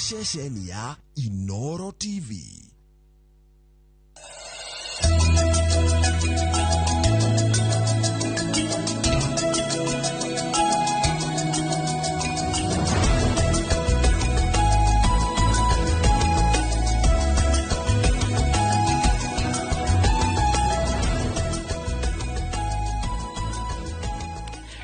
Ceceni ya Inoro TV.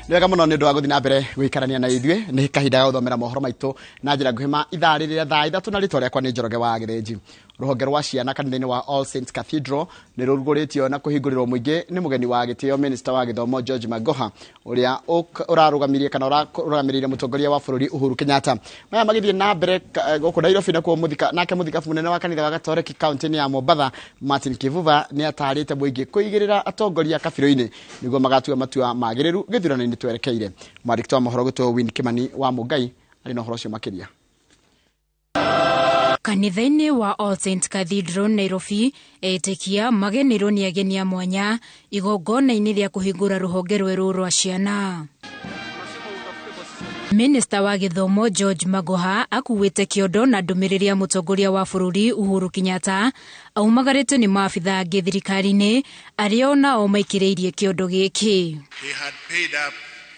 Nĩ wega mũno nĩ ũndũ wa gũthiĩ na mbere gũikarania na ithuĩ. Nĩ kahinda ga gũthomera mohoro maitũ na njĩra nguhĩ ma ithaa rĩrĩa thaa 3, na rĩtwa rĩakwa nĩ Njoroge wa Gĩthĩnji. Rũhonge rwa ciana kanitha-inĩ wa All Saints Cathedral nĩ rũrugũrĩtio na kũhingũrĩrwo mũingĩ nĩ mũgeni wa gĩtĩo, Minister wa gĩthomo George Magoha, ũrĩa ũrarũgamirie kana ũrarũgamĩrĩire mũtongoria wa bũrũri Uhuru Kenyatta. Maya magĩthiĩ na mbere gũkũ Nairobi, nakuo mũthika nake mũthikabu mũnene wa kanitha wa Gatoreki kaunti-inĩ ya Mombatha, Martin Kivuva, nĩ atarĩte mũingĩ kũigĩrĩra atongoria kabirũ-inĩ nĩguo magatua matua magĩrĩru gĩthurano-inĩ twerekeire. Mwandĩki wa mohoro gwĩtwo Win Kimani wa Mũngai arĩ na ũhoro ũcio makĩria. Kanitha-inĩ wa All Saints Cathedral Nairobi, etĩkia magenirwo nĩ ageni a mwanya igongona-inĩ rĩa kũhingũra rũhonge rwerũ rwa ciana. Minista wa gĩthomo George Magoha akuĩte kĩondo na ndũmĩrĩri ya mũtongoria wa bũrũri Uhuru Kenyatta, aumagarĩtio nĩ maabitha angĩ thirikari-inĩ arĩa onao maikĩrĩirie kĩondo gĩkĩ. He had paid up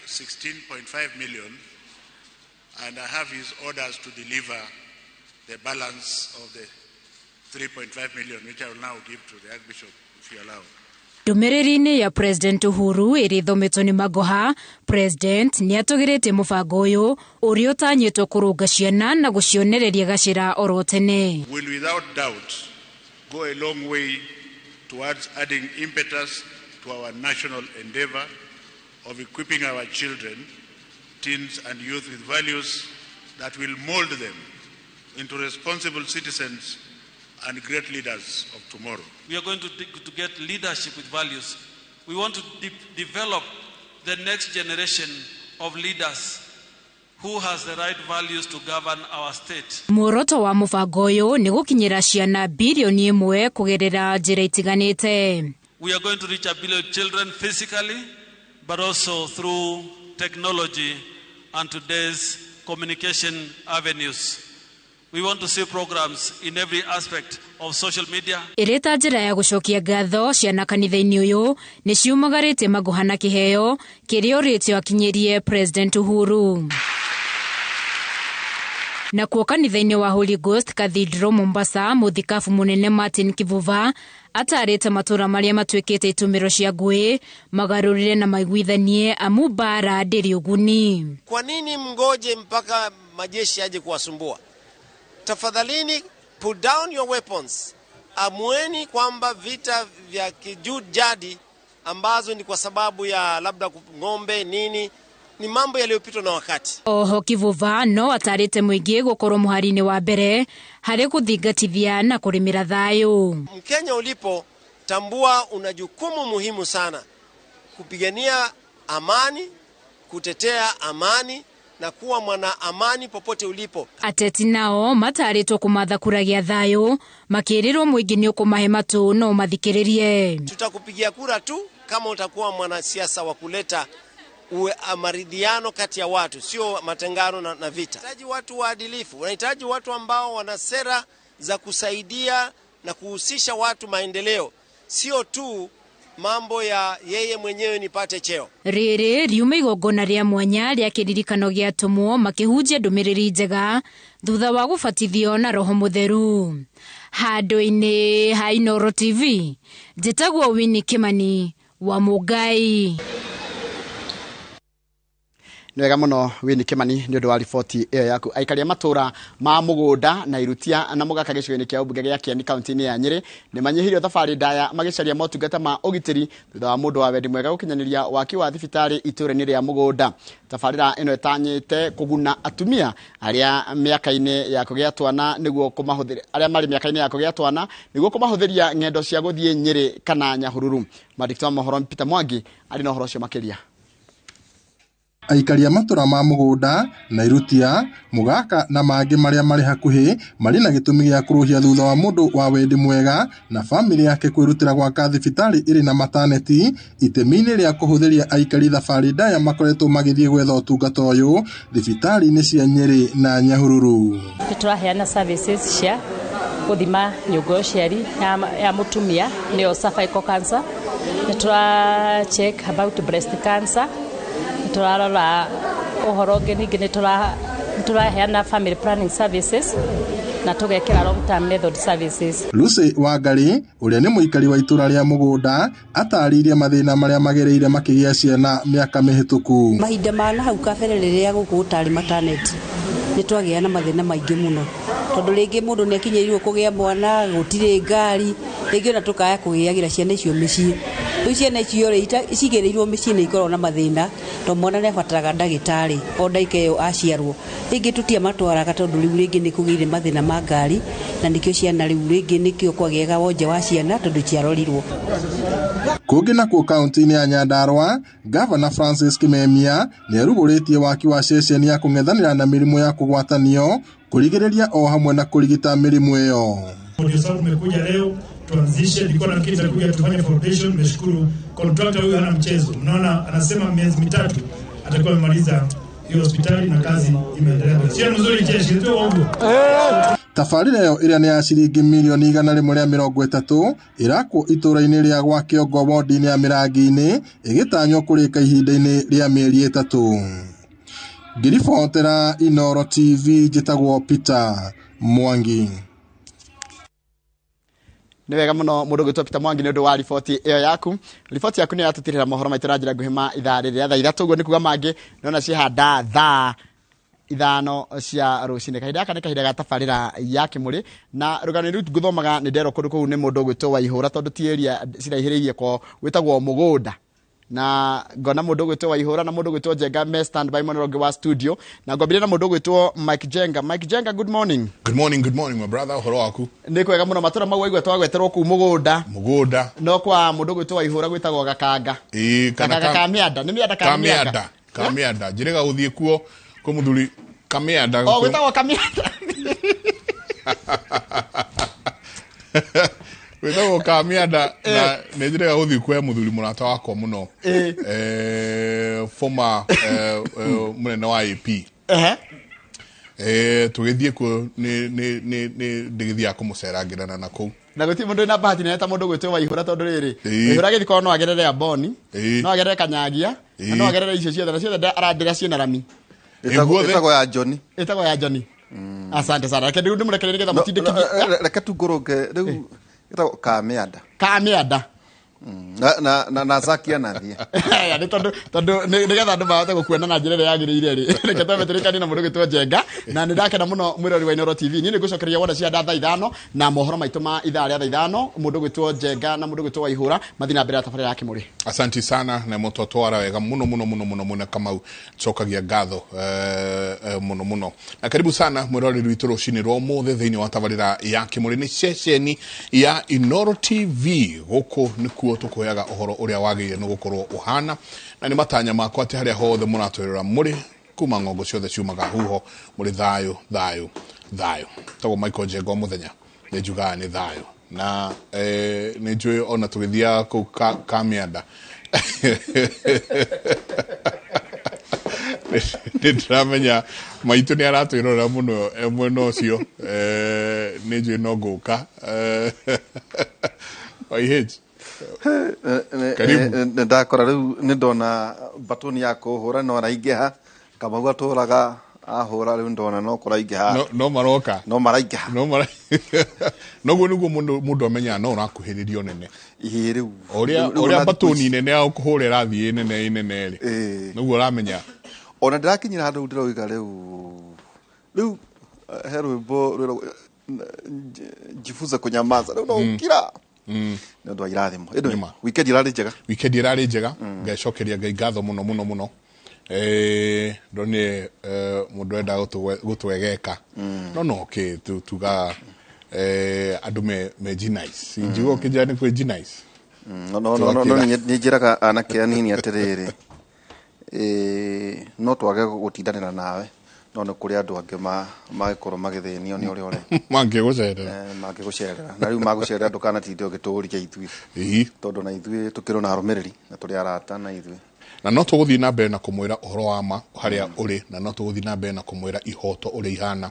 16.5 million, and I have his orders to deliver the balance of the 3.5 million, which I will now give to the Archbishop, if you allow. Ndũmĩrĩri-inĩ ya President Uhuru ĩrĩa ĩthometwo nĩ Magoha, President nĩ atũgĩrĩtie mũbango ũyũ ũrĩa ũtanyĩtwo kũrũnga ciana na gũcionereria gacĩra oro tene. Will without doubt go a long way towards adding impetus to our national endeavor of equipping our children, teens and youth with values that will mold them into responsible citizens and great leaders of tomorrow. We are going to get leadership with values. We want to develop the next generation of leaders who has the right values to govern our state. Muoroto wa mũbango ũyũ nĩ gũkinyĩra ciana 1 bilioni kũgerera njĩra itiganĩte. We are going to reach a billion children physically, but also through technology and today's communication avenues. We want to see programs in every aspect of social media. Ĩrĩ ta njĩra ya gũcokia ngatho, ciana kanitha-inĩ ũyũ nĩ ciumagarĩte Magoha na kĩheo kĩrĩa orĩtio akinyĩrie President Uhuru. Nakuo kanitha-inĩ wa Holy Ghost Cathedral Mombasa, mũthikabu mũnene Martin Kivuva atarĩte matũra marĩa matuĩkĩte itũmĩro cia ngũĩ magarũrĩre na maiguithanie, amu mbara ndĩrĩ ũguni. Kwa nini mngoje mpaka majeshi aje kuwasumbua? Tafadhalini, put down your weapons. Amueni kwamba vita vya kijadi ambazo ni kwa sababu ya labda ng'ombe nini ni mambo yaliyopitwa na wakati. Oho Kivuva no atarĩte mũingĩ gũkorwo mũhari-inĩ wa mbere harĩ gũthingatithia na kũrĩmĩra thayũ. Mkenya ulipo, tambua una jukumu muhimu sana kupigania amani, kutetea amani na kuwa mwana amani popote ulipo. Ateti nao matarĩtwo kũmatha kura gĩa thayũ, makĩrĩrwo mũingĩ nĩ ũkũmahe matũ no mathikĩrĩrie. Tutakupigia kura tu kama utakuwa mwanasiasa wa kuleta uwe maridhiano kati ya watu, sio matengano na vita. Unahitaji watu waadilifu, unahitaji watu ambao wana sera za kusaidia na kuhusisha watu maendeleo, sio tu mambo ya yeye mwenyewe nipate cheo. Rĩrĩ riuma igongona rĩa mwanya rĩa kĩririkano gĩa atũmwo makĩhunjia ndũmĩrĩri njega thutha wa gũbatithio na Roho Mũtheru. Handũ-inĩ ha Inoro TV, njĩtagwo Winnie Kimani wa Mũngai. Nĩ wega mũno, Winnie Kimani, nĩ ũndũ wa riboti ĩyo yaku. Aikari a matũra ma Mũgũnda na Irutia na Mũgaka gĩcigo-inĩ kĩa ũmbunge gĩa Kieni kaunti-inĩ ya Nyĩrĩ nĩ manyihĩirio thabarĩ ndaya magĩcaria motungata ma ũgitĩri thutha wa mũndũ wa wendi mwega gũkinyanĩria waki wa thibitarĩ itũũra-inĩ rĩa Mũgũnda. Tabarĩra ĩno ĩtanyĩte kũguna atumia arĩa mĩaka-inĩ ya kũgĩa twana nĩguo kũmahũthĩra, arĩa marĩ mĩaka-inĩ ya kũgĩa twana, nĩguo kũmahũthĩria ng'endo cia gũthiĩ Nyĩrĩ kana Nyahururu. Mwandĩki wa mohoro Peter Mwangi arĩ na ũhoro ũcio makĩria. Aikari a matũra ma Mũgũnda, Nairutia, Mũgaka na mangĩ marĩa marĩ hakuhĩ marĩ na gĩtũmi gĩa kũrũhia thutha wa mũndũ wa wendi mwega na bamĩrĩ yake kwĩrutĩra gwaka thibitarĩ ĩrĩ na mataneti itemi-inĩ rĩa kũhũthĩria aikari thabarĩ ndaya makoretwo magĩthiĩ gwetha ũtungata ũyũ thibitarĩ-inĩ cia Nyĩrĩ na Nyahururu. Nĩ tũraheana services cia gũthima nyũngũ ya ũciari ya mũtumia, nĩyo cervical cancer. Nĩ tũra check about breast cancer. Nĩ tũrarora ũhoro ũngĩ, ningĩ nĩ tũraheana family planning services na tũgekĩra long term method services. Lucy Wangari ũrĩa nĩ mũikari wa itũra rĩa Mũgũnda atarĩirie mathĩna marĩa magereire makĩgĩa ciana mĩaka mĩhĩtũku. Mahinda ma na hau kabere rĩrĩa gũkũ gũtarĩ mataneti nĩ twagĩa na mathĩna maingĩ mũno, tondũ rĩngĩ mũndũ nĩ akinyĩirwo kũgĩa mwana, gũtirĩ ngari, rĩngĩ ona tũkaya kũgĩagĩra ciana icio mĩciĩ. Rĩu ciana icio rĩ, cigĩrĩirwo mĩciĩ nĩ ikoragwo na mathĩna, tondũ mwana nĩ abataraga ndagĩtarĩ o ndagĩka ĩyo aciarwo. Rĩngĩ tũtiamatwaraga tondũ rĩu rĩngĩ nĩ kũgĩire mathĩna ma ngari, na nĩkĩo ciana rĩu rĩngĩ nĩkĩo kwagĩaga wonje wa ciana tondũ ciarorirwo. Kũngĩ nakuo kaunti-inĩ ya Nyandarua, Gavana Francis Kimemia nĩ arugũrĩtie waki wa ceceni ya kũng'ethanĩra na mĩrimũ ya kũgwatanio, kũrigĩrĩria o hamwe na kũrigita mĩrimũ ĩyo. Ndio sababu tumekuja leo tuanzishe. Nilikuwa nafikiri tutakuja tufanye foundation. Nimeshukuru contractor huyu hana mchezo, mnaona anasema miezi 3 atakuwa amemaliza hiyo hospitali na kazi imeendelea. Sio mzuri jeshi ndio uongo. Tabarĩra ĩyo ĩrĩa nĩ ya ciringi mirioni 130 ĩrakwo itũra-inĩ rĩa gwa Kĩongo wodi-inĩ ya Mĩrangi-inĩ ĩgĩtanywo kũrĩka ihinda-inĩ rĩa mĩeri 3. Ngĩribotera Inooro TV njĩtagwo Peter Mwangi. Nĩ wega mũno mũndũ ũgwĩtwo Peter Mwangi nĩ ũndũ wa riboti ĩyo yaku. Riboti yaku nĩ yatũtirĩra mohoro maitũ na njĩra nguhĩ ma ithaa rĩrĩ rĩa thaa 3, ũguo nĩ kuga mangĩ nona cihanda thaa 5 cia rũcinĩ. Kahinda gaka nĩ kahinda ga tabarĩra ya Kĩmũrĩ, na rũgano rũu ngũthomaga nĩ nderwo kũndũ kũu nĩ mũndũ ũgwĩtwo Waihũra, tondũ ti area ciraihĩrĩirie kwao, gwĩtagwo Mũgũnda. Na ngona mũndũ ũgwĩtwo Waihũra na mũndũ ũgwĩtwo Njenga me standby mwena ũngĩ wa studio, na ngwambĩrĩria na mũndũ ũgwĩtwo Mike Njenga. Mike Njenga, good morning. Good morning, good morning my brother, ũhoro waku? Nĩ kwega mũno. Matũra mau waigua twagweterwo kũu Mũgũnda. Mũgũnda. No kwa mũndũ ũgwĩtwo Waihũra gwĩtagwo Gakanga. Ĩĩ, kana Gakanga ka Mĩanda, nĩ Mĩanda kana Mĩanga? Kamĩanda. Njĩrĩga gũthiĩ kuo kwĩ mũthuri Kamĩanda. O gwĩtagwo Kamĩanda. Gwĩtagwo Kamĩanda na nĩ njĩrĩga gũthiĩ kuo he mũthuri mũrata wakwa mũno. Former mũnene wa AP. Tũgĩthiĩ kuo nĩ ndĩgĩthiaga kũmũcerangĩra na kũu. Na gũtirĩ mũndũ wĩna bahati nene ta mũndũ ũgwĩtwo Waihũra, tondũ rĩrĩ Waihũra agĩthiĩ no agerere Amboni, no agerere Kanyagia, na no agerere icio ciothe, na ciothe arandĩra ciĩna rami. Ĩtagwo ya Johnny. Ĩtagwo ya Johnny. Asante sana. Reke rĩu ndĩmũrekererie nĩgetha mũtindĩkithie. Reke tu ngũrũnge rĩu ĩtagwo Kamĩanda. Kamĩanda. Na Zakia na thiĩ. Aya, nĩ tondũ nĩgetha andũ mahote gũkuona na njĩra ĩrĩa yagĩrĩire rĩ. Reke twambe tũrĩkanie na mũndũ ũgwĩtwo Njenga, na nĩ ndakena mũno mwĩrori wa Inooro TV. Niĩ nĩ ngũcokereria wona cia thaa 5 na mohoro maitũ ma ithaa rĩa thaa 5, mũndũ ũgwĩtwo Njenga na mũndũ ũgwĩtwo Waihũra mathiĩ na mbere na tabarĩra ya Kĩmũrĩ. Asanti sana na mũtotwara wega mũno mũno mũno mũno mũno Kamau, cokagia ngatho mũno mũno. Na karibu sana mwĩroreri witũ rũcinĩ rwa ũmũthĩ thĩinĩ wa tabarĩra ya Kĩmũrĩ, nĩ ceceni ya Inooro TV. Gũkũ nĩkuo tũkũheaga ũhoro ũrĩa wagĩrĩire nĩ gũkorwo ũhana, na nĩ matanya makwa atĩ harĩa hothe mũratwĩrora mũrĩ kuma ng'ongo ciothe ciumaga huho mũrĩ thayũ thayũ thayũ. Tagwo Michael Njenga o mũthenya nĩ njugaga nĩ thayũ, na nĩ njũĩ ona tũgĩthiaga kũu Kamĩanda nĩ ndĩramenya maitũ nĩ aratwĩrorera mũno e mwena ũcio, nĩ njũĩ no ngũka. YH. Karibu. Ndakora rĩu nĩ ndona batoni ya kũhũra no araingĩha, Kamau atũraga ahũra rĩu ndona no kũraingĩha. No maroka. No maraingĩha. No mara. Noguo nĩguo mũndũ amenyaga no ũrakuhĩrĩrio nene. Ĩĩ, rĩu. Ũrĩa batoni nene ya kũhũra ĩrathiĩ nene nene rĩ. Noguo ũramenya. Ona ndĩrakinyĩra handũ ndĩroiga rĩu. Rĩu he rwĩmbo rwĩragwo jifunze kunyamaza. Rĩu no ũkira. Nĩ ũndũ wa irathimo. Ĩndũ weekend ĩrarĩ njega. Weekend ĩrarĩ njega. Ngacokeria Ngai ngatho mũno mũno mũno. Ndonire mũndũ enda gũtwegeka. No no okay tuga andũ me G-nice. Injiuga ũkĩnjĩra nĩ kwĩ G-nice. No no no no nĩ njĩraga anake anini atĩrĩrĩ. No twage gũtindanĩra nawe no nĩ kũrĩ andũ angĩ magĩkorwo magĩthĩnio nĩ ũrĩa ũrĩ mangĩgũcerera. Mangĩgũcerera na rĩu magũcerera ndũkanatinde ũgĩtũũria ithuĩ, tondũ na ithuĩ tũkĩrĩ na arũmĩrĩri na tũrĩ arata na ithuĩ. Na no tũgũthiĩ na mbere na kũmwĩra ũhoro wa ma harĩa ũrĩ, na no tũgũthiĩ na mbere na kũmwĩra ihoto ũrĩa ihana.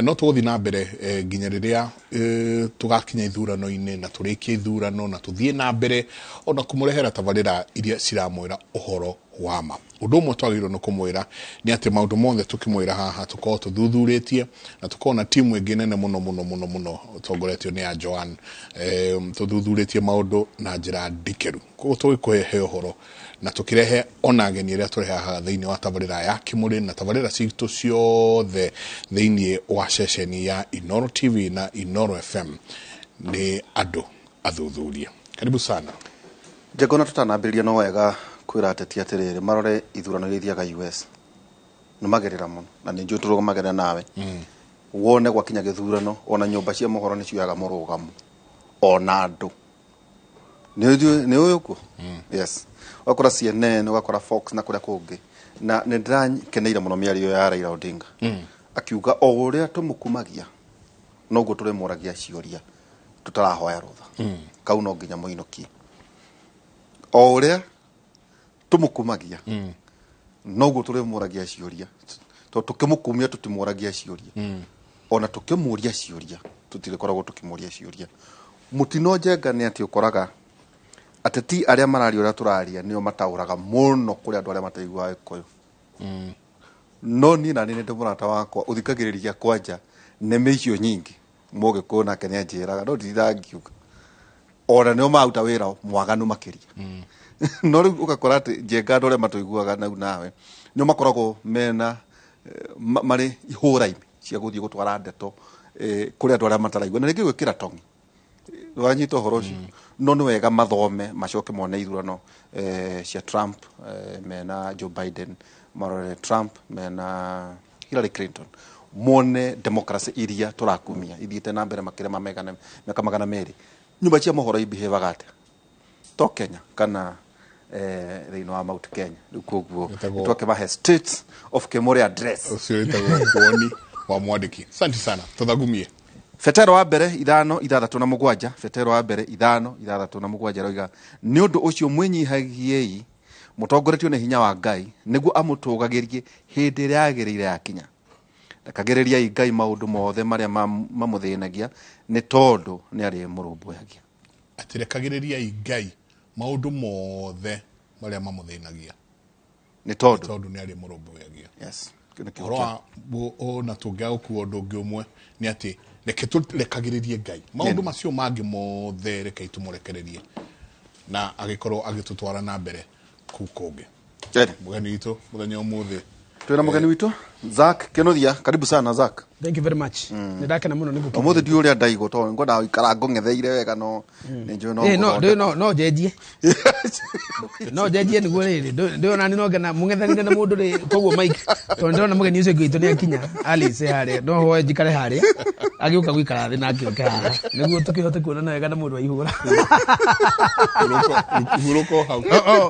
No tũgũthiĩ na mbere nginya rĩrĩa tũgakinya ithurano-inĩ na tũrĩkie ithurano na tũthiĩ na mbere ona kũmũrehera tabarĩra iria ciramwĩra ũhoro wa ma. Ũndũ ũmwe twagĩrĩirwo nĩ kũmwĩra nĩ atĩ maũndũ mothe tũkĩmwĩra haha tũkorwo tũthuthurĩtie na tũkorwo na timu ĩngĩ nene mũno mũno mũno mũno tongoretio nĩ ya Joan, tũthuthurĩtie maũndũ na njĩra ndikĩru. Koguo tũgĩkũhe ũhoro na tũkĩrehe ona ageni arĩa tũrehaga thĩinĩ wa tabarĩra ya Kĩmũrĩ na tabarĩra citũ ciothe thĩinĩ wa ceceni ya Inooro TV na Inooro FM nĩ andũ athuthuria. Karibu sana. Njengona tũtanambĩrĩria no wega kwĩra ateti atĩrĩrĩ marore ithurano iria ithiaga US nĩ magerera mũno na nĩ njũĩ tũrũgamagerera nawe. Wone gwakinya gĩthurano ona nyũmba cia mohoro nĩ cioyaga mũrũgamo ona andũ nĩ ũyũ kuo. Yes, ũgakora CNN, ũgakora Fox na kũrĩa kũngĩ. Na nĩ ndĩrakeneire mũno mĩario ya Raila Odinga akiuga o ũrĩa tũmũkumagia noguo tũrĩmũragia ciũria tũtarahoya rũtha. Kau no nginya mũinũkie. O ũrĩa tũmũkumagia noguo tũrĩmũragia ciũria, tondũ tũkĩmũkumia tũtimũragia ciũria, ona tũkĩmũria ciũria tũtirĩkoragwo tũkĩmũria ciũria. Mũtino Njenga nĩ atĩ ũkoraga ateti arĩa mararia ũrĩa tũraria nĩo mataũraga mũno kũrĩ andũ arĩa mataiguaga Gĩkũyũ. No niĩ nani nĩ ndĩ mũrata wakwa ũthikagĩrĩria kwanja nĩmĩ icio nyingĩ Mũgĩkũyũ nake nĩ anjĩraga no ndirangiuga ona nĩo maruta wĩra mwaganu makĩria. No rĩu ũgakora atĩ Njenga andũ arĩa matũiguaga nau nawe nĩo makoragwo mena marĩ ihũra-inĩ cia gũthiĩ gũtwara ndeto kũrĩ andũ arĩa mataraigua na rĩngĩ gwĩkĩra tongi wanyita ũhoro ũcio. No nĩ wega mathome macoke mone ithurano cia Trump mena Joe Biden, marore Trump mena Hillary Clinton, mone democracy iria tũrakumia ithiĩte na mbere makĩria ma mĩaka 200. Nyũmba cia mohoro ibihevaga atĩa to Kenya kana thĩinĩ wa Mount Kenya? Rĩu koguo twakĩmahe States of Kĩmũrĩ address. Ũcio wĩtagwo woni wa mwandĩki. Asante sana, tũthagumie. Petero wa mbere 5 6 na 7. Petero wa mbere 5 6 na 7 roiga nĩ ũndũ ũcio mwĩnyihagiei mũtongoretio nĩ hinya wa Ngai nĩguo amũtũgagĩrie hĩndĩ ĩrĩa yagĩrĩire yakinya. Rekagĩrĩriai Ngai maũndũ mothe marĩa mamũthĩnagia nĩ tondũ nĩ arĩmũrũmbũyagia. Atĩ rekagĩrĩriai Ngai maũndũ mothe marĩa mamũthĩnagia nĩ tondũ nĩ arĩmũrũmbũyagia. Yes. Ũhoro wa na tũngĩaga gũkua ũndũ ũngĩ ũmwe nĩ atĩ reke tũrekagĩrĩrie Ngai maũndũ macio mangĩ mothe, reke tũmũrekererie na agĩkorwo agĩtũtwara na mbere kũu kũngĩ. Mũgeni witũ mũthenya ũmũthĩ twĩna mũgeni witũ Zack Kinuthia. Karibu sana Zack. Thank you very much. Nĩ ndakena mũno nĩ gũkinya. Ũmũthĩ ndiũĩ ũrĩa ndaigwo tondũ ngwendaga gũikara ngũng'etheire wega no nĩ njũĩ no no no njenjie. No njenjie nĩguo rĩrĩ ndĩona nani no ngena mũng'ethanire na mũndũ rĩ koguo Mike tondũ ndĩrona mũgeni ũcio witũ nĩ akinya Alice harĩa no hoe njikare harĩa agĩũka gũikara thĩ na akĩũke haha nĩguo tũkĩhote kuonana wega na mũndũ wa ihũra. Hurũka hau.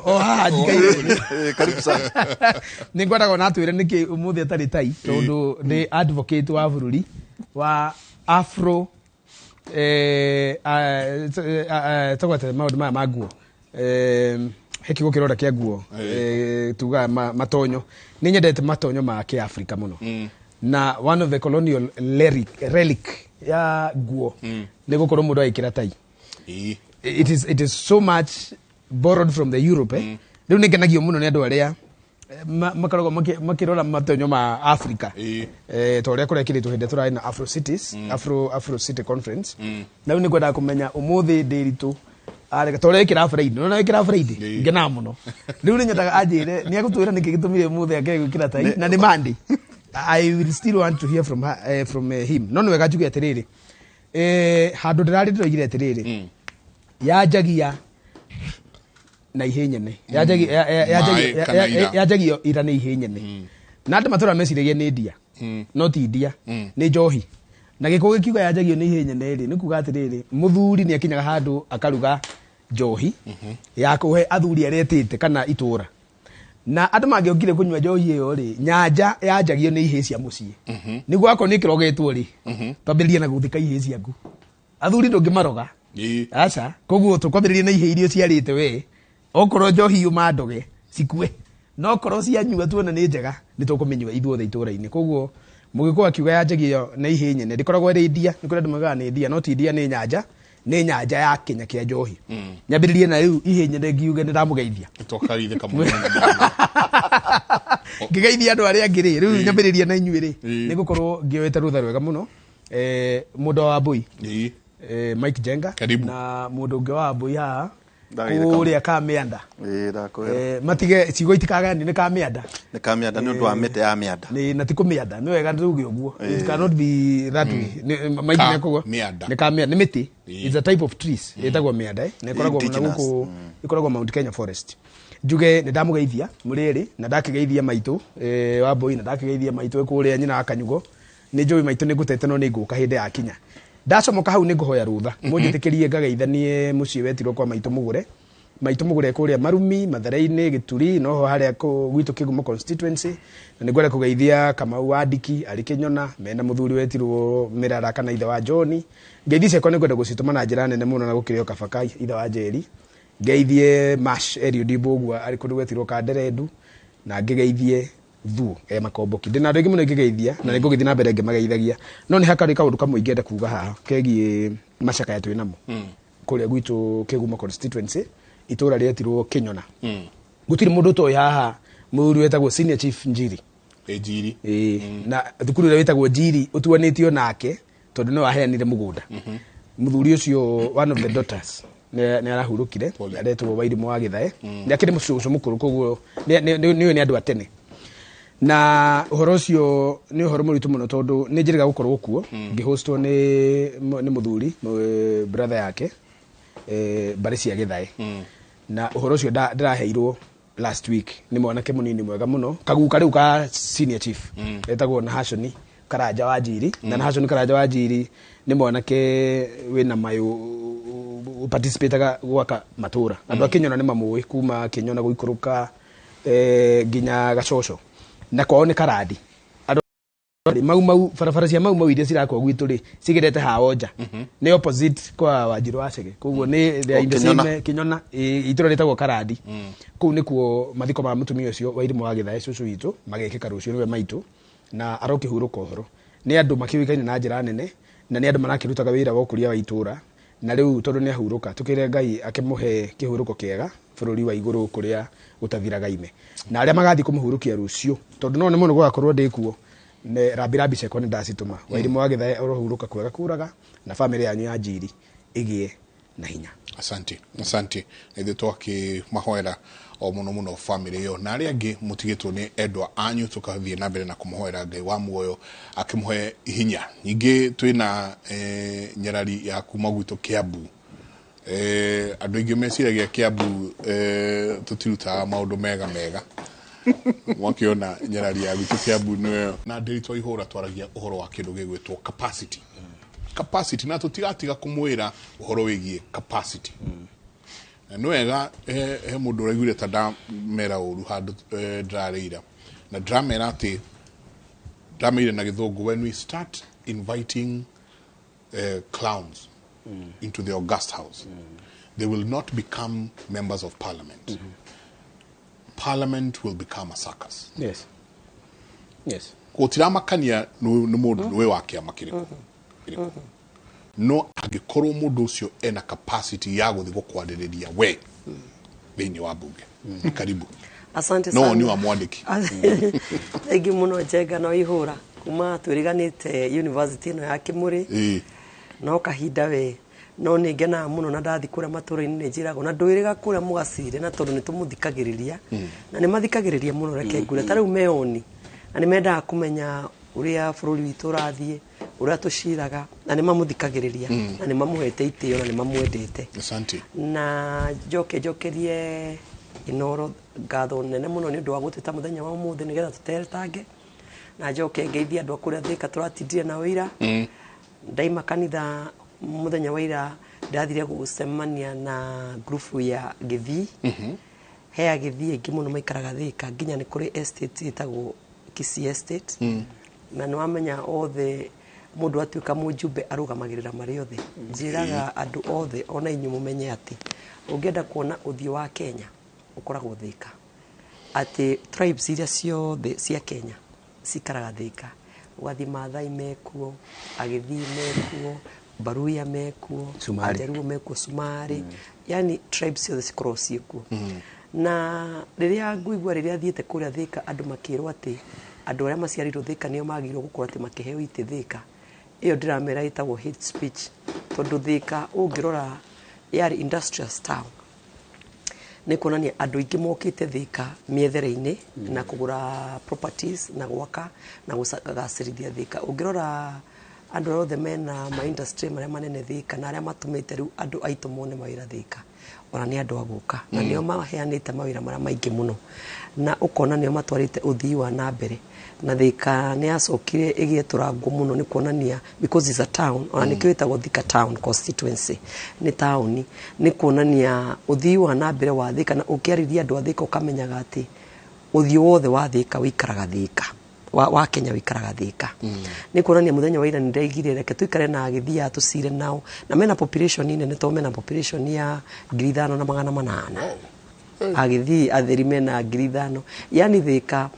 O haha njikaire. Karibu sana. Nĩ ngwendaga ona atwĩre nĩkĩ ũmũthĩ atarĩ tai tondũ nĩ advocate wa bũrũri wa afro tũgwete maũndũ maya ma nguo he kiugo kĩronda kĩa nguo tugaga matonyo. Nĩ nyendete matonyo ma kĩafrika mũno na one of the colonial relic ya nguo nĩ gũkorwo mũndũ agĩkĩra tai. It is so much borrowed from the Europe. Rĩu nĩ ngenagio mũno nĩ andũ arĩa makoragwo makĩrora matonyo ma Africa ta ũrĩa kũrekĩrĩtwo hĩndĩ tũrarĩ na Afro Cities, Afro City Conference. Na rĩu nĩ ngwendaga kũmenya ũmũthĩ Ndĩritũ ta ũrĩa ĩkĩra Friday, nĩwona ĩkĩra Friday ngenaga mũno. Rĩu nĩ nyendaga anjĩre nĩ egũtwĩra nĩkĩ gĩtũmire ũmũthĩ akĩage gwĩkĩra tai na nĩ Monday. I will still want to hear from her, from him. No nĩ wega njuge atĩrĩrĩ handũ ndĩrarĩ ndĩroigire atĩrĩrĩ yanjagia na ihĩ nyene yanjagio ira nĩ ihĩ nyene na andũ matũra meciragia nĩ ndia no ti ndia nĩ njohi. Na gĩkũyũ gĩkiuga yanjagio nĩ ihĩ nyene rĩ nĩ kuga atĩrĩrĩ mũthuri nĩ akinyaga handũ akaruga njohi ya kũhe athuri arĩa etĩte kana itũra. Na andũ mangĩokire kũnyua njohi ĩyo rĩ, nyanja yanjagio nĩ ihĩĩ cia mũciĩ. Nĩguo akorwo nĩ kĩrogetwo rĩ, twambĩrĩrie na gũthika ihĩĩ ciaku. Athuri ndũngĩmaroga. Aca, koguo tũkwambĩrĩria na ihĩĩ iria ũciarĩte we. Okorwo njohi yuma ndoge, cikue. No korwo cianyua tuone nĩ njega, nĩ tũkũmĩnyua ithuothe itũũra-inĩ. Koguo Mũgĩkũyũ akiuga yanjagio na ihĩĩ nyene, ndĩkoragwo ĩrĩ ndia. Nĩ kũrĩ andũ maugaga nĩ ndia, no ti ndia, nĩ nyanja. Nĩ nyanja ya kĩnya kĩa njohi. Nyambĩrĩrie na rĩu ihĩĩ nyene ngiuge nĩ ndamũgeithia. Tũkarithĩka mũno. Ngĩgeithia andũ arĩa angĩ rĩ, rĩu nyambĩrĩrie na inyuĩ rĩ, Ĩĩ. nĩ ngũkorwo ngĩoete rũtha rwega mũno. Mũndũ wa Wambui. Mike Jenga. Karibu. Na mũndũ ũngĩ wa Wambui haha. Ndagĩrĩka. Kũrĩa Kamĩanda. Ĩĩ, ndakwĩra. Matige ciugo itikagayanio nĩ Kamĩanda. Nĩ Kamĩanda nĩ ũndũ wa mĩtĩ ya mĩanda. Nĩ na ti kũmĩanda, nĩ wega tuge ũguo. It cannot be that way. Nĩ maingĩ Ka nĩ kũgwa. mĩanda. Nĩ Kamĩanda, nĩ mĩtĩ. It's a type of trees. Ĩtagwo mĩanda, Na ĩkoragwo na Indigenous. gũkũ, ĩkoragwo Mount Kenya Forest. Njuge nĩ ndamũgeithia mũrĩ erĩ, na ndakĩgeithia maitũ, Wambui, na ndakĩgeithia maitũ kũrĩa nyina wa Kanyugo. Nĩ njũĩ maitũ nĩ ngũtete no nĩ ngũka hĩndĩ ya kinya. Ndacomoka hau nĩ ngũhoya rũtha. Mũnjĩtĩkĩrie ngageithanie mũciĩ wetirwo kwa maitũ mũgũre. Maitũ mũgũre kũrĩa Marumi, Mathare-inĩ, Gĩturi, noho harĩa gwitũ Kĩgumo constituency. Na nĩ ngwenda kũgeithia Kamau wa Ndiki, arĩ Kĩnyona, mena mũthuri wetirwo Mĩrara kana ithe wa John. Ngeithi ciakwa nĩ ngwenda gũcitũma na njĩra nene mũno na gũkĩrĩ o Kabaka ithe wa Njeri. Ngeithie Mash Eliud Mbũgua arĩ kũndũ gwetirwo Kanderendu, na ngĩgeithie Thuo e Makomboki. Ndĩna andũ aingĩ mũno ingĩgeithia, na nĩngũgĩthiĩ na mbere ngĩmageithagia. No nĩ hakarĩ kaũndũ kamwe ingĩenda kuga haha kegiĩ macakaya twĩ namo. Kũrĩa gwitũ Kĩgumo constituency, itũũra rĩetirwo Kĩnyona. Gũtirĩ mũndũ ũtoĩ haha mũthuri wetagwo Senior Chief Njiri. Ĩ, Njiri. Ĩ, na thukuru ĩrĩa wĩtagwo Njiri ũtuanĩtio nake tondũ nĩwe waheanire mũgũnda. Mũthuri ũcio one of the daughters nĩ arahurũkire, aretwo Wairimũ wa Gĩthae. Nĩ akĩrĩ mũcũcũ mũkũrũ, koguo nĩũĩ nĩ andũ a tene. Na ũhoro ũcio nĩ ũhoro mũritũ mũno tondũ nĩ njĩrĩga gũkorwo kuo, ngĩhostwo nĩ mũthuri, brother yake, mbarĩ cia Gĩthae. Na ũhoro ũcio ndĩraheirwo last week nĩ mwanake mũnini mwega mũno, kaguka rĩu ka senior chief, etagwo Nahashoni Karanja wa Njiri. Na Nahashoni Karanja wa Njiri nĩ mwanake wĩna mayũ, participataga gwaka matũra. Andũ a Kĩnyona nĩ mamũĩ kuma Kĩnyona gũikũrũka, nginya Gacoco. Na kwao nĩ Karandi. Andũ Mau Mau, barabara cia Mau Mau iria cirakwo gwitũ rĩ, cigerete haha nja. Nĩ opposite kwa Wanjiru wa Chege. Koguo nĩ they are in the O, Kĩnyona. same, Kĩnyona, itũra rĩtagwo Karandi. Kũu nĩkuo mathiko ma mũtumia ũcio Wairimũ wa Gĩthae cũcũ witũ magekĩka rũciũ nĩwe maitũ, na arokĩhurũka ũhoro. Nĩ andũ makĩũĩkaine na njĩra nene, na nĩ andũ marakĩrutaga wĩra wa ũkũria wa itũra. Na rĩu tondũ nĩ ahurũka, tũkĩre Ngai akĩmũhe kĩhurũko kĩega bũrũri wa igũrũ kũrĩa gũtathiraga ime. Na arĩa magathiĩ kũmũhurũkia rũciũ, tondũ no nĩ mũno gũgakorwo ndĩ kuo, ne rambi rambi ciakwa nĩ ndacitũma. Wairimũ wa Gĩthae ũrohurũka kwega kũraga, na bamĩrĩ yanyu ya Njiri ĩgĩe na hinya. Asante, asante. Na ithuĩ twakĩmahoera o mũno mũno bamĩrĩ ĩyo na arĩa angĩ mũtigĩtwo nĩ endwa anyu, tũkathiĩ na mbere na kũmũhoera Ngai wa muoyo akĩmũhe hinya. Ningĩ twĩna nyarari ya kuma gwitũ Kiambu. Andũ aingĩ meciragia Kiambu, tũtirutaga maũndũ mega mega. Mwakĩona nyarari ya gwitũ Kiambu nĩyo. Na Ndiritu Waihũra twaragia ũhoro wa kĩndũ gĩgwĩtwo capacity. Capacity, na tũtigatiga kũmwĩra ũhoro wĩgiĩ capacity. Na nĩ wega, he mũndũ ũraiguire ta ndamera ũru handũ, ndĩrarĩira. Na ndĩramera atĩ, ndĩrameire na gĩthũngũ, when we start inviting, clowns into the august house, they will not become members of parliament. Parliament will become a circus. Yes. Yes. Gũtiramakania nĩ mũndũ nĩwe wa kĩama kĩrĩkũ. No angĩkorwo mũndũ ũcio ena capacity ya gũthiĩ gũkwarĩrĩria we thĩinĩ wa bunge. Karibu. Asante No, sana. ni wa mwandĩki. Thank you mũno Njenga na Waihũra kuma twĩrĩganĩte university ĩno ya Kĩmũrĩ. No kahinda we no nĩ ngenaga mũno na ndathi kũrĩa matũũra-inĩ nĩ njĩragwo na ndwĩrĩga kũrĩa mũgacire na tondũ nĩ tũmũthikagĩrĩria. Na nĩ mathikagĩrĩria mũno reke ngwĩre ta rĩu meoni na nĩ mendaga kũmenya ũrĩa bũrũri witũ ũrathiĩ, ũrĩa tũciraga, na nĩ mamũthikagĩrĩria, na nĩ mamũhete itĩo na nĩ mamwendete. Asante. Na njoke njokerie Inoro ngatho nene mũno nĩ ũndũ wa gũtwĩta mũthenya wa ũmũthĩ nĩgetha tũteretange. Na njoke ngeithie andũ a kũrĩa Thĩka tũratindire nao ira. Ndaima kanitha mũthenya wa ira ndathire gũcemania na grupu ya Gĩthii. He agĩthiĩ aingĩ mũno maikaraga Thĩka, nginya nĩ kũrĩ estate ĩtagwo Kisii Estate. Na nĩ wamenya othe mũndũ atuĩka mũjumbe arũgamagĩrĩra marĩ othe. Njĩraga andũ othe ona inyuĩ mũmenye atĩ ũngĩenda kuona ũthiũ wa Kenya ũkoragwo Thĩka, atĩ tribes iria ciothe cia Kenya cikaraga Thĩka. Ũgathiĩ Maathai mekuo, Agĩthii mekuo, Baruya mekuo, Ajaruo mekuo, Sumarĩ, yani tribes ciothe cikoragwo ciĩkuo. Na rĩrĩa ngũigua rĩrĩa thiĩte kũrĩa Thĩka andũ makĩrwo atĩ andũ arĩa maciarĩirwo Thĩka nĩo magĩrĩirwo gũkorwo atĩ makĩheo itĩ Thĩka, ĩyo ndĩramera ĩtagwo hate speech, tondũ Thĩka ũngĩrora yarĩ industrious town, nĩ kuonania andũ aingĩ mokĩte Thĩka mĩethere-inĩ na kũgũra properties na gwaka na gũgacĩrithia Thĩka. Ũngĩrora andũ arĩa othe mena ma industry marĩa manene Thĩka na arĩa matũmĩte rĩu andũ aitũ mone mawĩra Thĩka, ona nĩ andũ a gũka na nĩo maheanĩte mawĩra marĩa maingĩ mũno, na ũkona nĩo matwarĩte ũthii wa na mbere. Na Thĩka nĩ yacokire ĩgĩetũrangwo mũno nĩ kuonania because it's a town, ona nĩkĩo ĩtagwo Thika town constituency, nĩ taũni, nĩ kuonania ũthii wa na mbere wa Thĩka. Na ũkĩarĩria andũ a Thĩka ũkamenyaga atĩ ũthiũ wothe wa Thĩka ũikaraga Thĩka, wa Kenya ũikaraga Thĩka. Nĩ kuonania mũthenya wa ira nĩ ndaigire reke tũikare na agĩthiaga tũcire nao, na mena population nene tondũ mena population ya 5,800. Agĩthiĩ atheri mena 5,000, yani Thĩka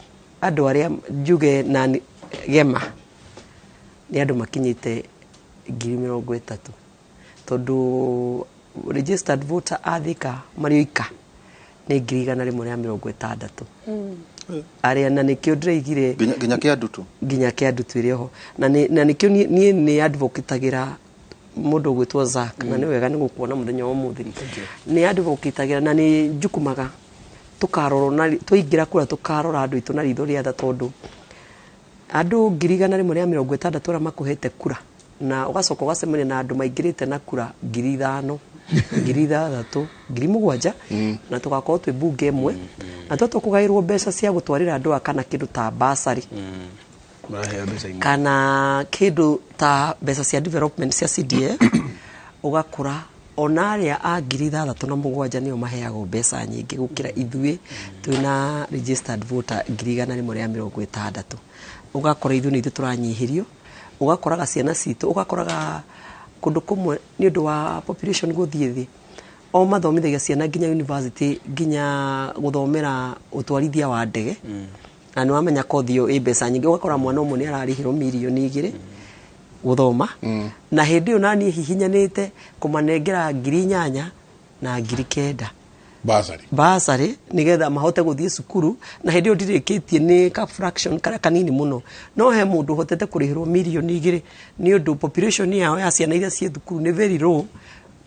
andũ arĩa njuge na gema nĩ andũ makinyĩte 30,000, tondũ registered voter a Thĩka marĩ oika nĩ 160,000. Arĩa na nĩkĩo ndĩraigire nginya kĩa ndutu, nginya kĩa ndutu ĩrĩ oho. Na nĩkĩo niĩ nĩ advocatagĩra mũndũ ũgwĩtwo Zack, na nĩ wega nĩ gũkuona mũthenya wa ũmũthĩ. Nĩ advocatagĩra na nĩ njukumaga tũkarorwo na twaingĩra kũrĩa tũkarora andũ aitũ na ritho rĩa tha, tondũ andũ 160,000 arĩa makũhete kura, na ũgacoka ũgacemania na andũ maingĩrĩte na kura 5,000, 6,000, 7,000, na tũgakorwo twĩ mbunge ĩmwe, na twa tũkũgaĩrwo mbeca cia gũtwarĩra andũ aya kana kĩndũ ta bursary kana kĩndũ ta mbeca cia development cia CDF, ũgakora ona arĩa a 6,007 nĩo maheagwo mbeca nyingĩ gũkĩra ithuĩ twĩna registered voter 160,000. Ũgakora ithuĩ nĩ ithuĩ tũranyihĩrio, ũgakoraga ciana citũ, ũgakoraga kũndũ kũmwe nĩ ũndũ wa population gũthiĩ thĩ, o mathomithagia ciana nginya university, nginya gũthomera ũtwarithia wa ndege, na nĩ wamenya kothi ĩyo ĩ mbeca nyingĩ. Ũgakora mwana ũmwe nĩ ararĩhĩrwo 2 million gũthoma, na hĩndĩ ĩyo naniĩ hihinyanĩte kũmanengera 8,000 na 9,000 bursary nĩgetha mahote gũthiĩ cukuru, na hĩndĩ ĩyo ndirĩkĩtie nĩ ka fraction karĩa kanini mũno. No he mũndũ ũhotete kũrĩhĩrwo 2 million nĩ ũndũ population yao ya ciana iria ciĩ thukuru nĩ very low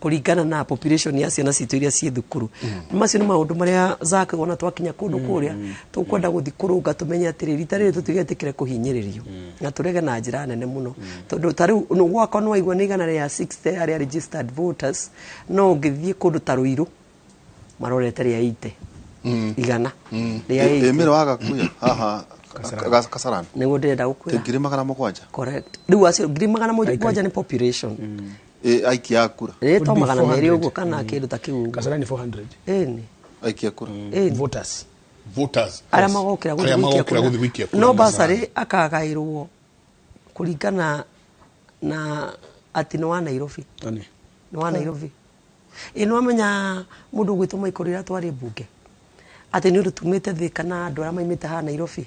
kũringana na population ya ciana citũ iria ciĩ thukuru. Macio nĩ maũndũ marĩa Zack wona twakinya kũndũ kũrĩa tũkwenda gũthiĩ kũrũnga, tũmenye atĩrĩ rita rĩrĩ tũtigetĩkĩre kũhinyĩrĩrio na tũrege na njĩra nene mũno, tondũ ta rĩu gwakwa nĩ waigua nĩ 160 arĩa registered voters, no ũngĩthiĩ kũndũ ta Ruiru marorete rĩa 80, igana rĩa 80. Ĩmĩro wagakuya haha Kasarani nĩguo ndĩrenda gũkwĩra 700,000. Correct. Rĩu acio 700,000 nĩ population. Aikia a kura. Ĩ to 200 ũguo kana kĩndũ ta kĩu ũguo. Kasarani 400. Ĩni. Aikia kura. Ĩni. Voters. Voters. Arĩa magokĩra arĩa magokĩra gũthiĩ gũikia kura. No basarĩ akagaĩrwo kũringana na atĩ nĩ wa Nairobi. Nĩ wa Nairobi. Ĩ nĩ wamenya mũndũ ũgwĩtwo Michael rĩrĩa twarĩ mbunge atĩ nĩ ũndũ tumĩte Thĩka na andũ arĩa maimĩte haha Nairobi,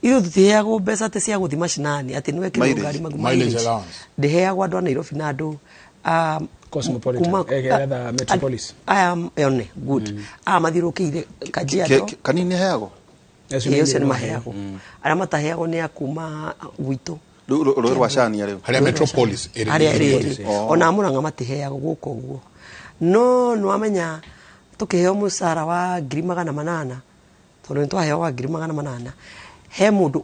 ithuĩ tũtiheagwo mbeca atĩ cia gũthiĩ macinani atĩ nĩ wekĩrwo ngari magu Mileage allowance. Ndĩheagwo andũ a Nairobi na andũ a Cosmopolitan. Rather metropolis. Aya yone good aya mathiũrũrũkĩire Kajiado. Kanini heagwo. Ĩĩ, ũcio nĩ maheagwo. Arĩa mataheagwo nĩ a kuma gwitũ. Rĩu rũĩ rwa Cania rĩu. Harĩa metropolis ĩrĩ. Harĩa ĩrĩ ona Murang'a matiheagwo gũkũ ũguo. No nĩ wamenya tũkĩheo mũcara wa 800,000, tondũ nĩ twaheo wa 800,000, he mũndũ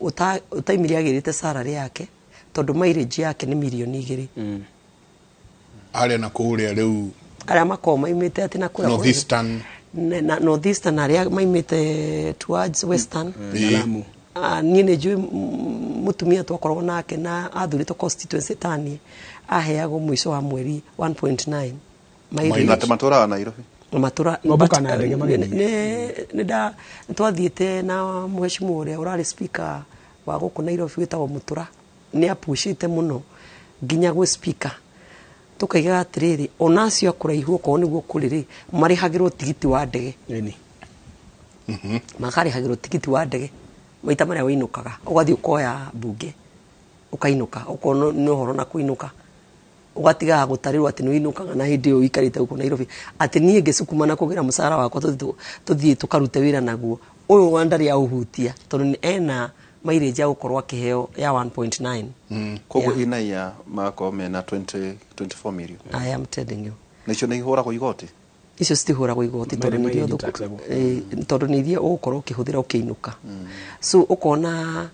ũtaimire agĩrĩte salary yake tondũ mileage yake nĩ 2 million. Harĩa na kũrĩa rĩu arĩa makoragwo maimĩte atĩ na kũrĩa Northeastern. Na northeastern arĩa maimĩte towards western. Lamu. Niĩ nĩ njũĩ mũtumia twakoragwo nake na athurĩtwo constituency tani aheagwo mũico wa mweri 1.9 mileage. Na matũraga Nairobi. Matũra Mombũka na ndege magĩthiĩ. Nĩ twathiĩte na mheshimiwa ũrĩa ũrarĩ speaker wa gũkũ Nairobi wĩtagwo Mũtũra, nĩ apushĩte mũno nginya gwĩ speaker, tũkaigaga atĩrĩrĩ, ona acio a kũraihu okorwo nĩguo kũrĩ rĩ, marĩhagĩrwo tigiti wa ndege, makarĩhagĩrwo tigiti wa ndege maita marĩa wĩinũkaga, ũgathiĩ ũkoya mbunge ũkainũka, okorwo nĩ ũhoro na kũinũka ũgatigaga gũtarĩrwo atĩ nĩ wĩinũkaga na hĩndĩ ĩyo ũikarĩte gũkũ Nairobi, atĩ niĩ ngĩcukuma na kũgĩra mũcara wakwa tũthiĩ tũkarute wĩra naguo, ũyũ wa ndarĩ aũhutia tondũ nĩ ena mileage ya gũkorwo akĩheo ya 1.9. Koguo ina ya magakorwo mena 20 24 million. I am telling you. Na icio nĩ ihũragwo igoti? Icio citihũragwo igoti tondũ nĩ iria tondũ nĩ iria ũgũkorwo ũkĩhũthĩra ũkĩinũka. So ũkona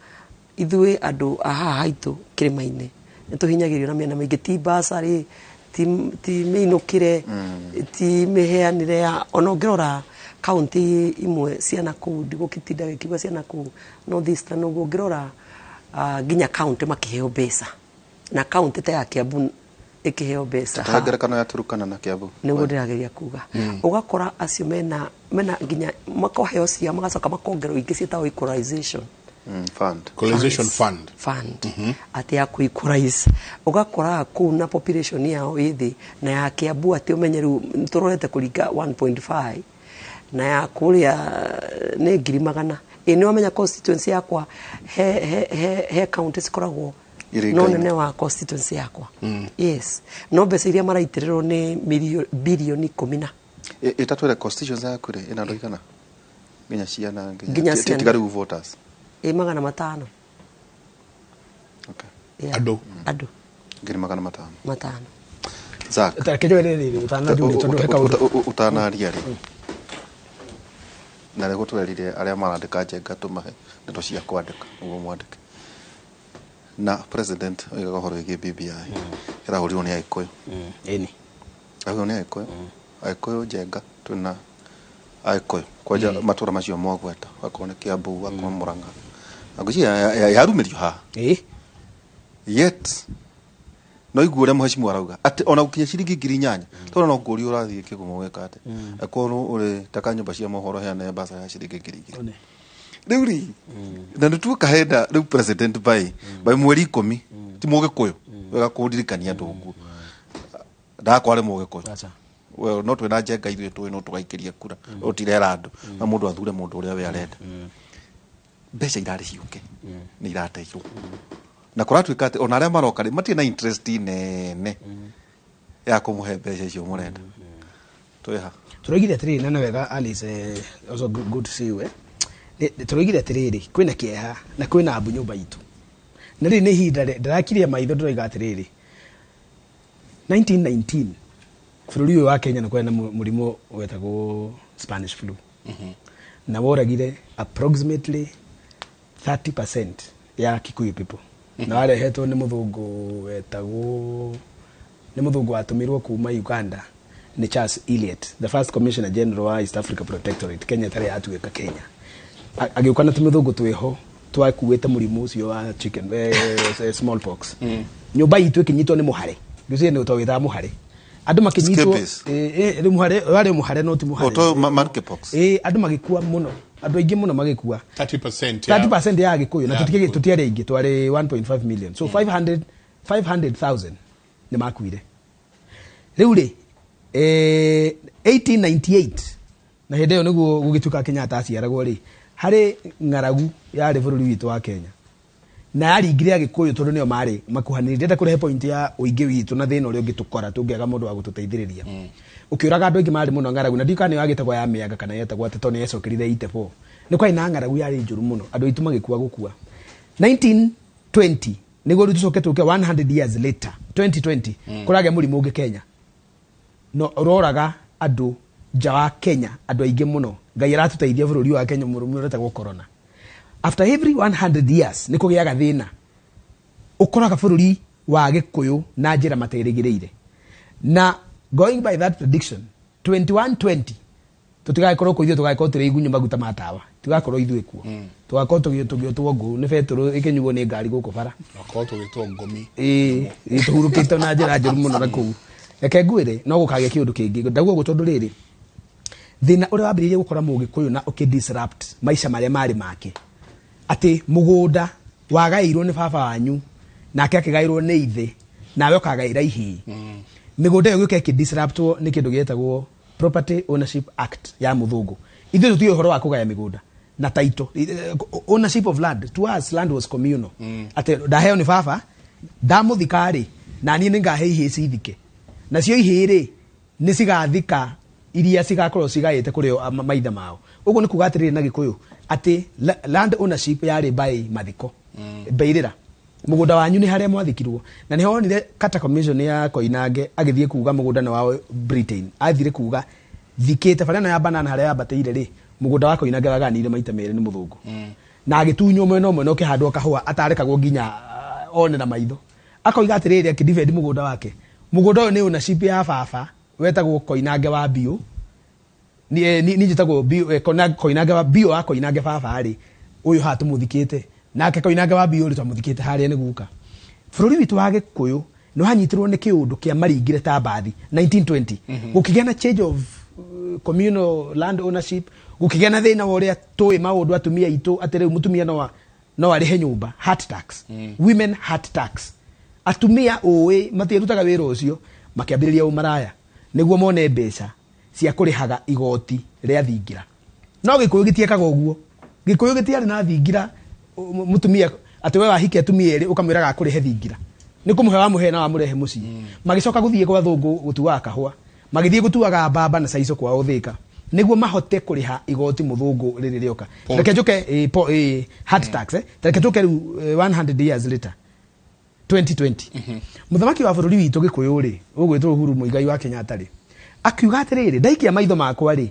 ithuĩ andũ a haha haitũ kĩrĩma-inĩ nĩ tũhinyagĩrĩrio na mĩena mĩingĩ, ti bursary, ti mĩinũkĩre, ti mĩheanĩre ya ona ũngĩrora kaunti imwe ciana kũu, ndigũgĩtinda gĩkiuga ciana kũu North Eastern ũguo, ũngĩrora nginya kaunti makĩheo mbeca, na kaunti ta ya Kiambu ĩkĩheo mbeca. Ta ngerekano ya Turkana na Kiambu. Nĩguo ndĩrageria kuga. Ũgakora acio mena nginya makoheo cia magacoka makongerwo ingĩ ciĩtagwo equalization fund. Equalization fund. Fund. Atĩ ya kũ equalize. Ũgakora kũu na population yao ĩ thĩ na ya Kiambu atĩ ũmenye rĩu tũrorete kũringa 1.5 na ya kũrĩa nĩ 100,000. Ĩ nĩ wamenya constituency yakwa he county cikoragwo no nene wa constituency yakwa. Yes. No mbeca iria maraitĩrĩrwo nĩ bilioni 10 na. Ĩtatwĩre constituency yaku rĩ ĩna andũ aigana? Nginya ciana nginya tiga rĩu voters. Ĩ 500. Okay. Andũ. Andũ. 500. Matano. Zak. Tareke rĩrĩ ũtanajuria tondũ he kaũndũ. Ũtanaria rĩ. Na rĩu twerire arĩa marandĩka Njenga tũmahe ndeto cia kwandĩka ũguo mwandĩke. Na president oigaga ũhoro wĩgiĩ BBI ĩrahũrirwo nĩ Agĩkũyũ. Ĩni. Ĩrahũrirwo nĩ Agĩkũyũ. Agĩkũyũ Njenga twĩna Agĩkũyũ kwanja matũra macio mwagweta akorwo nĩ Kiambu akorwo Murang'a. Na ngwĩciria yarumĩrio haha. Yet no igu ũrĩa mheshimiwa arauga atĩ ona gũkinya ciringi 8,000 tondũ no ngũria ũrathiĩ kĩgumo gwĩka atĩ akorwo ũrĩ taka nyũmba cia mohoro heana mbeca ya ciringi 2,000. Rĩu rĩ na nĩ tuoka henda rĩu president by mweri 10 ti mũgĩkũyũ wega kũndirikania andũ ũguo ndakware mũgĩkũyũ. Well, no twĩna Njenga ithuĩ tũĩ no tũgaikĩria kura ũtirera andũ na mũndũ athure mũndũ ũrĩa we arenda. Mbeca irarĩ ciũke nĩ irateirwo na kũratuĩka atĩ ona arĩa maroka rĩ matirĩ na interest nene ya kũmũhe mbeca icio mũrenda. Twĩha tũroigire atĩrĩrĩ na nĩ wega Alice, also good to see you. Tũroigire atĩrĩrĩ kwĩna kĩeha na kwĩna mbu nyũmba itũ, na rĩrĩ nĩ ihinda ndĩrakiria maitho ndĩroiga atĩrĩrĩ 1919 bũrũri ũyũ wa Kenya nĩ kwarĩ na mũrimũ wetagwo Spanish flu na woragire approximately 30% ya Kikuyu people na warehetwo nĩ mũthũngũ wetagwo nĩ mũthũngũ watũmirwo kuma Uganda nĩ Charles Elliot, the first commissioner general wa East Africa Protectorate. Kenya ĩtarĩ yatuĩka Kenya, agĩũka na tũmĩthũngũ twĩho twakuĩte mũrimũ ũcio wa chicken smallpox. Nyũmba itũ ĩkĩnyitwo nĩ mũhare, ngwĩciria nĩ twawĩtaga mũhare, andũ makĩnyitwo rĩu mũhare warĩ mũhare no ti mũhare andũ magĩkua mũno, andũ aingĩ mũno magĩkua 30% 30% ya Agĩkũyũ na tũtiarĩ aingĩ, twarĩ 1.5 million, so 500,000 nĩ makuire. Rĩu rĩ 1898 na hĩndĩ ĩyo nĩguo gũgĩtuĩka Kenyatta aciaragwo rĩ, harĩ ng'aragu yarĩ bũrũri witũ wa Kenya na yaringire Agĩkũyũ tondũ nĩo marĩ makuhanĩrĩirie. Ndĩrenda kũrehe point ya ũingĩ witũ na thĩna ũrĩa ũngĩtũkora tũngĩaga mũndũ wa gũtũteithĩrĩria. Ũkĩũraga andũ aingĩ marĩ mũno ng'aragu na ndiũĩ kana nĩyo yagĩtagwo ya mĩanga kana yetagwo atĩ tondũ nĩyecokerire 84. Nĩ kwarĩ na ng'aragu yarĩ njũru mũno, andũ aitũ magĩkua gũkua. 1920 nĩguo rĩu tũcoke tũke 100 years later 2020 kũragĩa mũrimũ ũngĩ Kenya no ũroraga andũ nja wa Kenya andũ aingĩ mũno. Ngai aratũteithia bũrũri wa Kenya mũrimũ ũretagwo corona. After every 100 years nĩ kũgĩaga thĩna ũkoraga bũrũri wa Gĩkũyũ na njĩra materĩgĩrĩire. Na going by that prediction 2120 tũtigagĩkorwo kũ ithuĩ tũgagĩkorwo tũrĩ igunyũ maguta ma tawa, tũgakorwo ithuĩ kuo, tũgakorwo tũgĩotwo ngũ nĩ betũrũ ĩkĩnyuo nĩ ngari gũkũ bara, tũgakorwo tũgĩtwo ngomi tũhurũkĩte na njĩra njũru mũno na kũu. Reke ngwĩre no gũkagĩa kĩũndũ kĩngĩ ndauga ũguo tondũ rĩrĩ Thĩna ũrĩa wambĩrĩirie gũkora Mũgĩkũyũ na ũkĩ disrupt maica marĩa marĩ make, atĩ mũgũnda wagaĩirwo nĩ baba wanyu nake akĩgaĩrwo nĩ ithe nawe ũkagaĩra ihĩĩ. Mĩgũnda ĩyo gĩũka ĩkĩ-disruptwo nĩ kĩndũ gĩetagwo Property Ownership Act ya mũthũngũ. Ithuĩ tũtiũĩ ũhoro wa kũgaya mĩgũnda na title. Ownership of land to us, land was communal. Atĩ ndaheo nĩ baba, ndamũthika rĩ, na niĩ nĩngahe ihĩĩ cithike, nacio ihĩĩ rĩ nĩ cigathika iria cigakorwo cigaĩte kũrĩ o maithe mao. Ũguo nĩ kuga atĩrĩrĩ na Gĩkũyũ atĩ land ownership yarĩ by mathiko, mbeirĩra mũgũnda wanyu nĩ harĩa mwathikirwo. Na nĩho wonire Carter Commission ya Koinange agĩthiĩ kuga mũgũnda nĩ wao Britain. Athire kuga thikĩte bara ĩno ya banana harĩa yambatĩire rĩ, mũgũnda wa Koinange waganĩire maita merĩ nĩ mũthũngũ, na agĩtunywo mwena ũmwe na ũkĩhandwo kahũa atarekagwo nginya one na maitho. Akoiga atĩrĩrĩ, akĩdefend mũgũnda wake, mũgũnda ũyũ nĩ ownership ya baba wetagwo Koinange wa Biũ, ni njĩtagwo Biũ, Koinange wa Biũ wa Koinange baba rĩ, ũyũ haha tũmũthikĩte nake Koinange wa Biũ rĩ, twamũthikĩte harĩa nĩ guka. Bũrũri witũ wa Gĩkũyũ nĩ wanyitirwo nĩ kĩũndũ kĩa maringire ta mbathi 1920. Gũkĩgĩa na change of communal land ownership, gũkĩgĩa na thĩna wa ũrĩa tũĩ maũndũ atumia aitũ, atĩ rĩu mũtumia no arĩhe nyũmba, hat tax. Women hat tax. Atumia ũĩ matiĩrutaga wĩra ũcio, makĩambĩrĩria ũmaraya nĩguo mone mbeca cia kũrĩhaga igoti rĩa thingira. No Gĩkũyũ gĩtiekaga ũguo. Gĩkũyũ gĩtiarĩ na thingira, mũtumia atĩ we wahike atumia erĩ ũkamwĩraga akũrĩhe thingira, nĩ kũmũhe wamũhe na wamũrehe mũciĩ. Magĩcoka gũthiĩ gwa thũngũ gũtuaga kahũa, magĩthiĩ gũtuaga mbamba na caico kwao Thĩka nĩguo mahote kũrĩha igoti mũthũngũ rĩrĩ rĩoka. Reke njũke, hat tax, Reke njũke rĩu, 100 years later, 2020. Mũthamaki wa bũrũri witũ Gĩkũyũ rĩ, ũgwĩtwo Uhuru Muigai wa Kenyatta rĩ, akiuga atĩrĩrĩ, ndaikia maitho makwa rĩ,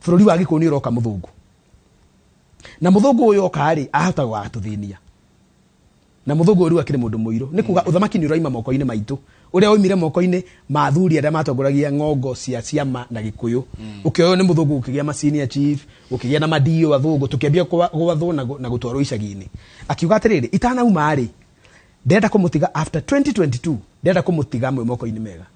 bũrũri wa Gĩkũyũ nĩ ũroka mũthũngũ, na mũthũngũ ũyũ oka rĩ, ahota gũgatũthĩnia. Na mũthũngũ ũyũ rĩu akĩrĩ mũndũ mũirũ, nĩ kuga ũthamaki nĩ ũraima moko-inĩ maitũ, ũrĩa oimire moko-inĩ ma athuri arĩa matongoragia ng'ongo cia ciama na Gĩkũyũ. Ũkĩoywo nĩ mũthũngũ, gũkĩgĩa ma senior chief, gũkĩgĩa na madio athũngũ, tũkĩambia gwathwo na gũtwarwo icagi-inĩ. Akiuga atĩrĩrĩ, itanauma rĩ, ndĩrenda kũmũtiga after 2022, ndĩrenda kũmũtiga mwĩ moko-inĩ mega,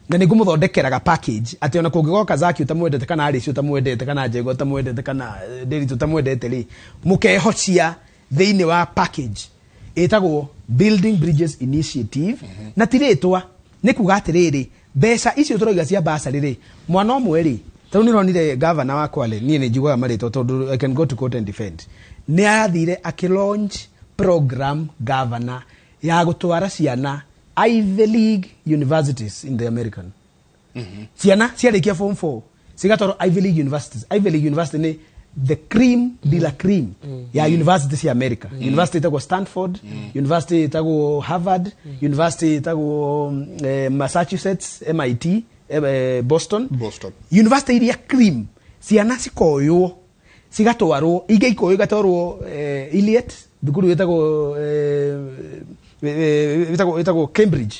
na nĩ ngũmũthondekeraga package atĩ ona kũngĩgoka Zaki ũtamwendete, kana Alice ũtamwendete, kana Njego ũtamwendete, kana Nderitu ũtamwendete rĩ, mũkehocia thĩinĩ wa package ĩtagwo Building Bridges Initiative. Na ti rĩtwa, nĩ kuga atĩrĩrĩ, mbeca icio tũrauga cia bursary rĩ, mwana ũmwe rĩ, tarĩu nĩronire governor wa Kwale, niĩ nĩ njiguaga marĩtwa tondũ I can go to court and defend, nĩ arathire akĩ-launch program governor ya gũtwara ciana Ivy League universities in the American. Ciana ciarĩkia form 4 cigatwarwo Ivy League universities. Ivy League University nĩ the cream de la cream ya university cia America. University ĩtagwo Stanford, university ĩtagwo Harvard, university ĩtagwo Massachusetts, MIT, Boston. Boston. University iria cream, ciana cikoywo cigatwarwo, ingĩ ikoywo igatwarwo Eliot, thukuru ĩtagwo Cambridge,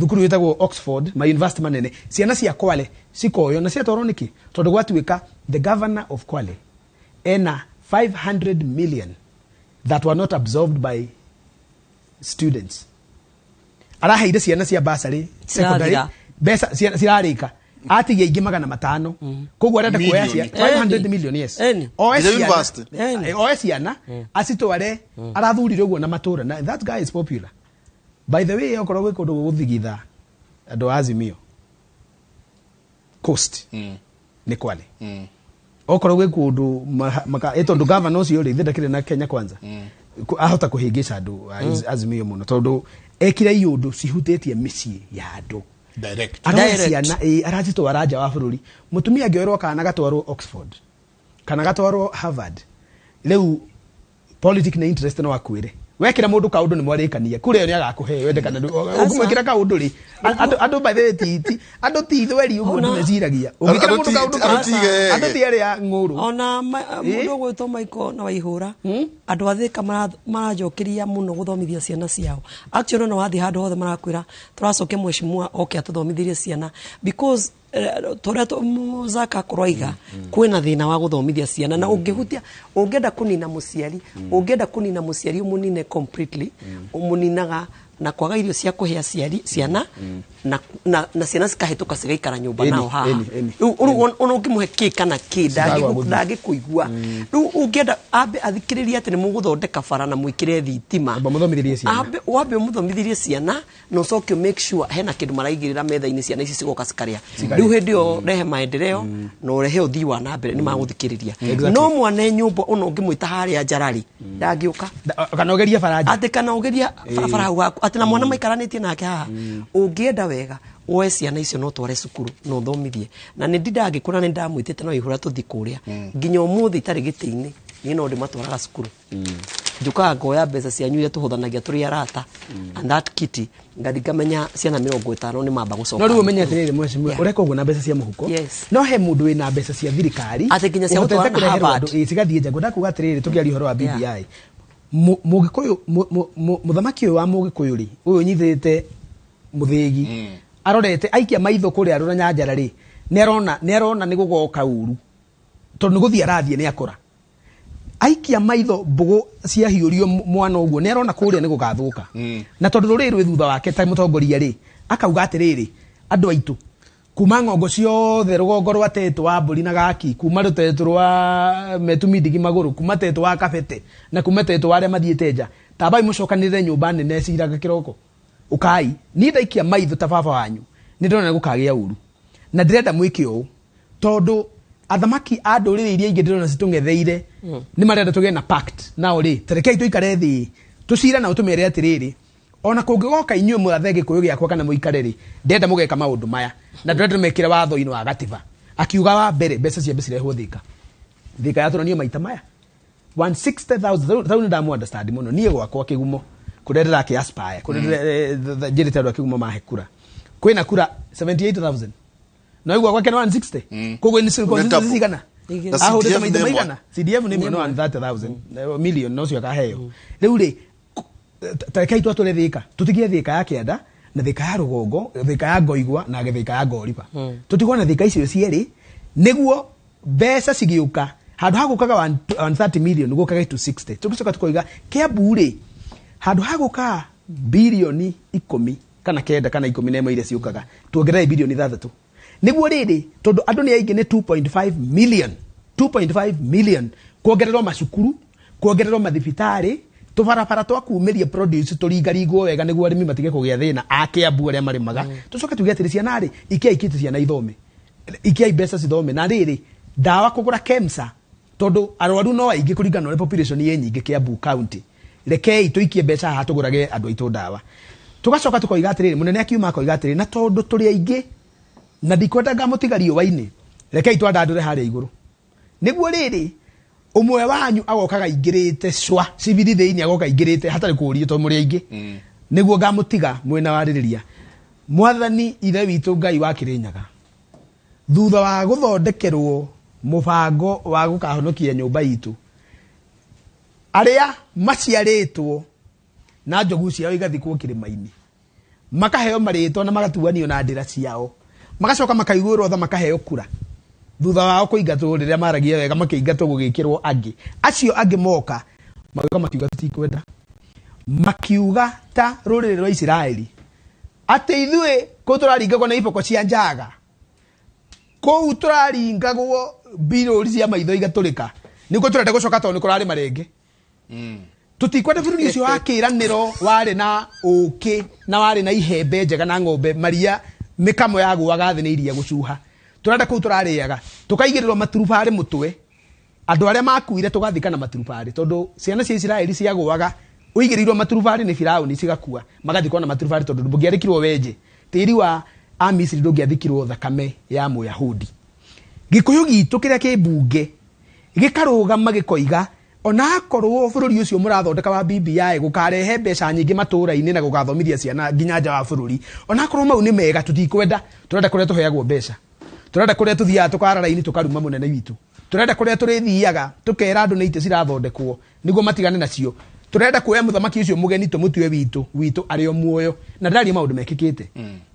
thukuru ĩtagwo Oxford, ma university manene. Ciana cia Kwale cikoywo na ciatwarwo nĩkĩ? Tondũ gwatuĩka the governor of Kwale ena 500 million that were not absorbed by students. Araheire ciana cia bursary secondary Cirathira. mbeca cirarĩka, atigia ingĩ 500. Koguo arenda kuoya Million. 500 million, yes. Eni. Oe Nginya ciana, university. Eni. oe ciana acitware, arathurire ũguo na matũra, na that guy is popular, by the way. Okorwo gwĩ kũndũ gũgũthigitha andũ a Azimio Coast, nĩ Kwale. Okorwo gwĩ kũndũ tondũ governor ũcio rĩ, ithe ndakĩrĩ na Kenya Kwanza. Ahota kũhĩngĩca andũ a Azimio mũno, tondũ ekire iũndũ cihutĩtie mĩciĩ ya andũ. Direct. Aroya Direct. ciana, aracitwara nja wa bũrũri. Mũtumia angĩoerwo kana gatwarwo Oxford kana gatwarwo Harvard, rĩu politic na interest no akwĩre wekĩra mũndũ kaũndũ nĩ mwarĩkania kũrĩa nĩ agakũhe wende kana ũngĩmwĩkĩra kaũndũ rĩ, andũ by the way, ti andũ ti ithweri ũguo Ona- andũ meciragia ũngĩkĩra Andũ mũndũ kaũndũ andũ ti igege. andũ ti arĩa ng'ũrũ. Ona mũndũ ũgwĩtwo Michael na Waihũra, andũ a Thĩka maranjokeria mũno gũthomithia ciana ciao. Actually, ona wathiĩ handũ hothe marakwĩra tũracokia mheshimiwa oke atũthomithĩrie ciana, because tũrĩa Zaka akorwo aiga kwĩna thĩna wa gũthomithia ciana, na ũngĩhutia, ũngĩenda kũnina mũciari, ũngĩenda kũnina mũciari ũmũnine completely, ũmũninaga na kwaga irio cia kũhe aciari ciana. Na ciana cikahĩtũka cigaikara nyũmba nao haha. Rĩu ona ũngĩmũhe kĩ kana kĩ ndangĩkũigua. Rĩu ũngĩenda ambe athikĩrĩrie atĩ nĩ mũgũthondeka bara na mwĩkĩre thitima, wambe ũmũthomithirie ciana na ũcoke make sure hena kĩndũ maraigĩrĩra metha-inĩ ciana ici cigoka cikarĩa. Rĩu hĩndĩ ĩyo rehe maendeleo na ũrehe ũthii wa na mbere nĩ magũthikĩrĩria. No mwana nyũmba ona ũngĩmwĩta harĩa njararĩ ndangĩũka. Kana ũgerie bara nja. Atĩ kana ũgeria barabara hau haku atĩ na mwana maikaranĩtie nake haha. Ũngĩenda wega woe ciana icio no tware cukuru na ũthomithie. Na nĩ ndindangĩkũra nĩ ndamwĩtĩte no ihũra tũthi kũrĩa. Nginya ũmũthĩ itarĩ gĩtĩ-inĩ niĩ no ndĩmatwaraga cukuru. Njukaga ngoya mbeca cianyu iria tũhũthanagia tũrĩ arata and that kitty ngathi ngamenya ciana 50 nĩ mamba gũcoka. No rĩu ũmenye atĩrĩrĩ mheshimiwa, ũreka ũguo na mbeca cia mũhuko. No he mũndũ wĩna mbeca cia thirikari atĩ nginya cia gũtwara na Harvard cigathiĩ nja. Ngwenda kuga atĩrĩrĩ tũkĩaria ũhoro wa BBI, Mũgĩkũyũ mũthamaki ũyũ wa Mũgĩkũyũ rĩ, ũyũ ũnyitĩte mũthĩgi arorete aikia maitho kũrĩa arora nyanjara rĩ, nĩ arona nĩ gũgoka ũru tondũ nĩ gũthiĩ arathiĩ nĩ akũra. Aikia maitho mbũgũ ciahiũrio mwana ũguo nĩ arona kũrĩa nĩ gũgathũka. Na tondũ rũrĩrĩ rwĩ thutha wake ta mũtongoria rĩ, akauga atĩrĩrĩ, andũ aitũ kuma ng'ongo ciothe rũgongo rwa tetũ wa mbũri na gaki, kuma rũtetũ rwa metumindigi magũrũ, kuma tetũ wa kabete na kuma tetũ wa arĩa mathiĩte nja, tambai mũcokanĩrĩre nyũmba nene ciraga kĩroko. Ũkai niĩ ndaikia maitho ta baba wanyu nĩ ndĩrona gũkagĩa ũru na ndĩrenda mwĩke ũũ tondũ athamaki a ndũrĩrĩ iria ingĩ ndĩrona citũng'etheire nĩ marenda tũgĩe na pact nao rĩ, tarekei tũikare thĩ tũcire nao tũmere atĩrĩrĩ, ona kũngĩgoka inyuĩ mũrathe gĩkũyũ gĩakwa kana mũikare rĩ, ndĩrenda mũgeka maũndũ maya na ndĩrenda mekĩre watho-inĩ wa gatiba. Akiuga wa mbere mbeca ciambe cirehwo Thika. Thika yatũranio maita maya 160,000. Rĩu nĩ ndamu understand mũno niĩ gwakwa kĩgumo kũrĩa ndĩrakĩ aspire kũrĩa njĩrĩte andũ a kĩgumo mahe kura kwĩna kura 78,000 no igua gwake nĩ 160 koguo nĩ cigana ahũrĩte maita maigana. CDF nĩ ĩmwe no 130,000 million no cio akaheo. Rĩu rĩ tarekei twatũre Thika tũtigie Thika ya kĩanda na Thika ya rũgongo, Thika ya Ngoigwa na Thika ya Ngoriba. Tũtigwo na Thika icio cierĩ nĩguo mbeca cigĩũka handũ ha gũkaga 130 million gũkaga 260. Tũgĩcoka tũkoiga Kiambu rĩ handũ ha gũkaga bilioni 10 kana 9 kana 11 iria ciũkaga tuongerere bilioni 6 nĩguo rĩrĩ tondũ andũ nĩ aingĩ nĩ 2.5 million 2.5 million kuongererwo macukuru, kuongererwo mathibitarĩ, tũbarabara twa kumĩria produce tũringaringwo wega nĩguo arĩmi matige kũgĩa thĩna a Kiambu arĩa marĩmaga. Tũcoke tuge atĩrĩ ciana rĩ ikiai kĩtu ciana ithome, ikiai mbeca cithome, na rĩrĩ ndawa kũgũra KEMSA tondũ arwaru no aingĩ kũringana na ũrĩa population ĩ nyingĩ Kiambu county, rekei tũikie mbeca haha tũgũrage andũ aitũ ndawa. Tũgacoka tũkoiga atĩrĩrĩ, mũnene akiuma akoiga atĩrĩrĩ, na tondũ tũrĩ aingĩ na ndikwenda ngamũtiga riũa-inĩ, rekei twandandũre harĩa igũrũ nĩguo rĩrĩ ũmwe wanyu agokaga aingĩrĩte cwa cibiri thĩinĩ agoka aingĩrĩte hatarĩ kũũrio tondũ mũrĩ aingĩ nĩguo ngamũtiga mwena warĩrĩria. Mwathani ithe witũ Ngai wa Kĩrĩnyaga, thutha wa gũthondekerwo mũbango wa gũkahonokia nyũmba itũ, arĩa maciarĩtwo na njogu ciao igathikwo kĩrĩma-inĩ makaheo marĩtwa na magatuanio na ndĩra ciao, magacoka makaiguĩrwo tha makaheo kura thutha wao kũingatwo rĩrĩa maragia wega makĩingatwo gũgĩkĩrwo angĩ acio angĩ moka magĩũka makiuga tutikwenda, makiuga ta rũrĩrĩ rwa Isiraeli atĩ ithuĩ kũu tũraringagwo na iboko cia njaga, kũu tũraringagwo mbirũri cia maitho igatũrĩka, nĩkuo tũrenda gũcoka tondũ nĩ kũrarĩ marenge. Tũtikwenda bũrũri ũcio wa kĩĩranĩro warĩ na ũkĩ na warĩ na ihembe njega na ng'ombe maria mĩkamo yagũaga thĩ nĩ iria gũcuha. Tũrenda kũu tũrarĩaga tũkaigĩrĩrwo maturubarĩ mũtwe, andũ arĩa makuire tũgathika na maturubarĩ tondũ ciana cia Isiraeli ciagũaga ũigĩrĩirwo maturubarĩ nĩ Firaũni cigakua magathikwo na maturubarĩ tondũ ndũngĩarĩkirwo wenje tĩri wa Amisiri ndũngĩathikirwo thakame ya Mũyahudi. Gĩkũyũ gitũ kĩrĩa kĩ mbunge gĩkarũgama gĩkoiga onakorwo bũrũri ũcio mũrathondeka wa BBI gũkarehe mbeca nyingĩ matũũra-inĩ na gũgathomithia ciana nginya nja wa bũrũri, onakorwo mau nĩ mega tũtikwenda, tũrenda kũrĩa tũheagwo mbeca, tũrenda kũrĩa tũthiaga tũkara raini tũkaruma mũnene witũ, tũrenda kũrĩa tũrĩthiaga tũkera andũ nĩ itĩ cirathondekwo nĩguo matigane nacio, tũrenda kuoya mũthamaki ũcio mũgeni tũmũtue witũ arĩ o muoyo. Na ndĩraria maũndũ mekĩkĩte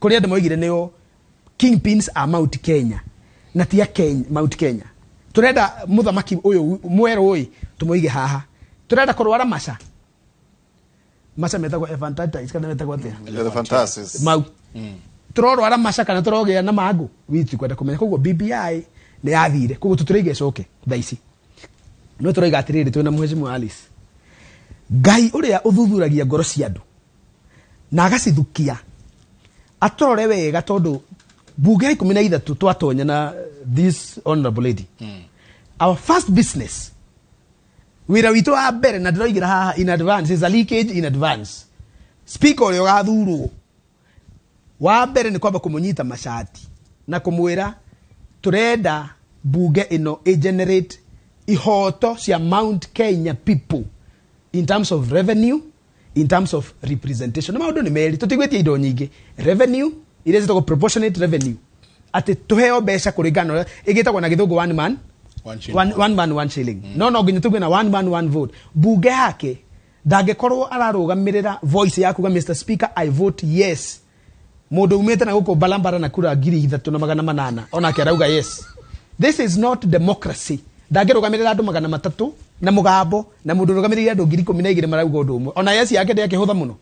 kũrĩa andũ moigire nĩo kingpins a Mount Kenya na ti a Mount Kenya. Tũrenda mũthamaki ũyũ mwerũ ĩ tũmũige haha, tũrenda kũrwara maca maca metagwo elephantitis kana metagwo atĩa? Elephantiasis. Mau Tũrorwara maca kana tũrogĩa na mangũ witikwenda kũmenya. Koguo BBI nĩ yathire, koguo tũtũraiga ĩcoke thaa ici. No tũraiga atĩrĩrĩ, twĩna Mheshimiwa Alice, Ngai ũrĩa ũthuthuragia ngoro cia andũ na agacithukia atũrore wega, tondũ bunge ya 13 twatonya na this honorable lady, our first business, wĩra witũ wa mbere, na ndĩroigĩra haha in advance, is a leakage in advance, speaker ũrĩa ũgathurwo wa mbere nĩ kwamba kũmũnyita macati na kũmwĩra tũrenda bunge ĩno ĩ generate ihoto cia Mount Kenya people in terms of revenue, in terms of representation. Na maũndũ nĩ merĩ, tũtigwĩtia indo nyingĩ. Revenue iria ciĩtagwo proportionate revenue, atĩ tũheo mbeca kũringana na ũrĩa ĩgĩtagwo na gĩthũngũ one man one shilling. One man one shilling. No nginya tuge na one man one vote. Bunge yake ndangĩkorwo ararũgamĩrĩra voice ya kuga, "Mr Speaker, I vote yes," mũndũ umĩte na gũkũ Balambara na kura 3800 onake arauga yes. This is not democracy. Ndangĩrũgamĩrĩra andũ 300 na mũgambo na mũndũ ũrũgamĩrĩire andũ 12,000 marauga ũndũ ũmwe, ona yes yake ndĩakĩhũtha mũno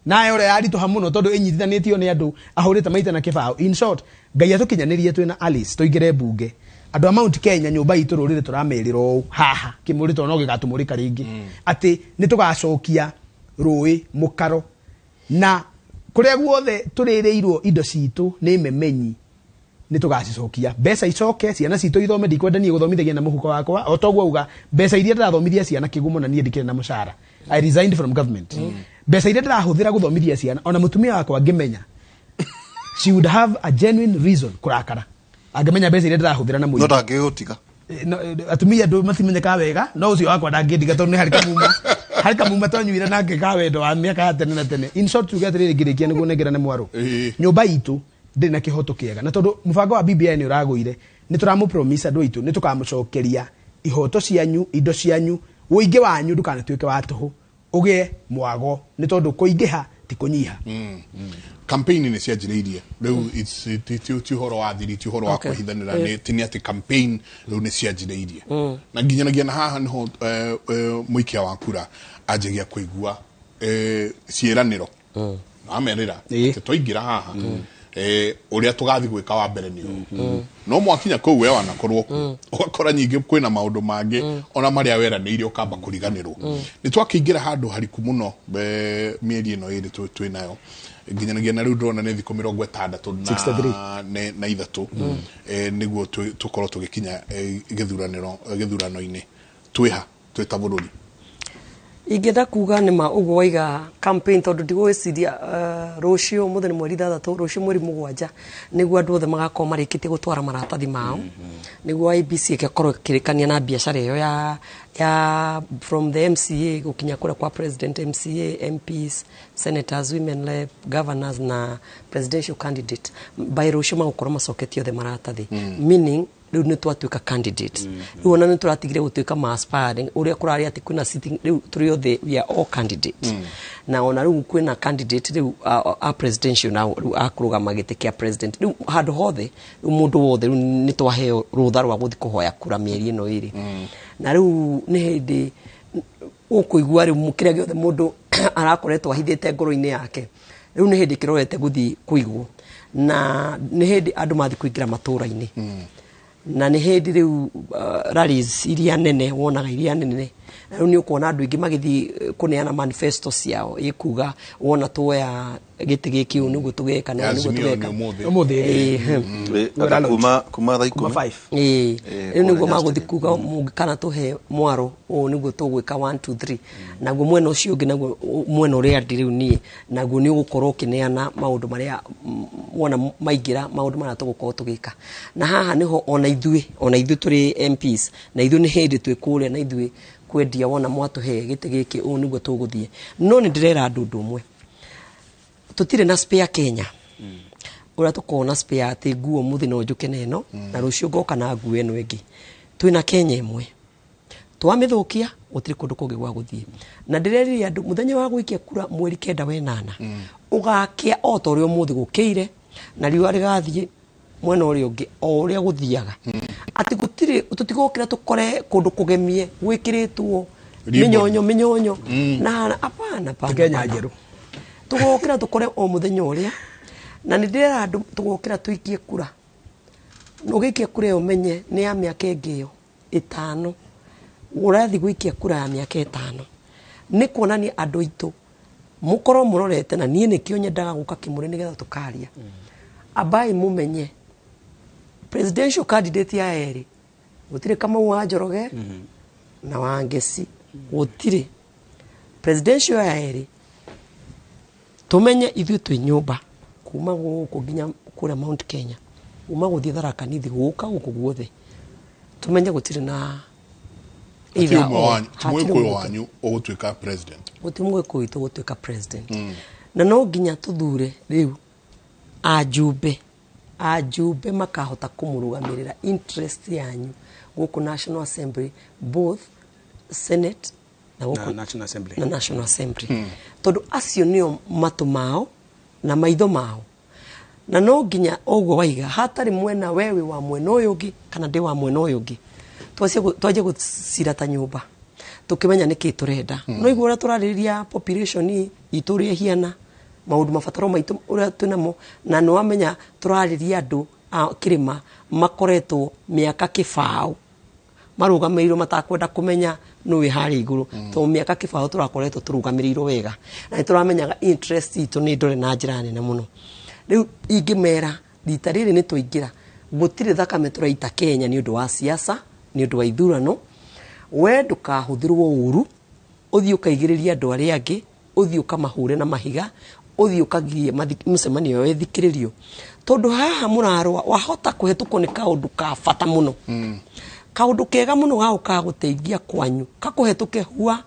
nayo ũrĩa yaritũha mũno tondũ ĩnyitithanĩtio nĩ andũ ahũrĩte maita na kĩbaũ. In short, Ngai atũkinyanĩrie twĩna Alice tũingĩre mbunge, andũ a Mount Kenya, nyũmba itũ, rũrĩrĩ tũramerĩra ũũ haha kĩmũrĩ, tondũ no gĩgatũmũrĩka rĩngĩ atĩ nĩ tũgacokia rũĩ mũkaro na kũrĩa guothe tũrĩrĩirwo indo citũ nĩ memenyi, nĩ tũgacicokia, mbeca icoke, ciana citũ ithome. Ndikwenda niĩ gũthomithagia na mũhuko wakwa, o toguo auga mbeca iria ndĩrathomithia ciana kĩgumo, na niĩ ndikĩrĩ na mũcara, I resigned from government. Mbeca iria ndĩrahũthĩra gũthomithia ciana, ona mũtumia wakwa angĩmenya, she would have a genuine reason kũrakara angĩmenya mbeca iria ndĩrahũthĩra na No mũingĩ. Ndangĩgũtiga. No, atumia andũ matimenyekaga wega, no ũcio wakwa ndangĩndiga tondũ nĩ harĩ kamuma twanyuire nake ka wendo wa mĩaka ya tene na tene. In short, tuge atĩrĩrĩ, ngĩrĩkia nĩguo nengerane mwarũ, nyũmba itũ ndĩrĩ na kĩhoto kĩega, na tondũ mũbango wa BBI nĩ ũragũire, nĩ tũramũpromise andũ aitũ nĩ tũkamũcokeria ihoto cianyu, indo cianyu, ũingĩ wanyu ndũkanatuĩke wa tũhũ, ũgĩe mwago, nĩ tondũ kũingĩha ti kũnyiha. Campaign nĩ cianjĩrĩirie rĩu. Ti ũhoro wa thiri, ti ũhoro wa kwĩhithanĩra, nĩ ti nĩ atĩ campaign rĩu nĩ cianjĩrĩirie, na nginyanagia na haha nĩho mũikia wa kura anjagia kũigua ciĩranĩro amerĩra atĩ twaingĩra haha, ũrĩa tũgathiĩ gwĩka wa mbere nĩ ũũ. No mwakinya kũu, we wanakorwo kuo, ũgakora nyingĩ kwĩna maũndũ mangĩ ona marĩa weranĩire ũkamba kũriganĩrwo. Nĩ twakĩingĩra handũ hariku mũno mĩeri ĩno ĩrĩ twĩ nayo, nginyanagia na rĩu ndĩrona nĩ thikũ 63 63. na 3 nĩguo tũkorwo tũgĩkinya gĩthuranĩro gĩthurano-inĩ. Twĩha twĩ ta bũrũri? Ingĩenda kuga nĩ ma ũguo waiga campaign, tondũ ndigwĩciria rũciũ, mũthĩ nĩ mweri 6, rũciũ mweri 7 nĩguo andũ othe magakorwo marĩkĩtie gũtwara maratathi mao, nĩguo IEBC ĩgakorwo ĩkĩrĩkania na biacara ĩyo ya from the MCA gũkinya kũrĩa kwa president, MCA, MPs, senators, women rep, governors na presidential candidate. By rũciũ magũkorwo macoketie othe maratathi, meaning rĩu nĩ twatuĩka candidate. Rĩu ona nĩ tũratigire gũtuĩka ma aspiring ũrĩa kũrarĩ atĩ kwĩna sitting. Rĩu tũrĩ othe, we are all candidate, na ona rĩu kwĩna candidate rĩu a presidential, na rĩu akũrũgama gĩtĩ kĩa president. Rĩu handũ hothe, rĩu mũndũ wothe, rĩu nĩ twaheo rũtha rwa gũthiĩ kũhoya kura mĩeri ĩno ĩrĩ, na rĩu nĩ hĩndĩ ũkũigua rĩu kĩrĩa gĩothe mũndũ arakoretwo ahithĩte ngoro-inĩ yake, rĩu nĩ hĩndĩ kĩrorete gũthiĩ kũigwo, na nĩ hĩndĩ andũ mathiĩ kũingĩra matũũra-inĩ, na nĩ hĩndĩ rĩu rallies iria nene wonaga, iria nene, na rĩu nĩ ũkuona andũ aingĩ magĩthiĩ kũneana manifesto ciao ĩkuga wona tuoya gĩtĩ gĩkĩ, ũũ nĩguo tũgeka na ũũ nĩguo Azimio tũgeka. nĩ ũmũthĩ. Ũmũthĩ. Ata kuma thaa 10. Ĩĩ. Rĩu nĩguo kũrĩa magũthiĩ kuga mũngĩkana tũhe mwaro, ũũ nĩguo tũgwĩka, 1 2 3. Naguo mwena ũcio ũngĩ, naguo mwena ũrĩa ndĩ rĩu niĩ, naguo nĩ ũgũkorwo ũkĩneana maũndũ marĩa wona maingĩra, maũndũ marĩa tũgũkorwo tũgĩka. Na haha nĩho ona ithuĩ tũrĩ MPs, na ithuĩ nĩ hĩndĩ twĩ kũrĩa na ithuĩ kwendia wona mwatũhe gĩtĩ gĩkĩ, ũũ nĩguo tũgũthiĩ. No nĩ ndĩrera andũ ũndũ ũmwe, tũtirĩ na spare Kenya ũrĩa tũkoragwo na spare, atĩ nguo mũthĩ no njũke na ĩno na rũciũ ngoka na nguo ĩno ĩngĩ. Twĩna Kenya ĩmwe, twamĩthũkia gũtirĩ kũndũ kũngĩ gwa gũthiĩ. Na ndĩreririe andũ mũthenya wa gũikia kura mweri 9 wenana ũgakĩa o ta ũrĩa ũmũthĩ gũkĩire, na riũa rĩgathiĩ mwena ũrĩa ũngĩ o ũrĩa gũthiaga, atĩ gũtirĩ tũtigokĩra tũkore kũndũ kũgemie gwĩkĩrĩtwo Ribbon. mĩnyonyo mĩnyonyo na hapana, hapana, Kenya hapana. njerũ. Tũgokĩra tũkore o mũthenya ũrĩa Na nĩ ndĩrera andũ tũgokĩra tũikie kura. Na ũgĩikia kura ĩyo ũmenye nĩ ya mĩaka ĩngĩ ĩyo 5. Ũrathiĩ gũikia kura ya mĩaka 5. Nĩ kuonania andũ aitũ mũkorwo mũrorete, na niĩ nĩkĩo nyendaga gũka Kĩmũrĩ nĩgetha tũkaria. Ambai mũmenye presidential candidate ya erĩ gũtirĩ Kamau wa Njoroge na wa Ngeci, gũtirĩ presidential ya erĩ. Tũmenye ithuĩ twĩ nyũmba kuma gũkũ nginya kũrĩa Mount Kenya, kuma gũthiĩ Tharaka Nithi gũka gũkũ guothe, tũmenye gũtirĩ na Hatirĩ ũmwe wanyu, ti mũgĩkũyũ wanyu ũgũtuĩka president. Gũtirĩ mũgĩkũyũ witũ ũgũtuĩka president. Na no nginya tũthure rĩu ajumbe makahota kũmũrũgamĩrĩra interest yanyu gũkũ National Assembly, both Senate na gũkũ Na National Assembly. Na National Assembly. Tondũ acio nĩo matũ mao na maitho mao. Na no nginya ũguo waiga hatarĩ mwena wewe wa mwena ũyũ ũngĩ kana ndĩ wa mwena ũyũ ũngĩ, twanjie gũcira ta nyũmba tũkĩmenya nĩkĩ tũrenda. No igua ũrĩa tũrarĩrĩria population itũ ũrĩa ĩhiana, maũndũ mabataro maitũ ũrĩa twĩnamo, na nĩ wamenya tũrarĩria andũ a kĩrĩma makoretwo mĩaka kĩbaũ marũgamĩrĩirwo matakwenda kũmenya nũ wĩ harĩa igũrũ. Tondũ mĩaka kĩbaũ tũrakoretwo tũrũgamĩrĩirwo wega na nĩ tũramenyaga interest itũ nĩ ndore na njĩra nene mũno. Rĩu ingĩmera rita rĩrĩ nĩ twaingĩra, gũtirĩ thakame tũraita Kenya nĩ ũndũ wa siasa, nĩ ũndũ wa ithurano. We ndũkahũthĩrwo ũru, ũthiĩ ũkaigĩrĩria andũ arĩa angĩ, ũthiĩ ũkamahũre na mahiga, ũthiĩ ũkagirie mũcemanio wao ĩthikĩrĩrio. Tondũ haha mũrarũa wahota kũhetũkwo nĩ kaũndũ ka bata mũno. Kaũndũ kega mũno ga gũkagũteithia kwanyu, kakũhetũke hua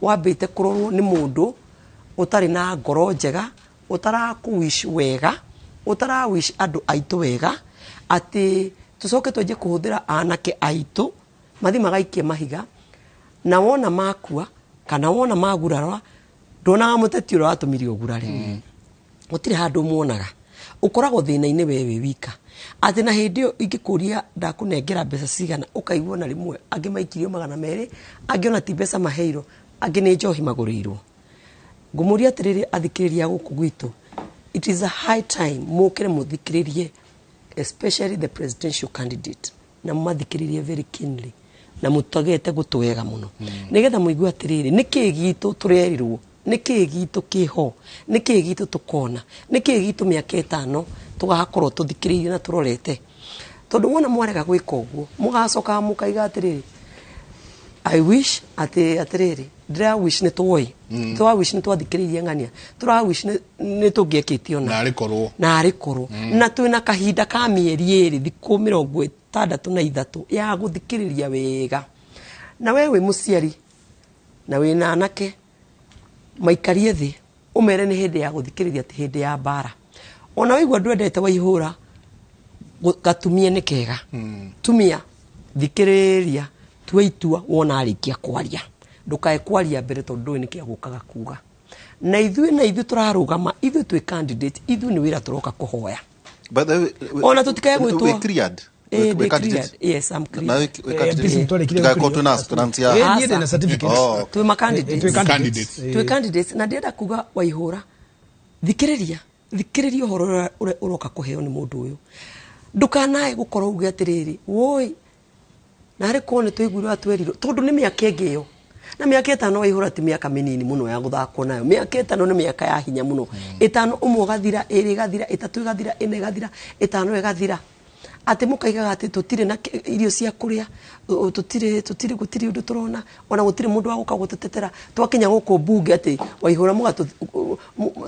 wambĩte kũrorwo nĩ mũndũ ũtarĩ na ngoro njega, ũtarakũ-wish wega, ũtara-wish andũ aitũ wega, atĩ tũcoke twanjie kũhũthĩra anake aitũ mathiĩ magaikie mahiga, na wona makua kana wona magurarwa, nduonaga mũteti ũrĩa watũmire ũgurare. Gũtirĩ handũ muonaga, ũkoragwo thĩna-inĩ we wĩ wika. Atĩ na hĩndĩ ĩyo ingĩkũria ndakũnengera mbeca cigana, ũkaigua ona rĩmwe angĩ maikirio 200, angĩ ona ti mbeca maheirwo, angĩ nĩ njohi magũrĩirwo. Ngũmũria atĩrĩrĩ athikĩrĩria gũkũ gwitũ, it is a high time mũkĩre mũthikĩrĩrie especially the presidential candidate, na mũmathikĩrĩrie very keenly, na mũtagete gũtwega mũno. Nĩgetha mũigue atĩrĩrĩ, nĩkĩ gitũ tũrerirwo, nĩkĩ gitũ kĩho, nĩkĩ gitũ tũkona, nĩkĩ gitũ mĩaka 5 tũgakorwo tũthikĩrĩirie na tũrorete. Tondũ wona mwarega gwĩka ũguo, mũgacoka mũkaiga atĩrĩrĩ, I wish atĩ atĩrĩrĩ, ndĩra wish nĩ twoĩ. Twa wish nĩ twathikĩrĩirie ng'ania, tũra wish nĩ tũngĩekĩte ona. Na arĩ korwo. Na arĩ korwo. Na twĩna kahinda ka mĩeri 2, thikũ 63 ya gũthikĩrĩria wega. Na we wĩ mũciari na wĩna anake, maikarie thĩ, ũmere nĩ hĩndĩ ya gũthikĩrĩria, ti hĩndĩ ya mbara. Ona waigua ndwendete waihũra, gatumie nĩ kega. Tumia, thikĩrĩria, tua itua wona arĩkia kwaria. Ndũkae kwaria mbere tondũ ndũĩ nĩkĩ agũkaga kuga. Na ithuĩ tũrarũgama, ithuĩ twĩ candidate, ithuĩ nĩ wĩra tũroka kũhoya. By the way, Ona tũtikae gwĩtwo. we cleared. We candidate. Yes, I'm cleared. Na we candidate. Please, twarĩkire Tũgakorwo gũkĩrio. twĩna aspirants ya- Niĩ ndĩna certificate. Oh. Twĩ ma candidates. Twĩ candidates. Twĩ candidates. Na ndĩrenda kuga waihũra, thikĩrĩria, thikĩrĩria ũhoro ũrĩa ũroka kũheo nĩ mũndũ ũyũ. Ndũkanae gũkorwo uge atĩrĩrĩ, woi, na arĩ korwo nĩ twaiguirwo atwerirwo, tondũ nĩ mĩaka ĩngĩ ĩyo. Na mĩaka 5 waihũra ti mĩaka mĩnini mũno ya gũthakwo nayo. Mĩaka 5 nĩ mĩaka ya hinya mũno. 5 ũmwe ũgathira, 2 ĩgathira, 3 ĩgathira, 4 ĩgathira, 5 ĩgathira. Atĩ mũkaigaga atĩ tũtirĩ na irio cia kũrĩa, tũtirĩ, gũtirĩ ũndũ tũrona, ona gũtirĩ mũndũ wa gũka gũtũtetera. Twakinya gũkũ mbunge atĩ waihũra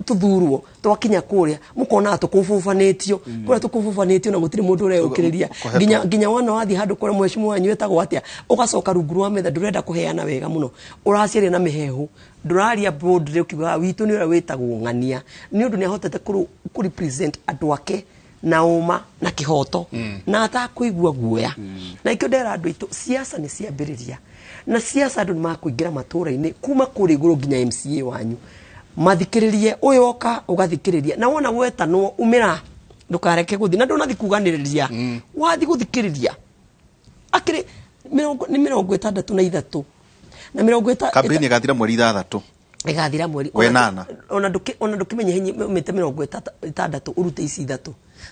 tũthurwo, twakinya kũrĩa mũkona tũkũbũbanĩtio, kũrĩa tũkũbũbanĩtio na gũtirĩ mũndũ ũreyũkĩrĩria. Kũhetwo. Nginya wona wathiĩ handũ kũrĩa mheshimiwa wanyu etagwo atĩa, ũgacoka rungu rwa metha, ndũrenda kũheana wega mũno, ũraciaria na mĩheehũ, ndũraria boldly ũkiugaga witũ nĩ ũrĩa wĩtagwo ng'ania, nĩ ũndũ nĩ ahotete kũ represent andũ ake na ũma na kĩhoto, na atakũigua guoya. Na ikĩo ndera andũ aitũ, siasa nĩ ciambĩrĩria, na siasa andũ nĩ makũingĩra matũũra-inĩ kuma kũrĩa igũrũ nginya MCA wanyu, mathikĩrĩrie ũyũ oka ũgathikĩrĩria, na wona gwetanwo umĩra, ndũkareke gũthiĩ, na ndũnathiĩ kuganĩrĩria. Wathiĩ gũthikĩrĩria akĩrĩ nĩ 63. Na mĩrongo Campaign ĩgathira mweri 6. Ĩgathira mweri Wenana. Ona ndũkĩmenye hinya mĩte 60 ũrute ici 3,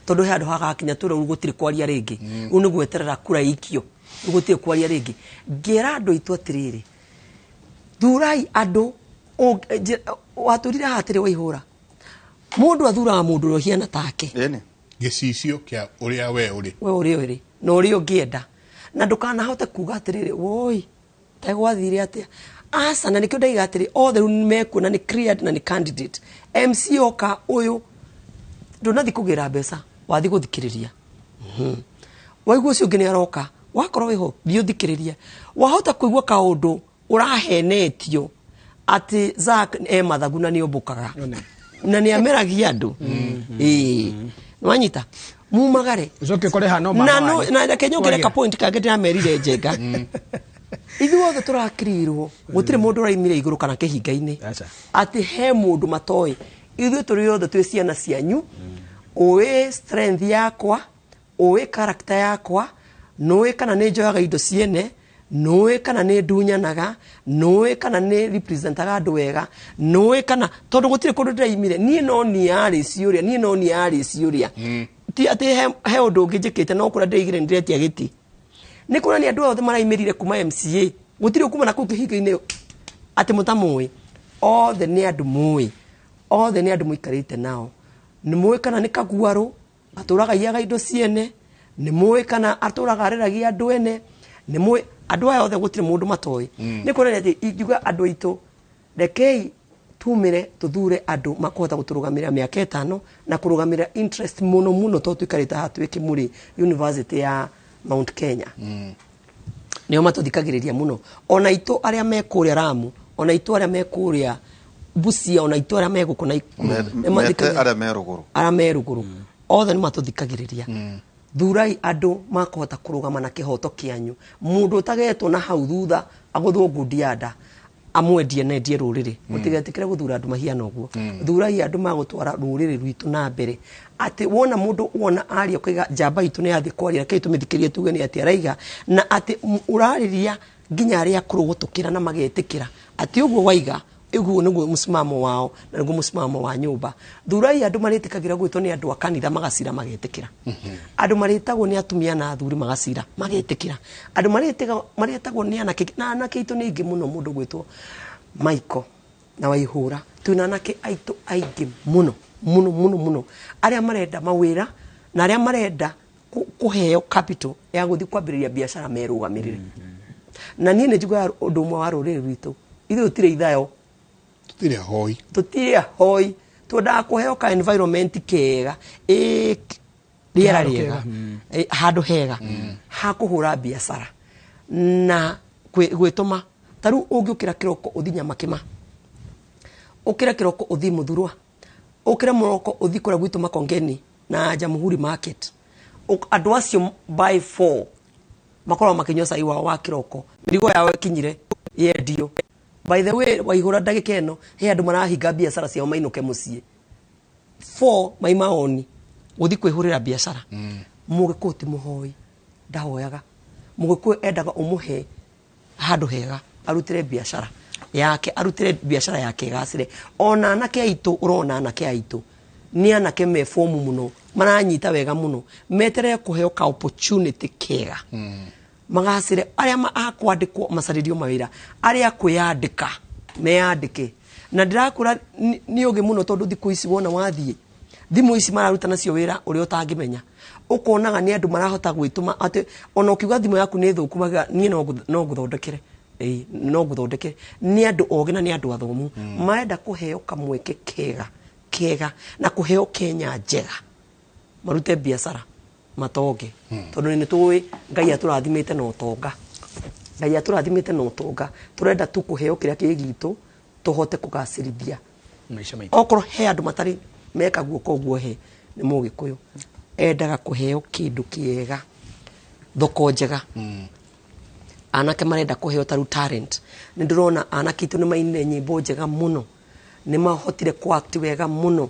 tondũ he handũ hagakinya twĩrwo rĩu gũtirĩ kwaria rĩngĩ. Rĩu nĩ gweterera kura ikio, rĩu gũtirĩ kwaria rĩngĩ. Ngĩra andũ aitũ atĩrĩrĩ, thurai andũ. Watũrire haha atĩrĩ Waihũra, mũndũ athuraga mũndũ ũrĩa ũhiana take. Ĩni. Gĩcicio kĩa ũrĩa we ũrĩ. We ũrĩa ũrĩ na ũrĩa ũngĩenda, na ndũkanahote kuga atĩrĩrĩ, woi ta gwathire atĩa. Aca, na nĩkĩo ndaiga atĩrĩ, othe rĩu mekuona nĩ cleared na nĩ candidate. MC oka ũyũ ndũnathi kũgĩra mbeca, wathi gũthikĩrĩria. Waigua ũcio ũngĩ nĩ aroka, wakorwo wĩho thiĩ ũthikĩrĩrie. Wahota kũigua kaũndũ ũrahenetio atĩ Zack e mathagu na nĩ ombũkaga na nĩ ameragia andũ. Ĩĩ, nĩwanyita mumagare. Ũcoke ũkore haha no na mama no wanyu. Na reke nyongere Kwaria. ka point kangĩ ndĩramerire Njenga. Ithuothe tũrakirirwo, gũtirĩ mũndũ ũraimire igũrũ kana kĩhinga-inĩ atĩ he mũndũ matoĩ. Ithuĩ tũrĩ othe twĩ ciana cianyu. Ũĩ strength yakwa, ũĩ character yakwa, nũĩ kana nĩ njoyaga indo ciene, nũĩ kana nĩ ndunyanaga, nũĩ kana nĩ representaga andũ wega, nũĩ kana tondũ gũtirĩ kũndũ ndĩraimire. Niĩ no niĩ arĩ ciũria, niĩ no niĩ arĩ ciũria. Ti atĩ he ũndũ ũngĩ njĩkĩte, no kũrĩa ndĩraigire nĩ ndĩretia gĩti. Nĩ kuonania andũ othe maraimĩrire kuma MCA, gũtirĩ ũkuma na kũu kĩhinga-inĩ atĩ mũtamũĩ. Othe nĩ andũ mũĩ, othe nĩ andũ mũikarĩte nao. Nĩ mũĩ kana nĩ kaguarũ atũraga iyaga indo ciene, nĩ mũĩ kana atũraga areragia andũ ene, nĩ mũĩ andũ aya othe gũtirĩ mũndũ matoĩ. Nĩ kuonania atĩ ingiuga andũ aitũ, rekei tumire tuthure andũ makũhota gũtũrũgamĩrĩra mĩaka 5 na kũrũgamĩrĩra interest mũno mũno, tondũ tũikarĩte haha twĩ Kĩmũrĩ University ya Mount Kenya. Nĩo matũthikagĩrĩria mũno. Ona itũ arĩa me kũrĩa Ramu, ona itũ arĩa me kũrĩa Busia, ona itũ arĩa me gũkũ Naikuru, nĩ Mete mathikagĩrĩria. Arĩa me rũgũrũ. Arĩa me rũgũrũ othe nĩ matũthikagĩrĩria. Thurai andũ makũhota kũrũgama na kĩhoto kĩanyu. Mũndũ ũtagetwo na hau thutha agũthwo ngundi ya nda amwendie na endie rũrĩrĩ. Mũtigetĩkĩre gũthura andũ mahiana ũguo. Thurai andũ magũtwara rũrĩrĩ rwitũ na mbere. Atĩ wona mũndũ wona aria ũkaiga njamba itũ nĩ yathiĩ kwaria, rekei tũmĩthikĩrie tuge nĩ atĩ araiga, na atĩ ũrarĩria nginya arĩa akũrũ gũtũkĩra na magetĩkĩra atĩ ũguo waiga ũguo nĩguo mũsimamo wao na nĩguo mũsimamo wa nyũmba. Thurai andũ marĩtĩkagĩra gwĩtwo nĩ andũ a kanitha magacira magetĩkĩra. Andũ marĩtagwo nĩ atumia na athuri magacira magetĩkĩra. Andũ marĩtagwo nĩ anake, na anake aitũ nĩ aingĩ mũno, mũndũ gwĩtwo Michael na Waihũra. Twĩna anake aitũ aingĩ mũno mũno mũno mũno, arĩa marenda mawĩra na arĩa marenda kũheo capital ya gũthiĩ kwambĩrĩria biacara merũgamĩrĩre. Na niĩ nĩ njiguaga ũndũ ũmwe wa rũrĩrĩ rwitũ, ithuĩ tũtirĩ ithayo, Tũtirĩ ahoi. Tũtirĩ ahoi. Twendaga kũheo ka environment kega, rĩera Handũ rĩega, kega. Handũ hega ha kũhũra biacara na gwĩtũma. Ta rĩu ũngĩũkĩra kĩroko ũthiĩ Nyamakĩma, ũkĩre kĩroko ũthiĩ Mũthurwa, ũkĩre mũroko ũthiĩ kũrĩa gwitũ Makongeni na Jamhuri Market, andũ acio by 4 makoragwo makĩnyua cai wao wa kĩroko, mĩrigo yao ĩkinyire yendio. By the way, Waihũra, ndagĩka ĩno he andũ marahinga biacara ciao mainũke mũciĩ 4 maima oni gũthiĩ kwĩhũrĩra biacara. Mũgĩkũyũ ti mũhoi, ndahoyaga. Mũgĩkũyũ endaga ũmũhe handũ hega arutĩre biacara yake, arutĩre biacara yake ĩgacĩre. Ona anake aitũ, ũrona anake aitũ nĩ anake me fomu mũno, maranyita wega mũno, meterere kũheo ka opportunity kega magacĩre. Arĩa akwandĩkwo macarĩrio mawĩra, arĩa akwĩyandĩka meyandĩke. Na ndĩrakwĩra nĩ ũgĩ mũno, tondũ thikũ ici wona wathiĩ thimũ ici mararuta nacio wĩra ũrĩa ũtangĩmenya, ũkonaga nĩ andũ marahota gwĩtũma atĩ ona ũkiuga thimũ yaku nĩ thũku, mauga niĩ no ngũthondekere. Ĩĩ, no ngũthondekere. Nĩ andũ ogĩ na nĩ andũ athomu, marenda kũheo kamweke kega kega na kũheo Kenya njega marute biacara matonge, tondũ nĩ tũĩ Ngai atũrathimĩte na ũtonga. Ngai atũrathimĩte na ũtonga, tũrenda tu kũheo kĩrĩa kĩ gitũ tũhote kũgacĩrithia maica maitũ. Okorwo he andũ matarĩ meka guoko ũguo, he nĩ Mũgĩkũyũ endaga kũheo kĩndũ kĩega, thoko njega. Anake marenda kũheo ta rĩu talent. Nĩ ndĩrona anake aitũ nĩ mainire nyĩmbo njega mũno, nĩ mahotire kũ-act wega mũno,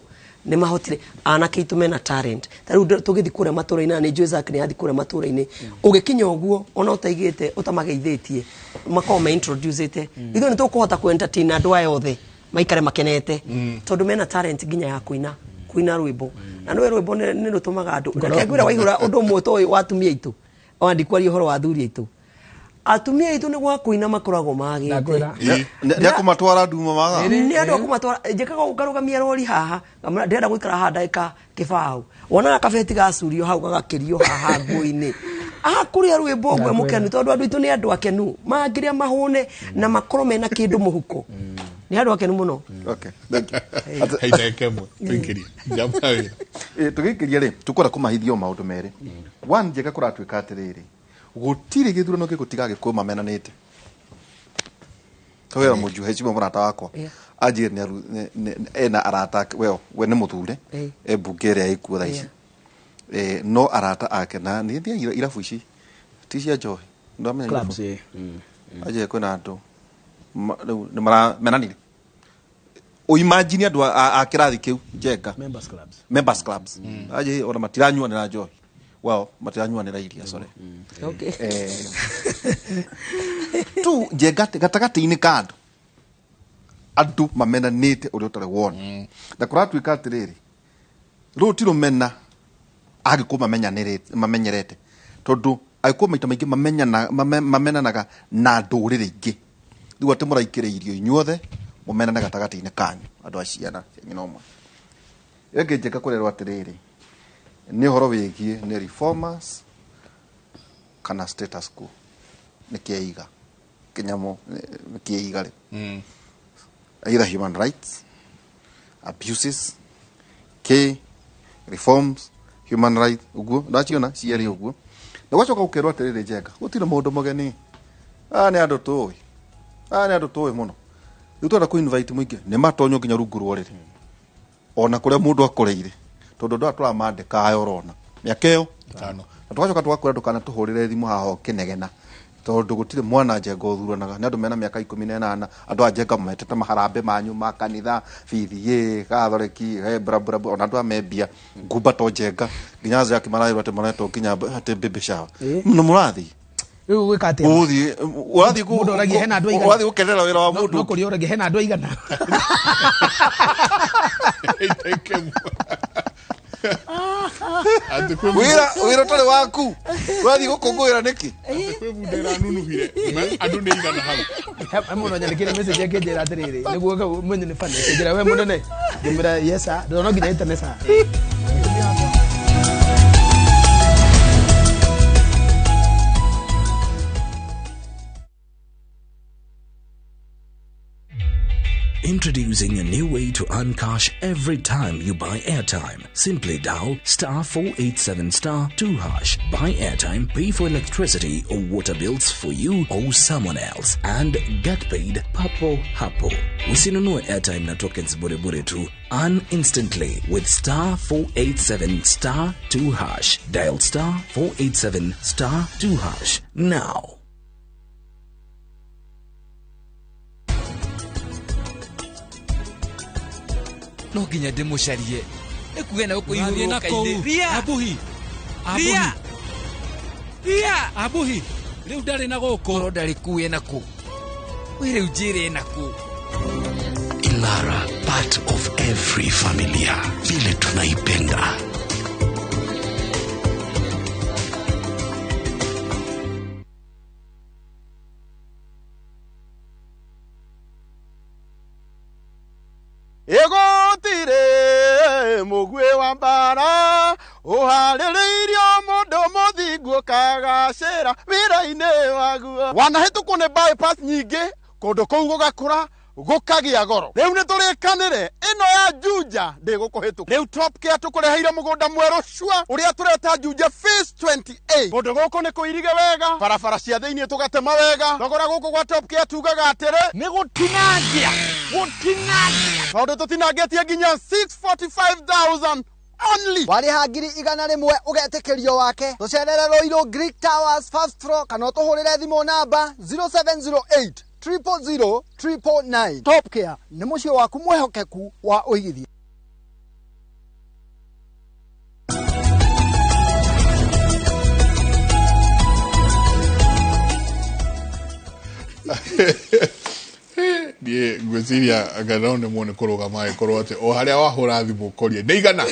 nĩ mahotire. Anake aitũ mena talent. Ta rĩu tũgĩthiĩ kũrĩa matũra-inĩ, na nĩ njũĩ Zack nĩ athiĩ kũrĩa matũra-inĩ, ũgĩkinya ũguo ona ũtaigĩte ũtamageithĩtie, makoragwo me introducĩte. Ithuĩ nĩ tũkũhota kũ entertain andũ aya othe. Maikare makenete tondũ mena talent nginya ya kuina kuina rwĩmbo, na nĩwe rwĩmbo nĩ rũtũmaga andũ. Reke ngwĩre, Waihũra, ũndũ ũmwe toĩ wa atumia aitũ, ona ndikwaria ũhoro wa athuri aitũ, atumia aitũ nĩ gwa kũina makoragwo magĩte. Nĩ akũmatwara nduma maga. Nĩ andũ akũmatwara. Njĩkaga ũguo, ngarũgamia rori haha, ngamwĩra ndĩrenda gũikara haha ndagĩka kĩbaũ. Wonaga kabeti gacurio hau, gagakĩrio haha nguo-inĩ, akũrĩa rwĩmbo ũguo mũkenu, tondũ andũ aitũ nĩ andũ akenu, mangĩrĩa mahũne na makorwo mena kĩndũ mũhuko, nĩ andũ akenu mũno. Okay, thank you. Hei, ndagĩka ĩmwe tũingĩrie njamba wĩra. Tũgĩkĩria rĩ, tũkwenda kũmahithio maũndũ merĩ. One, njega kũratuĩka atĩrĩrĩ, gũtirĩ gĩthurano gĩgũtiga Gĩkũyũ mamenanĩte. Kawĩra mũnjuhe cimwe mũrata wakwa anjĩre nĩ ena arata ake, we nĩ mũthure e mbunge ĩrĩa ĩkuo thaa ici. No arata ake na nĩ thiaga irabu ici ti cia njohi. Ndamenya Clubs, irabu. Anjĩre kwĩna andũ rĩu nĩ maramenanire. Ũimagine andũ a kĩrathi kĩu, Njenga. Members clubs. Members clubs. Aje ona matiranyuanĩra njohi. Well, matiranyuanĩra iria, sorry. Tu Njenga gatagatĩ-inĩ ka andũ andũ mamenanĩte ũrĩa ũtarĩ wona, na kũratuĩka atĩrĩrĩ, rũu ti rũmena Agĩkũyũ mamenyerete, tondũ Agĩkũyũ maita maingĩ mamenanaga na ndũrĩrĩ ingĩ. Rĩu atĩ mũraikĩrĩ irio inyuothe mũmenane gatagatĩ-inĩ kanyu andũ a ciana cia nyina ũmwe. Ĩyo ĩngĩ, Njenga, kũrerwo atĩrĩrĩ, nĩ ũhoro wĩgiĩ nĩ reformers kana status quo, nĩ kĩiga kĩnyamũ, nĩ kĩiga rĩ, either human rights abuses k reforms human rights ũguo ndaciona cierĩ ũguo. Na gwacoka gũkerwo atĩrĩrĩ, Njenga, gũtirĩ mũndũ mũgeni, aya nĩ andũ tũĩ, aya nĩ andũ tũĩ mũno. Rĩu twenda kũ invite mũingĩ nĩ matonywo nginya rungu rwa ũrĩrĩ, ona kũrĩa mũndũ akoreire, tondũ andũ aya tũramandĩka aya ũrona mĩaka ĩyo ĩtano. Na tũgacoka tũgakwĩra ndũkanatũhũrĩre thimũ haha ũkĩnegena, tondũ gũtirĩ mwana Njenga ũthuranaga. Nĩ andũ mena mĩaka 18. Andũ a Njenga metete maharambe manyu ma kanitha, BBA, Katholiki, he bra bra bra, ona andũ a membia ngumba to Njenga nginya Zaki maraĩrwo atĩ maretwo nginya atĩ baby shower. Na mũrathiĩ Rĩu gwĩka atĩa? Ũgũthiĩ ũrathiĩ Mũndũ oragia hena andũ aigana. Ũrathiĩ gũkenera wĩra wa mũndũ. No kũria oragia hena andũ aigana. Ndagĩka ĩmwe. Atĩ kwĩ Wĩra ũtarĩ waku ũrathiĩ gũkũngũĩra nĩkĩ? Atĩ kwĩ bunda ĩranunuhire. Andũ nĩ igana hau. He mũndũ anyandĩkĩire message akĩnjĩra atĩrĩrĩ, nĩguo mwenye nĩ funny, akĩnjĩra we mũnene, ngĩmwĩra yes sir, ndĩrona nginya ĩtane sir. Introducing a new way to earn cash every time you buy airtime. Simply dial star 487 star 2 hash. Buy airtime, pay for electricity or water bills for you or someone else, and get paid papo hapo. Usinunue airtime na tokens bure bure tu. Earn instantly with star 487 star 2 hash. Dial star 487 star 2 hash now. No nginya ndĩmũcarie ĩkuge na gũkũ Ũrathiĩ na ihurũka-inĩ. kũu. Ria! Abuhi. Ria! Ria! Abuhi, rĩu ndarĩ na gũkũ. Korwo ndarĩ kuu ena kũ? Wĩ rĩu njĩre ena kũ? Ilara, part of every familia. Vile tunaipenda. Ĩgũtirĩ mũguĩ wa mbara ũharĩrĩirio mũndũ mũthingu ũkagacĩra wĩra-inĩ waguo. Wanahĩtũkwo nĩ bypass nyingĩ, kũndũ kũu gũgakũra gũkagĩa goro. Rĩu nĩ tũrĩkanĩre ĩno ya Juja ndĩgũkũhĩtũka. Rĩu Top Care tũkũreheire mũgũnda mwerũ cua ũrĩa tũreta Juja Phase 28. Kũndũ gũkũ nĩ kũirige wega, barabara cia thĩinĩ tũgatema wega. Thogora gũkũ gwa Top Care tugaga atĩrĩ nĩ gũtinangia, gũtinangia, tondũ tũtinangĩtie nginya 645,000 only. Warĩha 100,000 ũgetĩkĩrio wake. Tũcerere Ruiru Greek Towers first floor, kana ũtũhũrĩre thimũ namba 0708 000 999. Top Care nĩ mũciĩ waku mwĩhokeku wa ũigithia. Niĩ Ngwĩciria anga no nĩ muone kũrũgama agĩkorwo atĩ o harĩa wahũra thimũ ũkorie nĩ igana.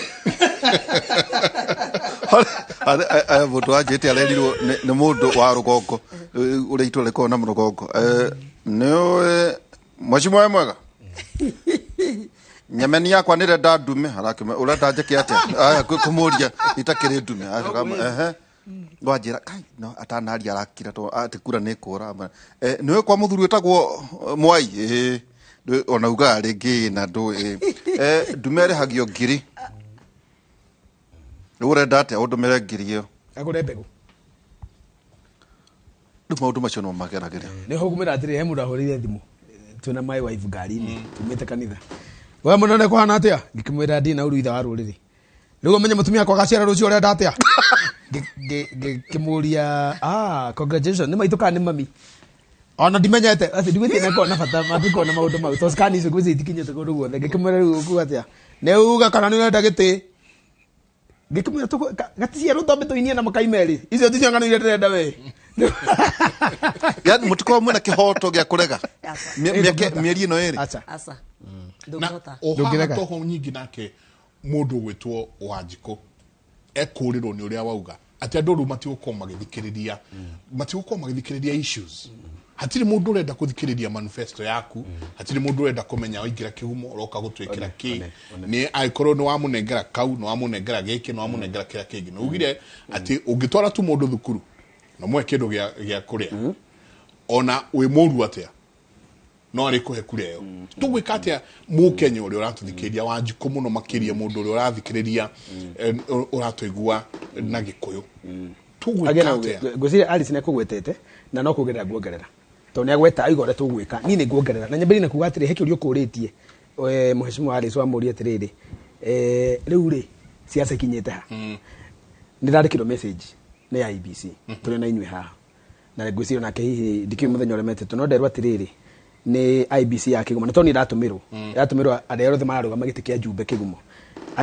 Aya mũndũ wanjĩte arerirwo nĩ mũndũ wa rũgongo ũrĩa itũra rĩkoragwo na mũrũgongo. Nĩũĩ mheshimiwa wĩ mwega, nyameni yakwa nĩ renda ndume, arakĩme ũrenda njĩke atĩa? Aya kũmũria itakĩrĩ ndume. Acoka ehe wanjĩra kai no atanaria arakira to atĩ kura nĩ kũra. Nĩũĩ kwa mũthuri wĩtagwo Mwai? Ĩĩ ona ugaga rĩngĩ na ndũĩ. Ndume ĩrĩhagio ngiri. Rĩu ũrenda atĩa ũndũmĩre ngiri ĩyo? Agũre mbegũ. Rĩu maũndũ macio no mageragĩra. Nĩ hũgũmĩra atĩrĩ, he mũndũ ahũrĩire thimũ twĩna my wife ngari-inĩ tumĩte kanitha. We mũnene kũhana atĩa? Ngĩkĩmwĩra ndĩ na ũru ithe wa rũrĩrĩ. Rĩu ũmenye mũtumia akwa agaciara rũciũ ũrenda atĩa? Ngĩkĩmũria, congratulations, nĩ maitũ kana nĩ mami? Ona ndimenyete, atĩ ndigwĩtie nĩ na bata matikona maũndũ mau. Tondũ scan icio ngwĩciria itikinyĩte kũndũ guothe. Ngĩkĩmwĩra rĩu ũkuga atĩa? Nĩ uga kana nĩ ũrenda gĩtĩ? Ngĩkĩmwĩra gaticiarwo twambe tũinie na makai merĩ. Icio ticio ng'ano iria ndĩrenda we. Yaani mũtikoragwo mwĩna kĩhoto gĩa kũrega mĩeri ĩno ĩrĩ. Aca. Na Ndũngĩhota. o haha toho nyingĩ nake mũndũ ũgwĩtwo Wanjikũ ekũrĩrwo nĩ ũrĩa wauga atĩ andũ rĩu matigũkorwo magĩthikĩrĩria, matigũkorwo magĩthikĩrĩria issues. Hatirĩ mũndũ ũrenda kũthikĩrĩria manifesto yaku, hatirĩ mũndũ ũrenda kũmenya waingĩra kĩhumo ũroka gũtwĩkĩra kĩ, nĩ angĩkorwo nĩ wamũnengera kau, nĩ wamũnengera gĩkĩ, nĩ wamũnengera kĩrĩa kĩngĩ. Nĩ ugire atĩ ũngĩtwara tu mũndũ thukuru na ũmũhe kĩndũ gĩa kũrĩa, ona wĩ mũru atĩa no arĩ kũhe kura ĩyo. Tũgwĩka atĩa mũkenya ũrĩa ũratũthikĩrĩria Wanjikũ mũno makĩria mũndũ ũrĩa ũrathikĩrĩria ũratũigua na Gĩkũyũ, tũgwĩka atĩa? Ngwĩciria Alice nĩ akũgwetete na no kuongerera nguongerera tondũ nĩ agweta aiga ũrĩa tũgwĩka, niĩ nĩ nguongerera na nyambĩrĩrie na kuga atĩrĩ, he kĩũria ũkũrĩtie mheshimiwa Alice wamũria atĩrĩrĩ, rĩu rĩ siasa ikinyĩte ha? Nĩ ndandĩkĩrwo message nĩ IEBC tũrĩ na inyuĩ haha na ngwĩciria nake hihi ndikĩũĩ mũthenya ũrĩa metĩtwo, no nderwo atĩrĩrĩ nĩ IEBC ya Kĩgumo na tondũ nĩ ĩratũmĩrwo ĩratũmĩrwo arĩa othe mararũgama gĩtĩ kĩa Njumbe Kĩgumo,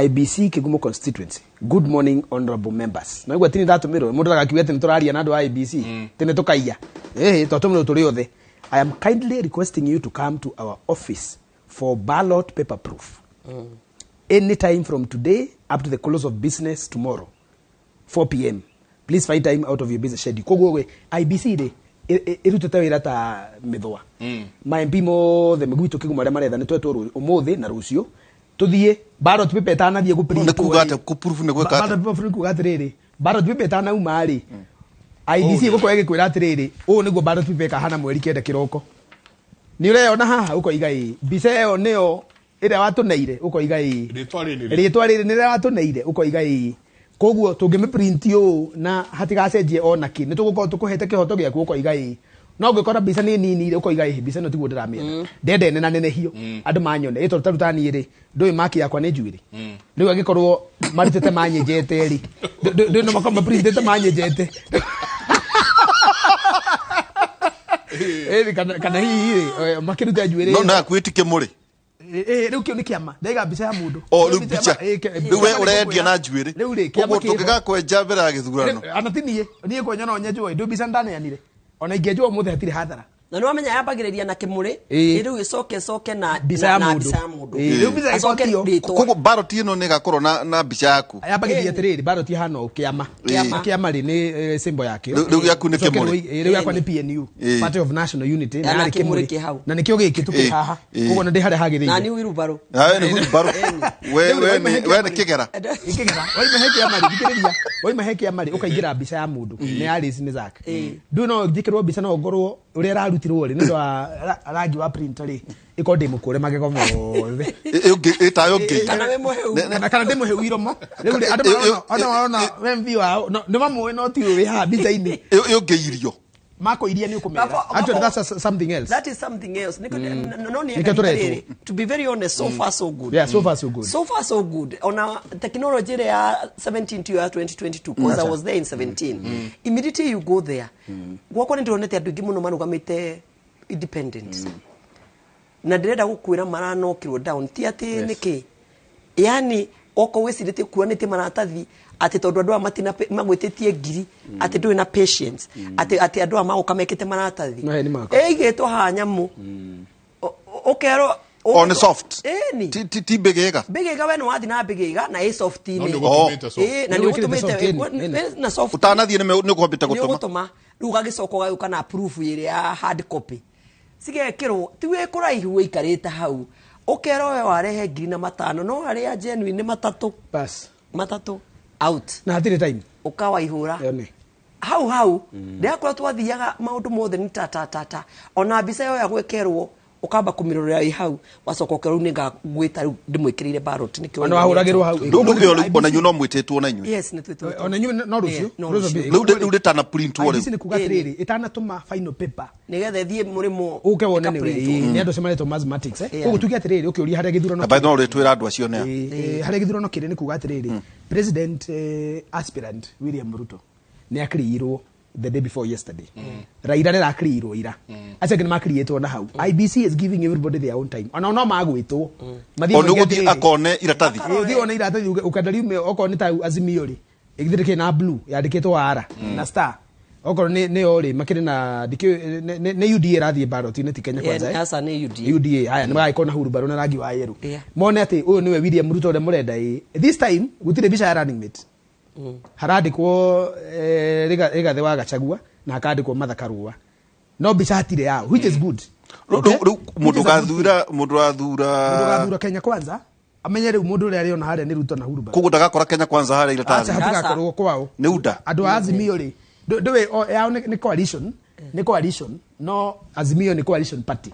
IEBC Kĩgumo constituency, good morning honorable members. Na igua tini ndatũmĩrwo mũndũ ndagakiuge atĩ nĩ tũraria na andũ a IEBC tene tũkaiya, twatũmĩrwo tũrĩ othe. I am kindly requesting you to come to our office for ballot paper proof anytime from today up to the close of business tomorrow 4 p.m. Please find time out of your busy schedule. Koguo we IEBC rĩ ĩrutĩte wĩra ta mĩthũa. Ma MP mothe gwitũ Kĩgumo arĩa maretha nĩ twetwo ũmũthĩ na rũciũ tũthiĩ ballot paper ĩtanathiĩ gũ print. Nĩ kuga atĩa? Kũ proof nĩ gwĩka atĩa? Ballot paper nĩ kuga atĩrĩrĩ, ballot paper ĩtanauma rĩ, IEBC ĩgũkorwo ĩgĩkwĩra atĩrĩrĩ, ũũ nĩguo ballot paper ĩkahana mweri 9 kĩroko. Nĩ ũreyona haha ũkoiga ĩĩ, mbica ĩyo nĩyo ĩrĩa watũneire ũkoiga ĩĩ, rĩtwa rĩrĩ rĩtwa rĩrĩ nĩrĩa watũneire ũkoiga ĩĩ. Koguo tũngĩmĩprint ũũ na hatigacenjie ona kĩ, nĩ tũgũkorwo tũkũhete kĩhoto gĩaku ũkoiga ĩĩ. No ũngĩkora mbica nĩ nini rĩ, ũkoiga ĩĩ, mbica ĩno tiguo ndĩramĩenda, ndenda ĩne na nenehio andũ manyone. Ĩ tondũ ta rĩu ta niĩ rĩ, ndũĩ maki yakwa nĩ njuĩrĩ, rĩu angĩkorwo marutĩte manyenjete rĩ, ndũĩ no makorwo maprintĩte manyenjete. Kana hihi rĩ, makĩrute njuĩrĩ No na kwĩti kĩmũrĩ. Rĩu kĩu nĩ kĩama, ndaiga mbica ya mũndũ. O rĩu mbica. Rĩu we ũrendia na njuĩrĩ. Rĩu rĩ, kĩama Koguo kĩho. tũngĩgakwenja mbere ya gĩthurano. Ana ti niĩ, niĩ kwenja no nyenjwo, ndũ mbica ndaneanire. Ona ingĩenjwo ũmũthĩ hatirĩ hathara. Na nĩ wamenya yambagĩrĩria na kĩmũrĩ, rĩu ĩcoke ĩcoke na Mbica ya na mũndũ. mbica ya mũndũ. Rĩu mbica Acoke ĩgotio. rĩtwa. Koguo ballot ĩno nĩ ĩgakorwo na mbica yaku. Yambagĩrĩria atĩrĩrĩ, ballot ĩhana ũũ, kĩama. Kĩama. Kĩama rĩ nĩ symbol yakĩo. Rĩu gĩaku nĩ Ũcoke kĩmũrĩ. rĩu yakwa nĩ PNU, Party of National Unity, na Na yarĩ kĩmũrĩ kĩmũrĩ. kĩ hau. Na nĩkĩo gĩkĩ tũkĩ haha. Koguo nĩ ndĩ harĩa hagĩrĩire. Na nĩ wheelbarrow. Nawe nĩ wheelbarrow. We nĩ kĩgera. Kĩgera. Waima he kĩama rĩ, thikĩrĩria. Waima he kĩama rĩ, ũkaingĩra mbica ya mũndũ. Nĩ Alice nĩ Zack. Ndũĩ no njĩkĩrwo mbica no ngorwo ũrĩa ĩrarutirwo rĩ, nĩ ũndũ wa rangi wa printer rĩ, ĩkorwo ndĩ mũkũre magego mothe. Ĩtayo ngĩiya. Kana wĩ mũhĩu. Kana ndĩ mũhĩu iromo. Rĩu rĩ, andũ marona, ona marona MV wao, nĩ mamũĩ no ti ũyũ wĩ haha mbica-inĩ. Ĩũngĩirio. Makũiria nĩ ũkũmera. Actually, that's something else. That is something else. No nĩ Nĩkĩo tũretwo. To be very honest, so far so good. Yeah, so far so good. So far so good. Ona technology ĩrĩa ya 17 to ya 2022, because I was there in 17. Immediately you go there. Gwakwa nĩ ndĩronete andũ aingĩ mũno marũgamĩte independent. Na ndĩrenda gũkwĩra maranokirwo down ti atĩ nĩkĩ. Yani okorwo wĩcirĩtie kuanĩtie maratathi atĩ tondũ andũ aya matina magwĩtĩtie ngiri atĩ ndũrĩ na patience atĩ andũ aya magoka mekĩte maratathi Mahe nĩ makwa. ĩigĩtwo haha nyamũ. Ũkerwo O nĩ soft. Ĩni. Ti mbĩgĩga. Mbĩgĩga we nĩ wathiĩ na mbĩgĩga na ĩ soft-inĩ. No nĩ ũgũtũmĩte soft. Ĩ, na nĩ ũgũtũmĩte na soft. Ũtanathiĩ nĩ ũkũhambĩte Nĩ gũtũma. ũgũtũma. Rĩu ũgagĩcoka ũgagĩũka na proof ĩrĩa ya hard copy. Cigekĩrwo ti wĩ kũraihu wĩikarĩte hau. Ũkerwo we warehe 5,000 no arĩa genuine nĩ matatũ. Bas. Matatũ out. Na hatirĩ time. Ũkawaihũra. Hau hau ndĩrakorwo twathiaga maũndũ mothe nĩ ta ta ta ta ona mbica yoyagwo ĩkerwo ũkamba kũmĩrorera ĩ hau wacoka ũkerwo rĩu nĩngagwĩta rĩu ndĩmwĩkĩrĩire ballot nĩkĩo Ona wahũragĩrwo hau. Rĩu rĩu rĩu ona inyuĩ no mwĩtĩtwo na inyuĩ. Yes, nĩ twĩtĩtwo. Ona inyuĩ no rũciũ. No Rũciũ. rũciũ. Rĩu rĩu rĩtana printwo IEBC rĩu. nĩ kuga atĩrĩrĩ ĩtanatũma final paper nĩgetha ĩthiĩ mũrĩmo ũke wone nĩwe ĩkaprintwo. nĩ andũ acio maretwo mathematics eh Yeah. koguo tuge atĩrĩrĩ ũkĩũria harĩa gĩthurano Na by the way ũrĩtwĩra andũ acio nĩa. Harĩa gĩthurano kĩrĩ nĩ kuga atĩrĩrĩ president aspirant William Ruto nĩ akiriirwo the day before yesterday. Raila nĩ arakiriirwo ira. Acio angĩ nĩ makiriĩtwo na hau. IBC is giving everybody their own time. Ona no magwĩtwo. Mathiĩ O nĩ moige ũgũthiĩ atĩrĩrĩ, akone iratathi. Ĩĩ, ũthiĩ wone iratathi uge- ũkenda riume okorwo nĩ ta Azimio rĩ ĩgithĩ rĩkĩrĩ na blue yandĩkĩtwo R na star okorwo nĩ nĩo rĩ makĩrĩ na ndikĩũĩ nĩ UDA ĩrathiĩ ballot-inĩ ti Kenya Yeah, Kwanza eh? aca nĩ UDA. UDA haya nĩ magagĩkorwo na hurumbarũ na rangi wa yerũ Yeah. mone atĩ ũyũ nĩwe William Ruto ũrĩa mũrenda ĩ this time gũtirĩ mbica ya running mate harandĩkwo Rigathĩ wa Gachagua na hakandĩkwo Martha Karua no mbica hatirĩ yao which is good. Rĩu Okay? rĩu mũndũ Which is a good thing. ũgathura mũndũ ũrathura Mũndũ ũgathura Kenya Kwanza amenye rĩu mũndũ ũrĩa arĩona harĩa nĩ Ruto na hurumbarũ koguo ndagakora Kenya Kwanza harĩa acha iratathi. hatigakorwo kwao Nĩ UDA. andũ a Azimio rĩ ndũĩ yao nĩ coalition nĩ coalition no Azimio nĩ coalition party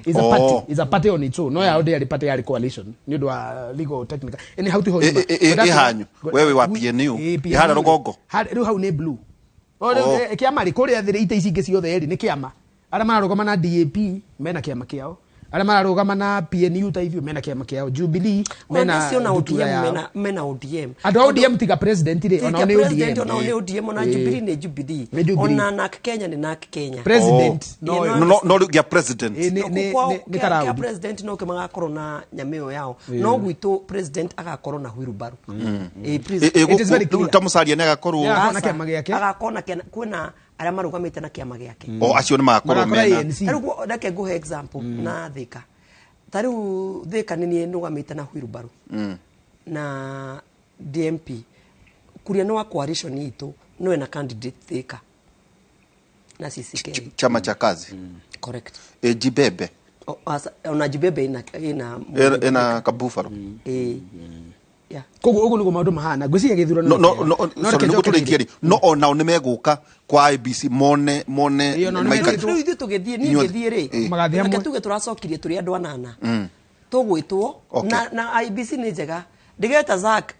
is a Oh. party is a party on its own no yao ndĩarĩ party yarĩ coalition nĩ ũndũ wa legal technical anyhow tiho Ĩ- ĩ- ĩ hanyu we wĩ wa PNU ĩ harĩa rũgongo. Rĩu hau nĩ blue O, rĩu, Oh. kĩama rĩ kũrĩa thĩ rĩ ite ici ingĩ ciothe rĩ nĩ kĩama arĩa mararũgama na DAP mena kĩama kĩao arĩa mararũgama na PNU ta ithuĩ mena kĩama kĩao Jubilee mena Ona acio na ndutura ODM yao. mena ODM. Andũ a ODM tiga president rĩ onao nĩ President ODM onao nĩ ODM ona Ĩĩ. Jubilee nĩ Jubilee. Nĩ Jubilee. Ona NARC Kenya nĩ NARC Kenya. President Oh. no No no rĩu gĩa president. Ĩ, nĩ- Kwao, nĩ kĩa karaũndi president no magakorwo na nyamĩ ĩyo yao Ĩĩ. no gwitũ president agakorwo na wheelbarrow. Ĩĩ, Ĩ- president- ĩ, It is very gũkũ- rĩu clear. ta Musalia nĩ agakorwo Nĩ agakorwo na kĩama gĩake. Agakorwo na kwĩna arĩa marũgamĩte na kĩama gĩake. o acio nĩ magakorwo Magakora mena ANC. Ta rĩu reke ngũhe example na Thika. Ta rĩu Thika nĩ niĩ nũgamĩte na wheelbarrow na DMP kuria nĩ wa coalition itũ no ena candidate Thika na CCK. Chama cha Kazi. Correct. Ĩ, Jibebe Ona Jibebe ina ina ĩna kabufalo. Ĩĩ. Yeah. Koguo ũguo nĩguo maũndũ mahana ngwĩciria gĩthurano No nĩ no kĩega. no No sorry reke nĩguo njoke tũrĩkie rĩrĩ. rĩ no onao nĩ megũka kwa IBC mone mone Ĩĩ, onao nĩ maikari- metĩtwo. Rĩu ithuĩ tũgĩthiĩ niĩ Inyuothe. ngĩthiĩ rĩ Ĩĩ. Magathiĩ reke hamwe. tuge tũracokirie tũrĩ andũ anana tũgwĩtwo Okay. na IBC nĩ njega ndĩgeta Zack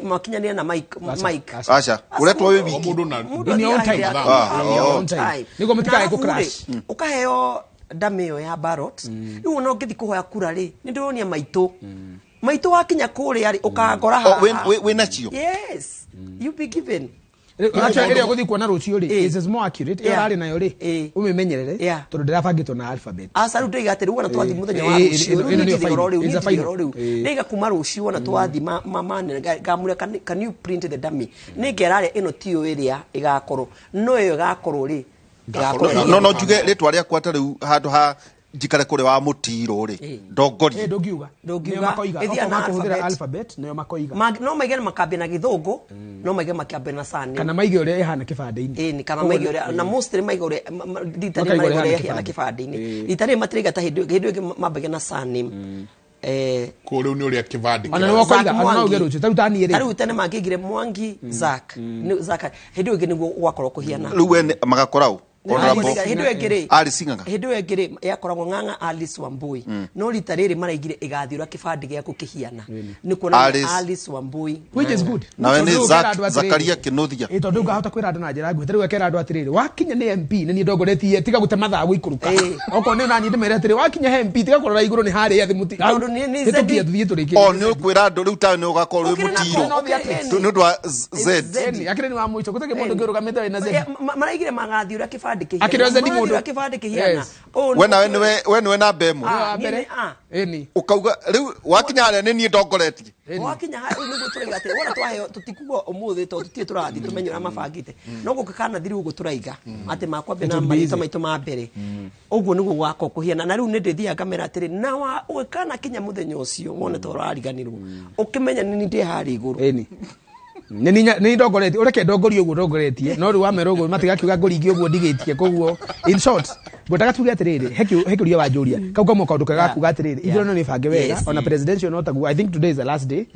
makinyanĩre na Mike Aca, Mike aca. Aca ũretwo wĩ wiki. Mũndũ na Mũndũ In your own athiaga time. hĩndĩ ya- Ah, in your oh. own time. Nĩguo mũtikae Na arabu gũ-crash. rĩ, ũkaheo ndamĩ ĩyo ya ballot rĩu ona ũngĩthiĩ kũhoya kura rĩ nĩ ndĩronia maitũ maitũ wakinya kũrĩa rĩ ũkangora Oh, haha wĩ nacio. Yes, you be given. Rĩu, actually, ĩrĩa ũgũthiĩ kuona rũciũ rĩ Ĩĩ. is more accurate ĩyo Yeah. ũrarĩ nayo rĩ Ĩĩ. ũmĩmenyerere Yeah. tondũ ndĩrabangĩtwo na alphabet Aca rĩu ndĩiga atĩ rĩu ona twathiĩ mũthenya wa Ĩĩ, rũciũ ĩno rĩu nĩyo niĩ final. oro rĩu It's a niĩ final. oro rĩu Ĩĩ. ndĩiga kuma rũciũ ona twathiĩ manene ngamũria can you print the dummy nĩ ngera arĩa ĩno tiyo ĩrĩa ĩgakorwo no ĩyo ĩgakorwo rĩ ĩgakorwo No njuge rĩtwa rĩakwa ta rĩu handũ ha njikare kũrĩa wa mũtiro rĩ Ĩĩ, ndongorie. ndũngiuga Ndũngiuga. Nĩo makoiga Ĩthiaga okorwo na makũhũthĩra alphabet. alphabet nĩo makoiga No maige makambia na gĩthũngũ no maige makambia na surname. Kana maige ũrĩa ĩhana kĩbandĩ-inĩ. Ĩni kana maige ũrĩa na mostly maige ũrĩa rita rĩrĩ Makaiga maraiga ũrĩa ũrĩa ĩhana ĩhana kĩbandĩ-inĩ rita rĩrĩ matiraiga ta hĩndĩ hĩndĩ ĩngĩ mambagia na surname. Kũu rĩu nĩ ũrĩa kĩbandĩ Ona kĩrathi. nĩ wokoiga Zack ona no uge Mwangi. rũciũ ta rĩu ta niĩ Ta rĩ rĩu tene mangĩigire Mwangi Zack Nĩ- Zack hĩndĩ ĩyo ĩngĩ nĩguo gwakorwo kũhiana. Rĩu we magakora ũ? Honorable Hĩndĩ ĩyo ĩngĩ rĩ Alice Ng'ang'a. hĩndĩ ĩyo ĩngĩ rĩ yakoragwo Ng'ang'a Alice Wambui no rita rĩrĩ maraigire ĩgathiĩ ũrĩa kĩbandĩ gĩaku kĩhiana nĩ kuonania Alice. Alice Wambui which is good. Nawe Tondũ nĩ rĩu ũkera andũ atĩrĩrĩ. Zakaria Kĩnuthia. Ĩ, tondũ ngahota kwĩra andũ na njĩra nguhĩ ta rĩu ekera andũ atĩrĩrĩ wakinya nĩ MP nĩ niĩ ndongoretie tiga gũte mathaa gũikũrũka okorwo nĩ naniĩ ndĩmere atĩrĩ wakinya he MP tiga kũrora igũrũ nĩ harĩa thĩ mũti Tondũ nĩ Z. hĩtũkie tũthiĩ tũrĩkie. O nĩ ũkwĩra andũ rĩu tawe nĩ ũgakorwo wĩ mũtiro No theatrics. nĩ ũndũ wa Z. Ĩni, akĩrĩ nĩ wa mũico gũtarĩ mũndũ ũngĩ ũrũgamĩte wĩna Z. Maraigire magathiĩ ũrĩa kĩbandĩ kĩbandĩ kĩhiana Akĩrepresent mũndũ. Mathura kĩbandĩ kĩhiana Yes. Ũũ We nawe nĩwe we nĩwe namba ĩmwe. Ah, niĩ nĩ- ah. Ũkauga rĩu wakinya harĩa nĩ niĩ ndongoretie. Wakinya harĩa rĩu nĩguo tũraiga atĩ wona twaheo tũtikuga ũmũthĩ tondũ tũtirĩ tũrathiĩ tũmenye ũrĩa mabangĩte no gũkĩkanathira ũguo tũraiga atĩ makwambia It na will be marĩtwa easy. maitũ ma mbere ũguo nĩguo gwakorwo kũhiana na rĩu nĩ ndĩthiaga ngamera atĩrĩ na wa ũgĩkana kinya mũthenya ũcio wone ta ũrariganĩrwo ũkĩmenya nĩ niĩ ndĩ harĩa igũrũ. Ĩni. Nĩ ndongoretie ũreke ndongorie ũguo ndongoretie no rĩu wamera ũguo matigakiuga ngũringie ũguo ndigĩtie koguo in short ngwendaga tuge atĩrĩrĩ he kĩũria wanjũria kau kamwe kaũndũ kega kuga atĩrĩrĩ ithurano nĩ bange wega ona presidential no taguo. I think today is the last day.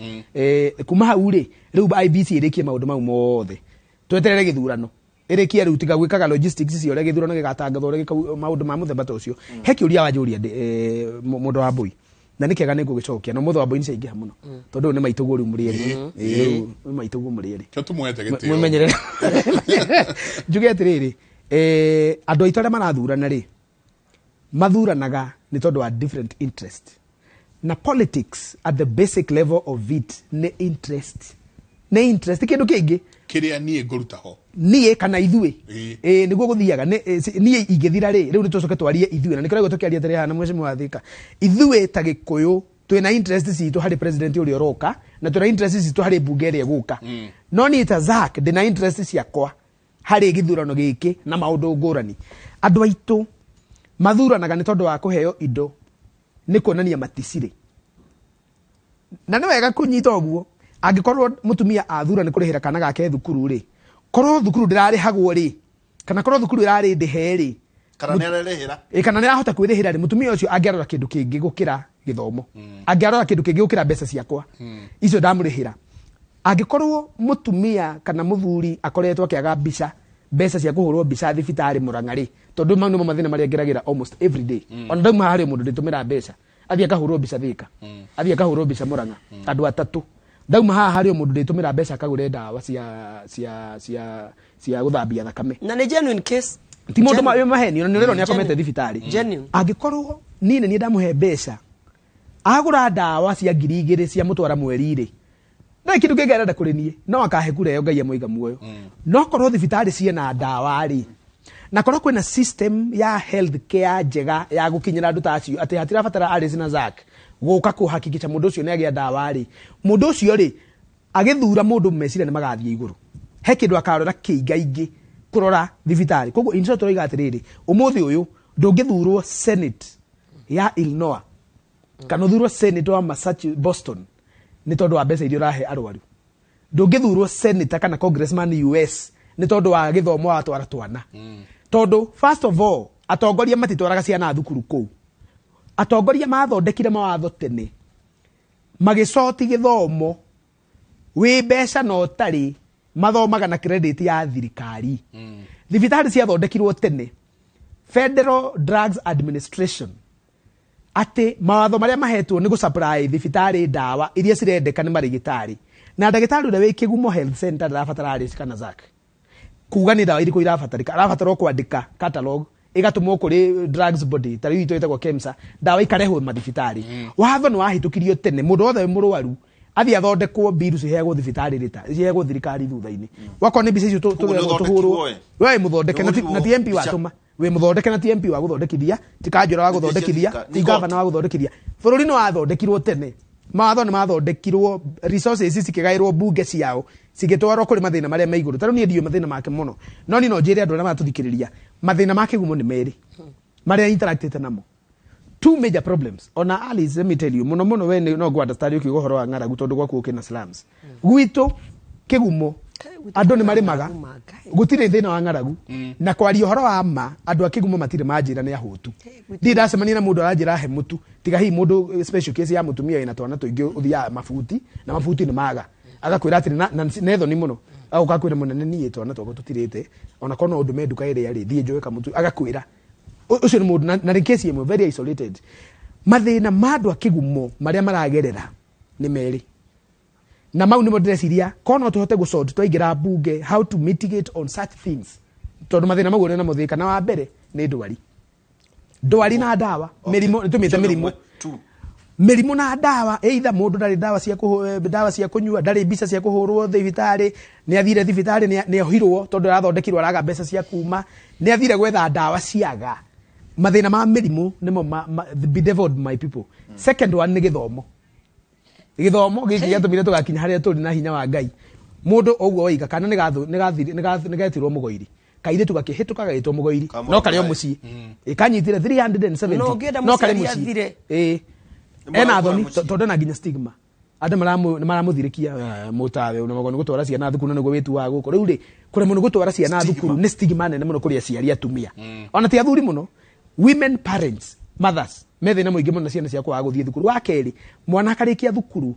Kuma hau rĩ rĩu IBC ĩrĩkie maũndũ mau mothe tweterere gĩthurano ĩrĩkie rĩu tiga gwĩkaga logistics icio ũrĩa gĩthurano gĩgatangathwo ũrĩa maũndũ ma mũthemba ta ũcio. He kĩũria wanjũria mũndũ wa mbũi na nĩ kĩega nĩ ngũgĩcokia no mũthemba wa mbũi nĩ ciaingĩha mũno tondũ ũyũ nĩ maitũguo rĩu mũrĩ erĩ. Rĩu nĩ maitũguo mũrĩ erĩ. Kĩo tũmuoete gĩtĩo. Mwĩmenyerere njuge atĩrĩrĩ andũ aitũ arĩa marathurana rĩ mathuranaga nĩ tondũ wa different interest na politics at the basic level of it nĩ interest nĩ interest kĩndũ kĩngĩ Kĩrĩa niĩ ngũruta ho. Niĩ kana ithuĩ ĩĩ nĩguo gũthiaga niĩ ingĩthira rĩ rĩu nĩtũcoke twarie ithuĩ na nĩkĩo tũkĩaria atĩrĩ haha na mheshimiwa Thika ithuĩ ta Gĩkũyũ twĩna interest citũ harĩ president ũrĩa ũroka na twĩna interest citũ harĩ mbunge ĩrĩa ĩgũka no niĩ ta Zack ndĩna interest ciakwa harĩ gĩthurano gĩkĩ na maũndũ ngũrani. Andũ aitũ mathuranaga nĩ tondũ wa kũheo indo nĩ kuonania maticirĩ na nĩ wega kũnyita ũguo angĩkorwo mũtumia athura nĩ kũrĩhĩra kana gake thukuru rĩ korwo thukuru ndĩrarĩhagwo rĩ kana korwo thukuru ĩrarĩ ndĩhe rĩ Kana nĩ arerĩhĩra. Ĩ, kana nĩ arahota kwĩrĩhĩra rĩ mũtumia ũcio angĩarora kĩndũ kĩngĩ gũkĩra gĩthomo angĩarora kĩndũ kĩngĩ gũkĩra mbeca ciakwa icio ndamũrĩhĩra. Angĩkorwo mũtumia kana mũthuri akoretwo akĩaga mbica mbeca cia kũhũrwo mbica thibitarĩ Mũrang'a rĩ tondũ mau nĩmo mathĩna marĩa ngeragĩra almost every day ona ndauma harĩ mũndũ ndĩtũmĩra mbeca athiĩ akahũrwo mbica Thika athiĩ akahũrwo mbica Mũrang'a andũ atatũ ndauma haha harĩ mũndũ ndĩtũmĩra mbeca akagũre ndawa cia gũthambia thakame. Na nĩ genuine case. Ti mũndũ maheni ona nĩ ũrerwo nĩ akomete thibitarĩ. Genuine. Angĩkorwo niĩ nĩ niĩ ndamũhe mbeca agũra ndawa cia 2000 cia mũtwara mweri rĩ ndarĩ kĩndũ kĩngĩ arenda kũrĩ niĩ no akahe kura ĩyo Ngai amũiga muoyo no korwo thibitarĩ ciena ndawa rĩ na korwo kwĩna system ya health care njega ya gũkinyĩra andũ ta acio atĩ hatirabatara Alice na Zack gũka kũhakikisha mũndũ ũcio nĩ agĩa ndawa rĩ mũndũ ũcio rĩ agĩthura mũndũ meciria nĩ magathiĩ igũrũ he kĩndũ akarora kĩingaingĩ kũrora thibitarĩ koguo in short tũroiga atĩrĩrĩ ũmũthĩ ũyũ ndũngĩthurwo senate ya Illinois kana ũthurwo senate wa Massachusetts Boston nĩ tondũ wa mbeca iria ũrahe arwaru ndũngĩthurwo senator kana congressman US nĩ tondũ wa gĩthomo watwara twana tondũ first of all atongoria matitwaraga ciana thukuru kũu atongoria mathondekire mawatho tene magĩcoti gĩthomo wĩ mbeca na ũtarĩ mathomaga na credit ya thirikari. Thibitarĩ ciathondekirwo tene Federal Drugs Administration atĩ mawatho marĩa mahetwo nĩ gũsupply thibitarĩ ndawa iria cirendeka nĩ marĩgĩtarĩ na ndagĩtarĩ ũrĩa wĩ Kĩgumo Health Center ndarabatara Alice kana Zack kuga nĩ ndawa irĩkũ irabatarĩka arabatara o kwandĩka catalog ĩgatũmwo kũrĩ drugs body ta rĩu itũ ĩtagwo KEMSA ndawa ikarehwo mathibitarĩ. Watho nĩ wahĩtũkirio tene mũndũ wothe wĩ mũrwaru athiĩ athondekwo mbiru ciheagwo thibitarĩ rĩta ciheagwo thirikari thutha-inĩ wakorwo nĩ mbica icio Koguo nĩ tũhũrwo ũthondekirwo we mũthondeke na ti MP Mbica. watũma wĩ mũthondeke na ti MP wa gũthondekithia ti kanjũra wa gũthondekithia ti gavana wa gũthondekithia bũrũri nĩ wathondekirwo tene mawatho nĩ mathondekirwo resources cikĩgaĩrwo mbunge ciao cigĩtwarwo kũrĩ mathĩna marĩa me igũrũ ta rĩu niĩ ndiũĩ mathĩna make mũno no niĩ no njĩre andũ arĩa maratũthikĩrĩria mathĩna ma Kĩgumo nĩ merĩ marĩa interactĩte namo two major problems ona Alice let me tell you mũno mũno we no ngũ understand ũkiuga ũhoro wa ng'aragu tondũ gwaku ũkĩna slums gwitũ Kĩgumo andũ nĩ marĩmaga gũtirĩ thĩna wa ng'aragu na kwaria ũhoro wa ma andũ a Kĩgumo matirĩ manjĩra nĩ ahũtu ndirĩ ndacemania na mũndũ aranjĩra he mũtu tiga hihi mũndũ special case ya mũtumia wĩna twana tũingĩ ũthiaga mabuti na mabuti nĩ maga agakwĩra atĩrĩ na nĩ thoni mũno agoka akwĩra mũnene niĩ twana twakwa tũtirĩte ona korwo no ũndũme nduka ĩrĩa rĩ thiĩ njoe kamũtu agakwĩra ũcio nĩ mũndũ na nĩ case ĩmwe very isolated mathĩna ma andũ a Kĩgumo marĩa maragerera nĩ merĩ na mau nĩmo ndĩreciria korwo no tũhote gũsort twaingĩra mbunge how to mitigate on such things tondũ mathĩna mau ũrĩa namo thĩka na wa mbere nĩ ndwari ndwari na ndawa mĩrimũ nĩtũmĩte mĩrimũ. Mĩrimũ na ndawa, either mũndũ ndarĩ ndawa cia ndawa cia kũnyua, ndarĩ mbica cia kũhũrwo thibitarĩ, nĩ athire thibitarĩ, nĩ ohirwo tondũ arathondekirwo araga mbeca cia kuma, nĩ athire gwetha ndawa ciaga. Mathĩna ma mĩrimũ nĩmo the bedeviled my people. Second one nĩ gĩthomo. Gĩthomo gĩkĩ gĩatũmire tũgakinya harĩa tũrĩ na hinya wa Ngai. Mũndũ ũguo oiga kana nĩgatirwo mũgoiri, kairĩtu gakĩhĩtũka gagĩtwo mũgoiri, no karĩ o mũciĩ. Ĩkanyitire 370 No ũngĩenda no karĩ mũciari mũciĩ. athire. Ĩĩ. Ena thoni tondũ ena nginya stigma. Andũ maramũthirĩkia, mũtawe ũremagwo nĩ gũtwara ciana thukuru na nĩguo wĩtuaga gũkũ. Rĩu rĩ, kũremwo nĩ gũtwara ciana thukuru nĩ stigma nene mũno kũrĩ aciari atumia. Ona ti athuri mũno. Women parents, mothers, me thĩna mũingĩ mũno na ciana cia kwaga gũthiĩ thukuru. Wa kerĩ, mwana akarĩkia thukuru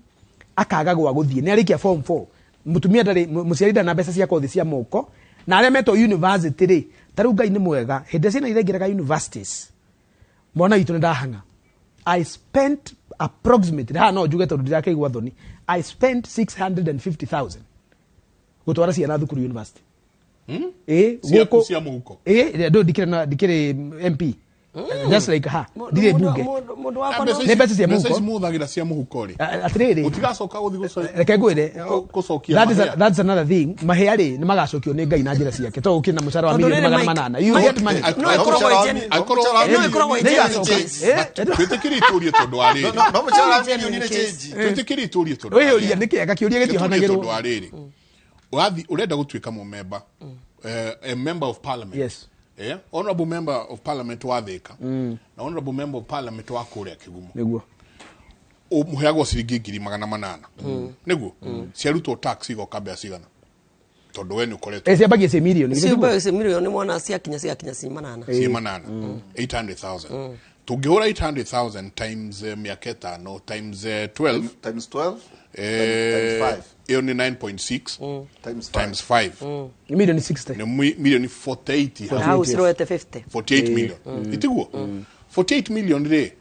akaga gwa gũthiĩ, nĩ arĩkia form 4. Mũtumia ndarĩ, mũciari ndarĩ na mbeca cia kothi cia moko, na arĩa metwo university rĩ, ta rĩu Ngai nĩ mwega, hĩndĩ ĩrĩa ciana iraingĩraga universities, mwana witũ nĩ ndahang'a. I spent approximately, haha no njuge tondũ ndirakĩigua thoni, I spent 650,000 gũtwara ciana thukuru university. Ĩĩ, Ciaku gũkũ- cia mũhuko. Ĩĩ, ndũ ndikĩrĩ na, ndikĩrĩ MP. Just like her. Ndirĩ mbunge. Mũndũ wakwa Mbeca Nĩ mbeca cia mbeca ici mũhuko. mũhũthagĩra cia mũhuko rĩ, Atĩrĩrĩ, mũtigacoka gũthiĩ reke ngwĩre, gũcokia that is mahĩa. that's another thing. Mahĩa rĩ, nĩ magacokio nĩ Ngai na njĩra ciake, tondũ ũkĩrĩ na mũcara wa Tondũ mirioni rĩrĩ, magana Mike, manana. You Mike, get money. no ĩkoragwo ĩ no ĩkoragwo ĩ Nĩ igacoka. genuine. Twĩtĩkĩrie tũrie tondũ wa rĩrĩ. No mũcara wa mirioni nĩ change. Twĩtĩkĩrie tũrie tondũ wa Wĩyũria rĩrĩ. nĩ kĩega, kĩũria Tũrie gĩtiohanagĩrwo. tondũ wa rĩrĩ. Ũrathi ũrenda gũtuĩka mũmemba, a member of parliament. Yes. Honorable member of parliament wa Thika na honorable member of parliament wa kũrĩa Kĩgumo. Nĩguo. Mũheagwo ciringi 800,000. Nĩguo. Ciarutwo tax igoka mbeca cigana? Tondũ we nĩ ũkoretwo Ĩ, ciambagia ciĩ mirioni. Cio mbeca mirioni mwana ciakinya cigakinya ci manana. Ciĩ manana. 800,000. Tũngĩhũra 800,000 times mĩaka ĩtano times 12 times 12 times five. Ĩyo nĩ 9.6 times times 5. Nĩ mirioni 60. Nĩ mirioni 48 Na hau ciroete 50. 48 million. Itiguo? 48 million rĩ,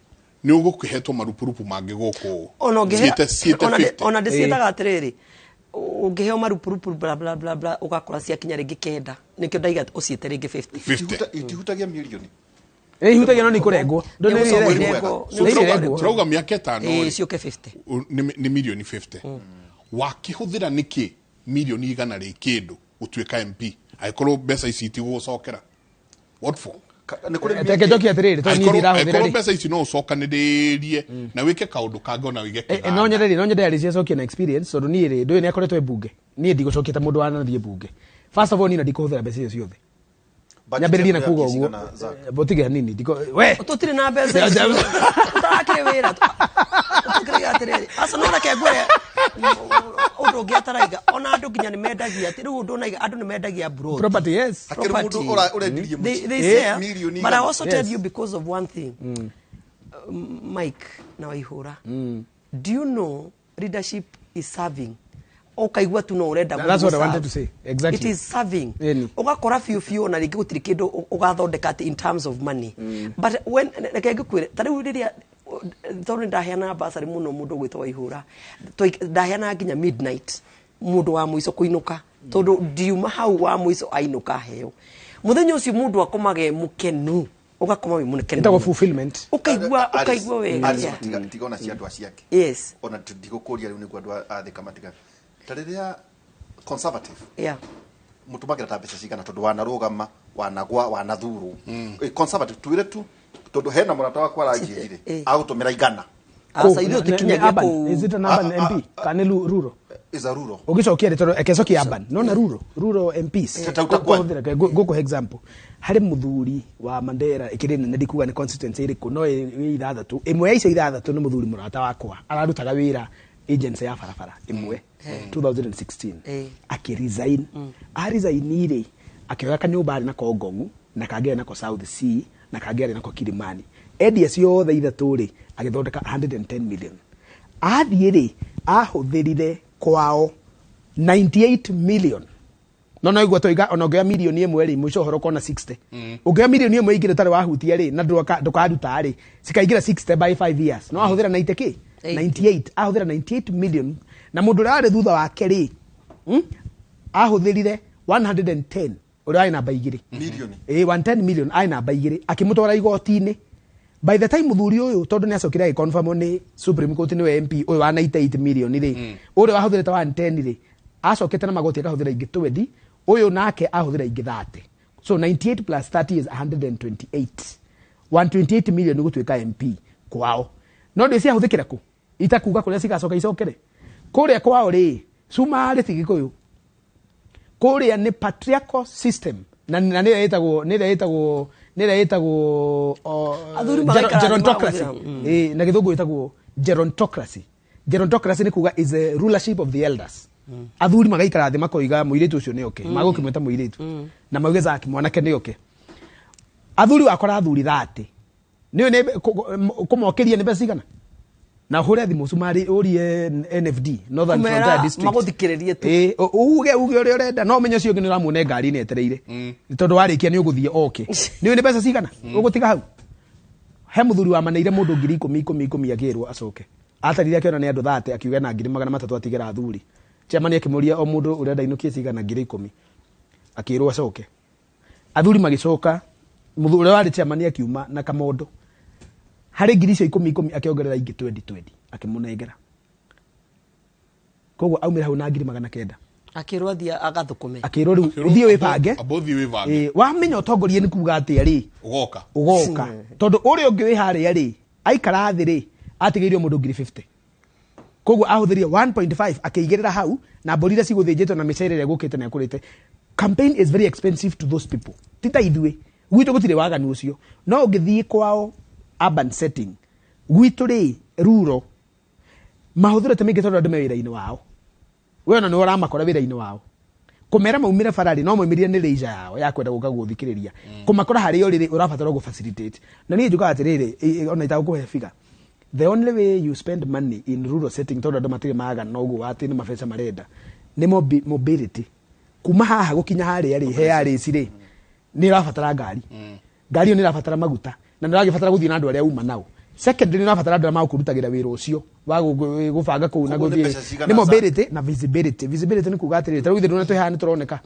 nĩ ũgũkĩhetwo marupurupu mangĩ gũkũ. Ona ũngĩhe Ciĩte 50. ona ndĩciĩtaga atĩrĩrĩ, ũngĩheo marupurupu bla bla bla bla ũgakora ciakinya rĩngĩ kenda, nĩkĩo ndaiga ũciĩte rĩngĩ 50. 50. Itihutagia mirioni. Ĩ, ihutagia no nĩ ikũrengwo. Ndũ nĩ Nĩ irengwo. gũcoka Nĩ irengwo. Turauga mĩaka ĩtano Ĩĩ, rĩ, ciũke 50. nĩ mirioni 50. Wakĩhũthĩra nĩkĩ mirioni igana rĩ kĩndũ gũtuĩka MP angĩkorwo mbeca ici itigũgũcokera? What for? Nĩ kũrĩ Reke njokie atĩrĩrĩ, tondũ niĩ ndirahũthĩra Angĩkorwo rĩ. mbeca ici no ũcokanĩrĩrie na wĩke kaũndũ kangĩ ona wĩige Eh, no nyende rĩ, no nyende arĩ ciacokia na experience, tondũ niĩ rĩ, ndũĩ nĩ akoretwo e mbunge. Niĩ ndigũcokia ta mũndũ wanathiĩ mbunge. First of all, niĩ na ndikũhũthĩra mbeca icio ciothe. Budget Nyambĩrĩrie na yaku kuga ya ũguo. cigana, Zack? Botige hanini, we. Tũtirĩ na mbeca icio. Tũrakĩrĩ wĩra. Tũkĩrĩ atĩrĩrĩ, aca no reke ngwĩre ũndũ ũngĩ ataraiga, ona andũ nginya nĩ mendagia, rĩu ũndũ ũnaiga, andũ nĩ mendagia broti. Property, yes. Hakĩrĩ mũndũ ũrendirie mũciĩ. They sell, Mirioni but I igana. also tell Yes. you because of one thing. Mike na Waihũra, do you know leadership is serving? Ũkaigua tu no ũrenda That's what I gũserve. wanted to say. Exactly. It is serving. Ĩni. Ũgakora biũ biũ ona rĩngĩ gũtirĩ kĩndũ ũgathondeka atĩ in terms of money. But when reke ngĩkwĩre, ta rĩu rĩrĩa tondũ nĩ ndaheanaga bursary mũno mũndũ ũgwĩtwo Waihũra, ndaheanaga nginya midnight mũndũ wa mũico kũinũka, tondũ ndiuma hau wa mũico ainũka heo. Mũthenya ũcio mũndũ akomaga e mũkenu, ũgakoma wĩ mũkenu. Ĩtagwo fulfillment. Ũkaigua Alice, ũkaigua wega. Alice, Yeah. tiga ona cia andũ aciake. Yes. Ona ndigũkũria rĩu nĩguo andũ a Thika matiga. Ta rĩrĩa conservative Yeah. mũtũmagĩra ta mbeca cigana tondũ wanarũgama, wanagwa, wanathurwo. Conservative twĩre tu tondũ hena mũrata wakwa aranjĩrire agũtũmĩra igana. Aca, ithuĩ tũkinyagia Urban. kũu. Is it an urban MP? Kana nĩ rural? Is a rural. Ũgĩcokia rĩ, tondũ ekecokia urban. No na rural, rural MPs. Ta ta kwanyu. Ngũhũthĩra, ngũkũhe example. Harĩ mũthuri wa Mandera ĩkĩrĩ nene, ndikuga nĩ constituency ĩrĩkũ, no ĩ ithathatũ. Ĩmwe ya icio ithathatũ nĩ mũthuri mũrata wakwa. Ararutaga wĩra agency ya barabara ĩmwe 2016. Akĩresign. Aresign rĩ, akĩoya kanyũmba arĩ nako Ngong'u, na kangĩ arĩ nako South C, na kangĩ arĩ nako Kilimani. Endia ciothe ithatũ rĩ, agĩthondeka 110 million. Athiĩ rĩ, ahũthĩrire kwao 98 million. No no igua toiga ona ũngĩoya mirioni ĩmwe rĩ, mũico ũhoro ũkona 60. Ũngĩoya mirioni ĩmwe ingĩra ũtarĩ wahutia rĩ, na ndũkaruta rĩ, cikaingĩra 60 by 5 years. No ahũthĩra 90 kĩ? 98. Ahũthĩra 98 million. Na mũndũ ũrĩa warĩ thutha wake rĩ, ahũthĩrire 110, ũrĩa warĩ namba igĩrĩ. Milioni. Ĩĩ, 110 million arĩ namba igĩrĩ. Akĩmũtwara igoti-inĩ. By the time muthuri uyu, tondu ni acokire agiconfirm ni Supreme Court niwe MP uyu wa 98 million ri, uria wahuthirite 110 ri, acokete na magoti akahuthira ingi 20, uyu nake ahuthira ingi 30. So 98 plus 30 is 128. 128 million gutuika MP kwao. No ndi ciahuthikira ku itakuga kuria cigacoka icokere kuria kwao ri cumari ti Gikuyu. Kuria ni patriarchal system na nä ĩtagwo nä ĩtagwo nä ĩtagwo Athuri magaikara gerontocracy. thĩ. Na gĩthũngũ ĩtagwo gerontocracy. Gerontocracy nĩ kuga is a rulership of the elders. Athuri magaikara thĩ makoiga mũirĩtu ũcio nĩ oke, magũkĩmwĩta mũirĩtu na mauge zaki mwanake nĩ oke. Athuri wakora athuri 30 nĩ nĩ kũmokĩria nĩ mbeca cigana na ũhũre thimũ cumari ũrie NFD, Northern Kũmera Frontier District, magũthikĩrĩrie tu. Uge ũrĩa ũrenda, no ũmenye ũcio ũngĩ nĩ ũramuona ngari-inĩ etereire, tondũ warĩkia nĩ ũgũthiĩ oke. Nĩ ũĩ nĩ mbeca cigana ũgũtiga hau. He mũthuri wamaneire mũndũ 10,000 10 10 akĩrwo acoke, atarire akĩona nĩ andũ 30, akiuga na 300,000 atigĩra athuri. Chairman akĩmũria o mũndũ ũrenda inũkie cigana, 10,000, akĩrwo acoke. Athuri magĩcoka, mũthuri ũrĩa warĩ chairman akiuma na kamondo harĩ 10,000 icio 10 10, akĩongerera ingĩ 20 20 akĩmũnengera. Koguo aumĩra hau na 900,000. Akĩrwo athiĩ agathũkũme. Akĩrwo rĩu ũthiĩ wĩbange. Amba ũthiĩ wĩbange. Wamenya ũtongoria nĩ kuga atĩa rĩ, ũgoka. Ũgoka tondũ ũrĩa ũngĩ wĩ harĩa rĩ, aikara thĩ rĩ, atigĩirio mũndũ 50,000. Koguo ahũthĩrire 1.5 akĩigĩrĩra hau na mbũri iria cigũthĩnjĩtwo na mĩcere ĩrĩa ĩgũkĩte na ĩkũrĩte. Campaign is very expensive to those people. Ti ta ithuĩ gwitũ gũtirĩ waganu ũcio, no ũngĩthiĩ kwao urban setting, gwitũ rĩ rural mahũthĩro ti maingĩ tondũ andũ me wĩra-inĩ wao. We ona nĩwe ũramakora wĩra-inĩ wao, kũmera maumĩre bararĩ no maumĩrire nĩ leisure yao ya kwenda gũka gũthikĩrĩria. Kũmakora harĩa ũrĩ rĩ, ũrabatara gũ facilitate. Na niĩ njugaga atĩrĩrĩ, ona itagũkũhe figure, the only way you spend money in rural setting, tondũ andũ matirĩ magana ũguo atĩ nĩ mabeca marenda, nĩ mobility. Kuma haha gũkinya harĩa rĩ, he arĩci rĩ, nĩ ũrabatara ngari. Ngari ĩyo nĩ ĩrabatara maguta na nĩ ũragĩbatara gũthiĩ na andũ arĩa uma nao. Secondly, nĩ ũrabatara andũ arĩa magũkũrutagĩra wĩra ũcio wa gũbanga kũu na Koguo nĩ gũthiĩ. mbeca cigana Nĩ mobility na visibility. Visibility nĩ kuga atĩrĩrĩ, ta rĩu ithuĩ twĩ haha nĩ tũroneka.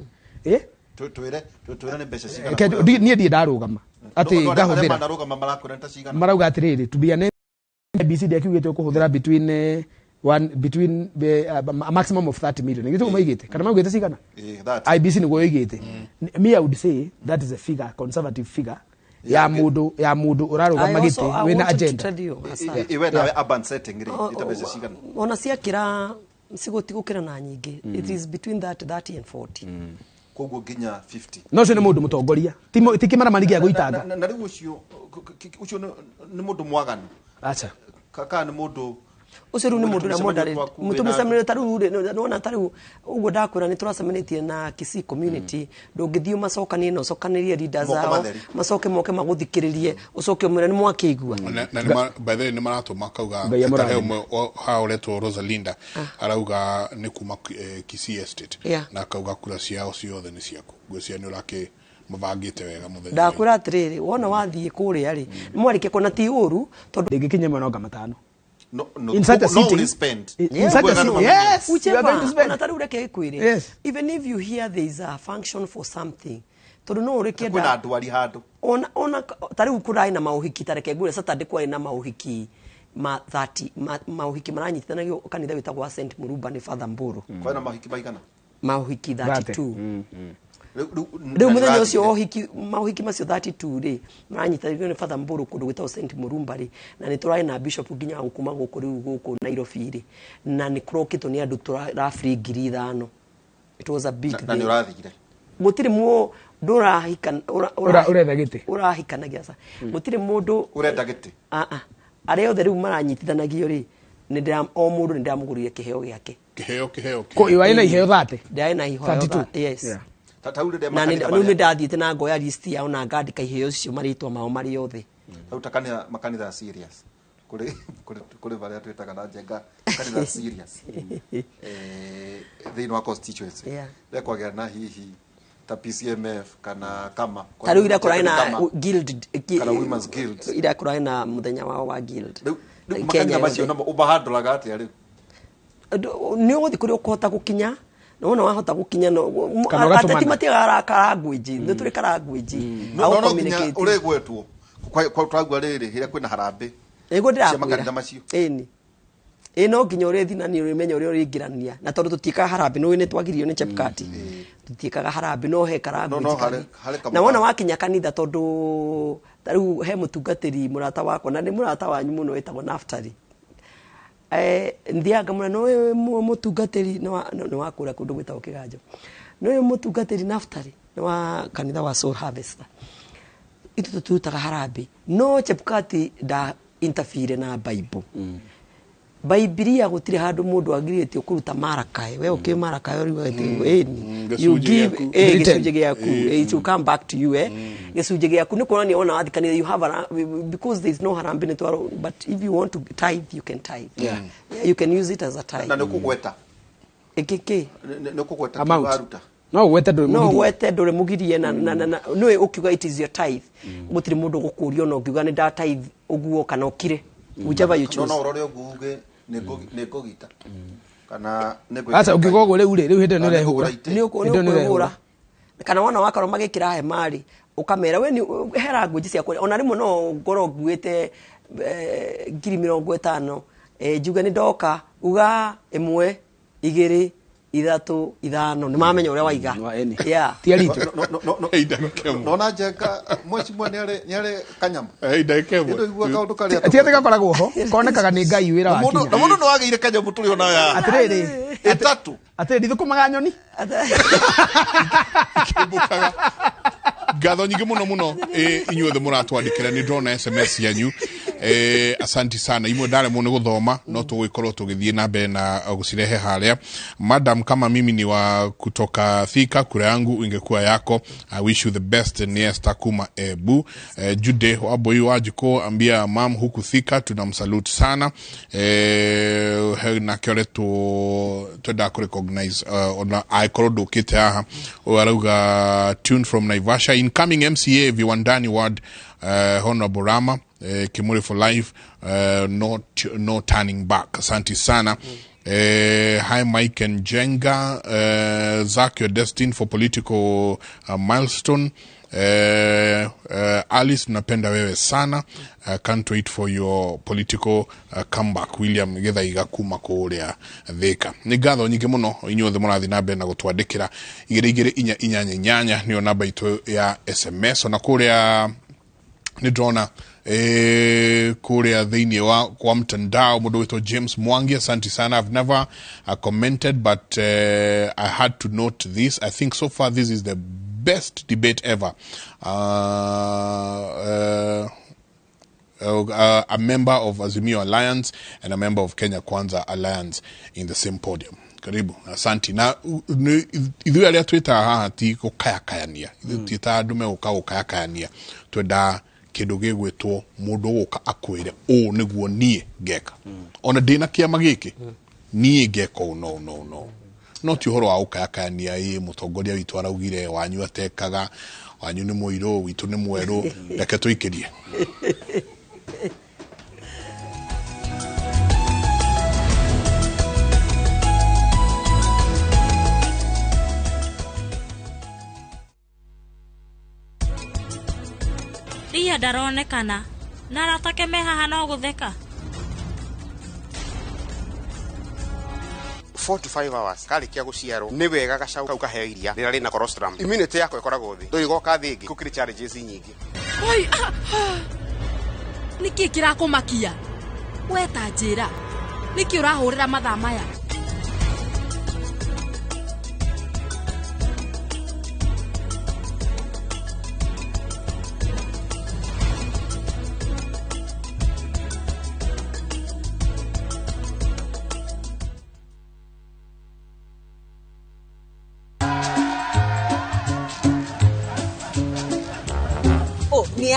Twĩre twĩre nĩ mbeca cigana. Niĩ ndirĩ ndarũgama atĩ No, no, arĩa ngahũthĩra. manarũgama marakwĩra nĩ ta cigana. Marauga atĩrĩrĩ, to be an ABC ndiakiugĩte ũkũhũthĩra between one between a maximum of 30 million. Githĩ maigĩte kana maugĩte cigana? That. IBC nĩguo yoigĩte. Me, I would say that is a figure, conservative figure ya mundu, ya mundu ũrarũgama I also- gĩtĩ I wĩna wanted to agenda. tell you, Hassan. Iwe nawe urban setting rĩ, nĩ ta mbeca cigana? Ona ciakĩra cigũtigũkĩra na nyingĩ. It is between that 30 and 40. Koguo nginya 50. No ũcio nĩ mũndũ mũtongoria, ti kĩmaramari gĩa gũitanga. Na rĩu ũcio ũcio nĩ mũndũ mwaganu. Acha. Kana nĩ mũndũ ũcio rĩu nĩ mũndũ ũrĩa Tũmĩcemanio mũndarĩ twaku wĩna tũmĩcemanio ta rĩu rĩ, nĩwona ta rĩu ũguo ndakwĩra nĩ tũracemanĩtie na Kisii community. Ndũngĩthiĩ ũmacokanie na ũcokanĩrie leaders Moko ao, matheri. macoke moke magũthikĩrĩrie, ũcoke ũmwĩre nĩ mwakĩigua. Na nĩ by the way nĩ maratũma kauga Ngai ta he amũrathime. ũmwe haha ũretwo Rosalinda arauga nĩ kuma Kisii Estate, na akauga kura ciao ciothe nĩ ciaku. Ngwĩciria nĩ ũrakĩ mabangĩte wega mũthenya. Ndakwĩra atĩrĩrĩ, wona wathiĩ kũrĩa rĩ, mwarĩkia kuona ti ũru tondũ ndĩngĩkinya mwena wa 500. No, no, In such a no, sitting, will spend. In such a sitting, yes, you are Whichever, going to spend. ona ta rĩu reke ngwĩre, even if you hear there is a function for something, tondũ no ũrĩkĩenda Kwĩna ndwari handũ. Ona ta rĩu kũrarĩ na maũhiki, ta reke ngwĩre Saturday kwarĩ na maũhiki ma 30, maũhiki maranyitithanagio kanitha wĩtagwo wa St Murumba nĩ Father Mburu. Kwĩna maũhiki maigana? Maũhiki 32. Rĩu Rĩu mũthenya ũcio ũhiki, maũhiki macio 32 rĩ, maranyitithanagio nĩ Father Mburu kũndũ gwĩtagwo St Murumba rĩ, na nĩ tũrarĩ na bishop nginya wa kuma gũkũ rĩu gũkũ Nairobi rĩ, na nĩ kũrokĩtwo nĩ andũ tũrabiri 5,000. It was a big Na nĩ thing. ũrathire. Gũtirĩ mũndũ ũrahika, Ũretha gĩtĩ. Ũrahikanagia aca. Gũtirĩ mũndũ ũrenda gĩtĩ. Arĩa othe rĩu maranyitithanagio rĩ, o mũndũ nĩ ndĩramũgũrĩire kĩheo gĩake. Kĩheo, kĩheo, Ko, iwaĩ na iheo 30? Ndĩrarĩ na iheo 32? Yes. Yeah. Ta rĩu rĩrĩa Na makanitha rĩu nĩ marĩa- ndathiĩte na ngoya list yao na ngandĩka iheo icio marĩtwa mao marĩ othe. Rĩu ta kanitha, makanitha ya serious. Kũrĩ barĩa twĩtaga na njenga kanitha serious. Thĩinĩ wa constituency. Rĩrĩa kwagĩa na hihi ta PCMF kana kama. Ta rĩu ira kũrarĩ na Kama. guild, Kana Women's Guild. Ira kũrarĩ na mũthenya wao wa guild. Rĩu Kenya makanitha macio yothe. namo ũmahandũraga atĩa rĩu? Nĩ ũgũthiĩ kũrĩa ũkũhota gũkinya, na wona wahota gũkinya no, Kana ũgatũmana. ateti matiagaga karangwĩnji, nĩ tũrĩ karangwĩnji. No, no, no nginya ũrĩgwetwo. Kwa twagua rĩrĩ hĩrĩa kwĩna harambĩ nĩguo cia makanitha macio. Ĩni ĩ no nginya ũrĩthi na nĩ ũrĩmenya ũrĩa ũrĩingĩrania, na tondũ tũtiĩkaga harambĩ, nĩ nĩ twagirio nĩ Chebukati, tũtiĩkaga harambĩ, no he No, no, harĩ na wona wakinya kanitha, tondũ ta rĩu he mũtungatĩri mũrata wakwa na nĩ mũrata wanyu mũno wĩtagwo Naftali, nthiaga ngamwĩra, no ũyũ mũtungatĩri nĩ wa kũrĩa kũndũ gwĩtagwo Kĩganjo, no ũyũ mũtungatĩri Naftali nĩ wa kanitha wa Soul Harvester, ithuĩ tũtirutaga harambĩ, no Chebukati nda interfere na Bible. Baibiria gũtirĩ handũ mũndũ agirĩtio kũruta marakae, we ũkĩ marakae ũriuga ĩni you give gĩcunjĩ gĩaku, it will come back to you. Gĩcunjĩ gĩaku nĩ kuonania wona wathi kanitha you have a, because there is no harambĩ nĩ twaro, but if you want to tithe you can tithe. Yeah, you can use it as a tithe. Na nĩ ũkũgweta ĩkĩkĩ nĩ ũkũgweta Amount. waruta. No ũgwete ndũrĩ no mũgirie. Gwete ndũrĩ mũgirie na nĩwe ũkiuga it is your tithe, gũtirĩ mũndũ ũgũkũria ona ũngiuga nĩ nda tithe ũguo kana ũkire, whichever you No choose. no ũrore ũguo uge nĩ ngũgita kana nĩ Aca ũngiuga ũguo rĩu rĩ, rĩu hĩndĩ ĩyo nĩ ũrehũra. Nĩ Hĩndĩ ĩyo nĩ ũkwĩhũra ũrehũra. Kana wona wakorwo magĩkĩra hema rĩ, ũkamera we nĩ hera ngũnji ciakwa, ona rĩmwe no ngorwo nguĩte 50,000, njuge nĩ ndoka, uga 1 2 3 5, nĩ mamenya ũrĩa waiga. Yeah. Ti aritũ. Nona Njenga mwecimwa nĩ arĩ kanyama. Ndagĩka ĩmwe. Nĩ ndũigua kaũndũ karĩa Ti atĩ gakoragwo ho, konekaga nĩ Ngai wĩra Na mũndũ wakinya. na mũndũ nĩ wagĩire kanyamũ tũrĩ ona ya Atĩrĩrĩ, ĩtatũ. Atĩrĩrĩ, ndithũkũmaga nyoni. Ngatho nyingĩ mũno mũno, inyuothe mũratwandĩkĩra, nĩ ndĩrona SMS yanyu, asanti sana. Imwe ndaremwo nĩ gũthoma, no tũgũgĩkorwo tũgĩthiĩ na mbere na gũcirehe harĩa. Madam, kama mimi ni wa kutoka Thika, kura yangu ingekuwa yako. I wish you the best. Ni Esther kuma Ebu. Jude Waboi Wajiko, ambia mam huku Thika tunamsalute sana. Nake ũrĩa twendaga kũ recognize, ona angĩkorwo ndũkĩte haha, ũyũ arauga tune from Naivasha, incoming MCA Viwandani Ward, Honorable Rama, Kimuri for life, no turning back. Asante sana. Hi Mike and Jenga, Zach, you're destined for political milestone. Alice, napenda wewe sana. Can't wait for your political comeback. William Githaiga kuma kũrĩa Thika. Nĩ ngatho nyingĩ mũno inyuothe mũrathiĩ na mbere na gũtwandĩkĩra. 2 2 4 8 8 nĩyo namba itũ ya SMS. Ona kũrĩa nĩ ndĩrona kũrĩa thĩinĩ wa kwa mtandao mũndũ wĩtwo James Mwangi, asante sana. I've never commented, but I had to note this. I think so far this is the best debate ever. A member of Azimio Alliance and a member of Kenya Kwanza Alliance in the same podium. Karibu, asanti. Na ithuĩ arĩa twĩtaga haha ti gũkayakayania, ithuĩ twĩtaga andũ megũka gũkayakayania, twendaga kĩndũ gĩgwĩtwo mũndũ ũgũka akwĩre ũũ nĩguo niĩ ngeka, ona ndĩna kĩama gĩkĩ niĩ ngeka ũũ, no no no no ti ũhoro wa gũkayakayania. Ĩ mũtongoria witũ araugire wanyu atekaga, wanyu nĩ mũirũ, witũ nĩ mwerũ, reke tũikĩrie. Ria ndaronekana na aratake me haha no gũtheka. 4 to 5 hours karikia guciarwo ni wega gacau kau kaheo iria rĩrĩa rĩna colostrum, immunity yako ĩkoragwo thĩ, ndũrĩ thĩ ĩngĩ gũkĩrĩ challenges nyingĩ. Oi, nĩkĩ kĩrakũmakia we ta njĩra nĩkĩ ũrahũrĩra mathaa maya?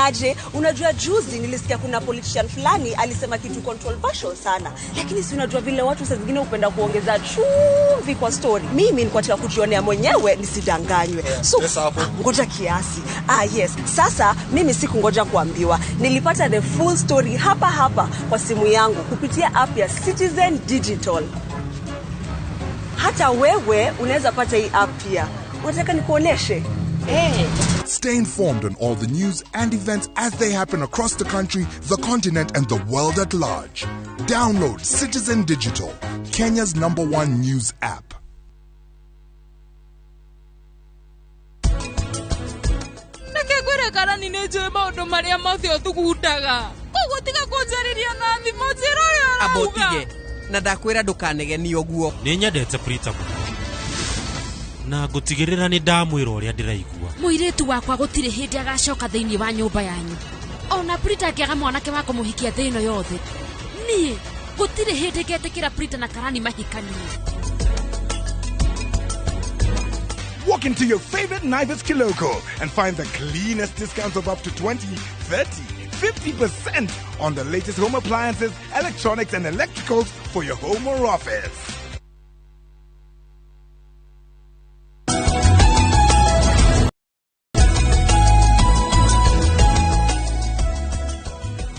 Aje, unajua juzi nilisikia kuna politician fulani alisema kitu controversial sana, lakini si unajua vile watu saa zingine hupenda kuongeza chumvi kwa story. Mimi nilikuwa nataka kujionea mwenyewe nisidanganywe. So ngoja kiasi. Yes. Sasa mimi sikungoja kuambiwa. Nilipata the full story hapa hapa kwa simu yangu kupitia app ya Citizen Digital. Hata wewe unaweza pata hii app pia. Unataka nikuoneshe? Stay informed on all the news and events as they happen across the country, the continent, and the world at large. Download Citizen Digital, Kenya's number one news app. Reke ngwĩre karani nĩ njũĩ maũndũ marĩa mothe ũthugundaga koguo tiga kũnjarĩria na thimũ njĩra ũrĩa Amba ũrauga. Ũtige na ndakwĩra ndũkanegenio ũguo. Nĩ nyendete Prita mũno na ngũtigĩrĩra nĩ ndamwĩra ũrĩa ndĩraigua. Mũirĩtu wakwa gũtirĩ hĩndĩ agacoka thĩinĩ wa nyũmba yanyu ona Prita angĩaga mwanake wa kũmũhikia thĩ ĩno yothe niĩ gũtirĩ hĩndĩ ngetĩkĩra Prita na Karani mahikanie. Walk into your favorite Naivas Kiloko and find the cleanest discounts of up to 20, 30, 50% on the latest home appliances, electronics, and electricals for your home or office.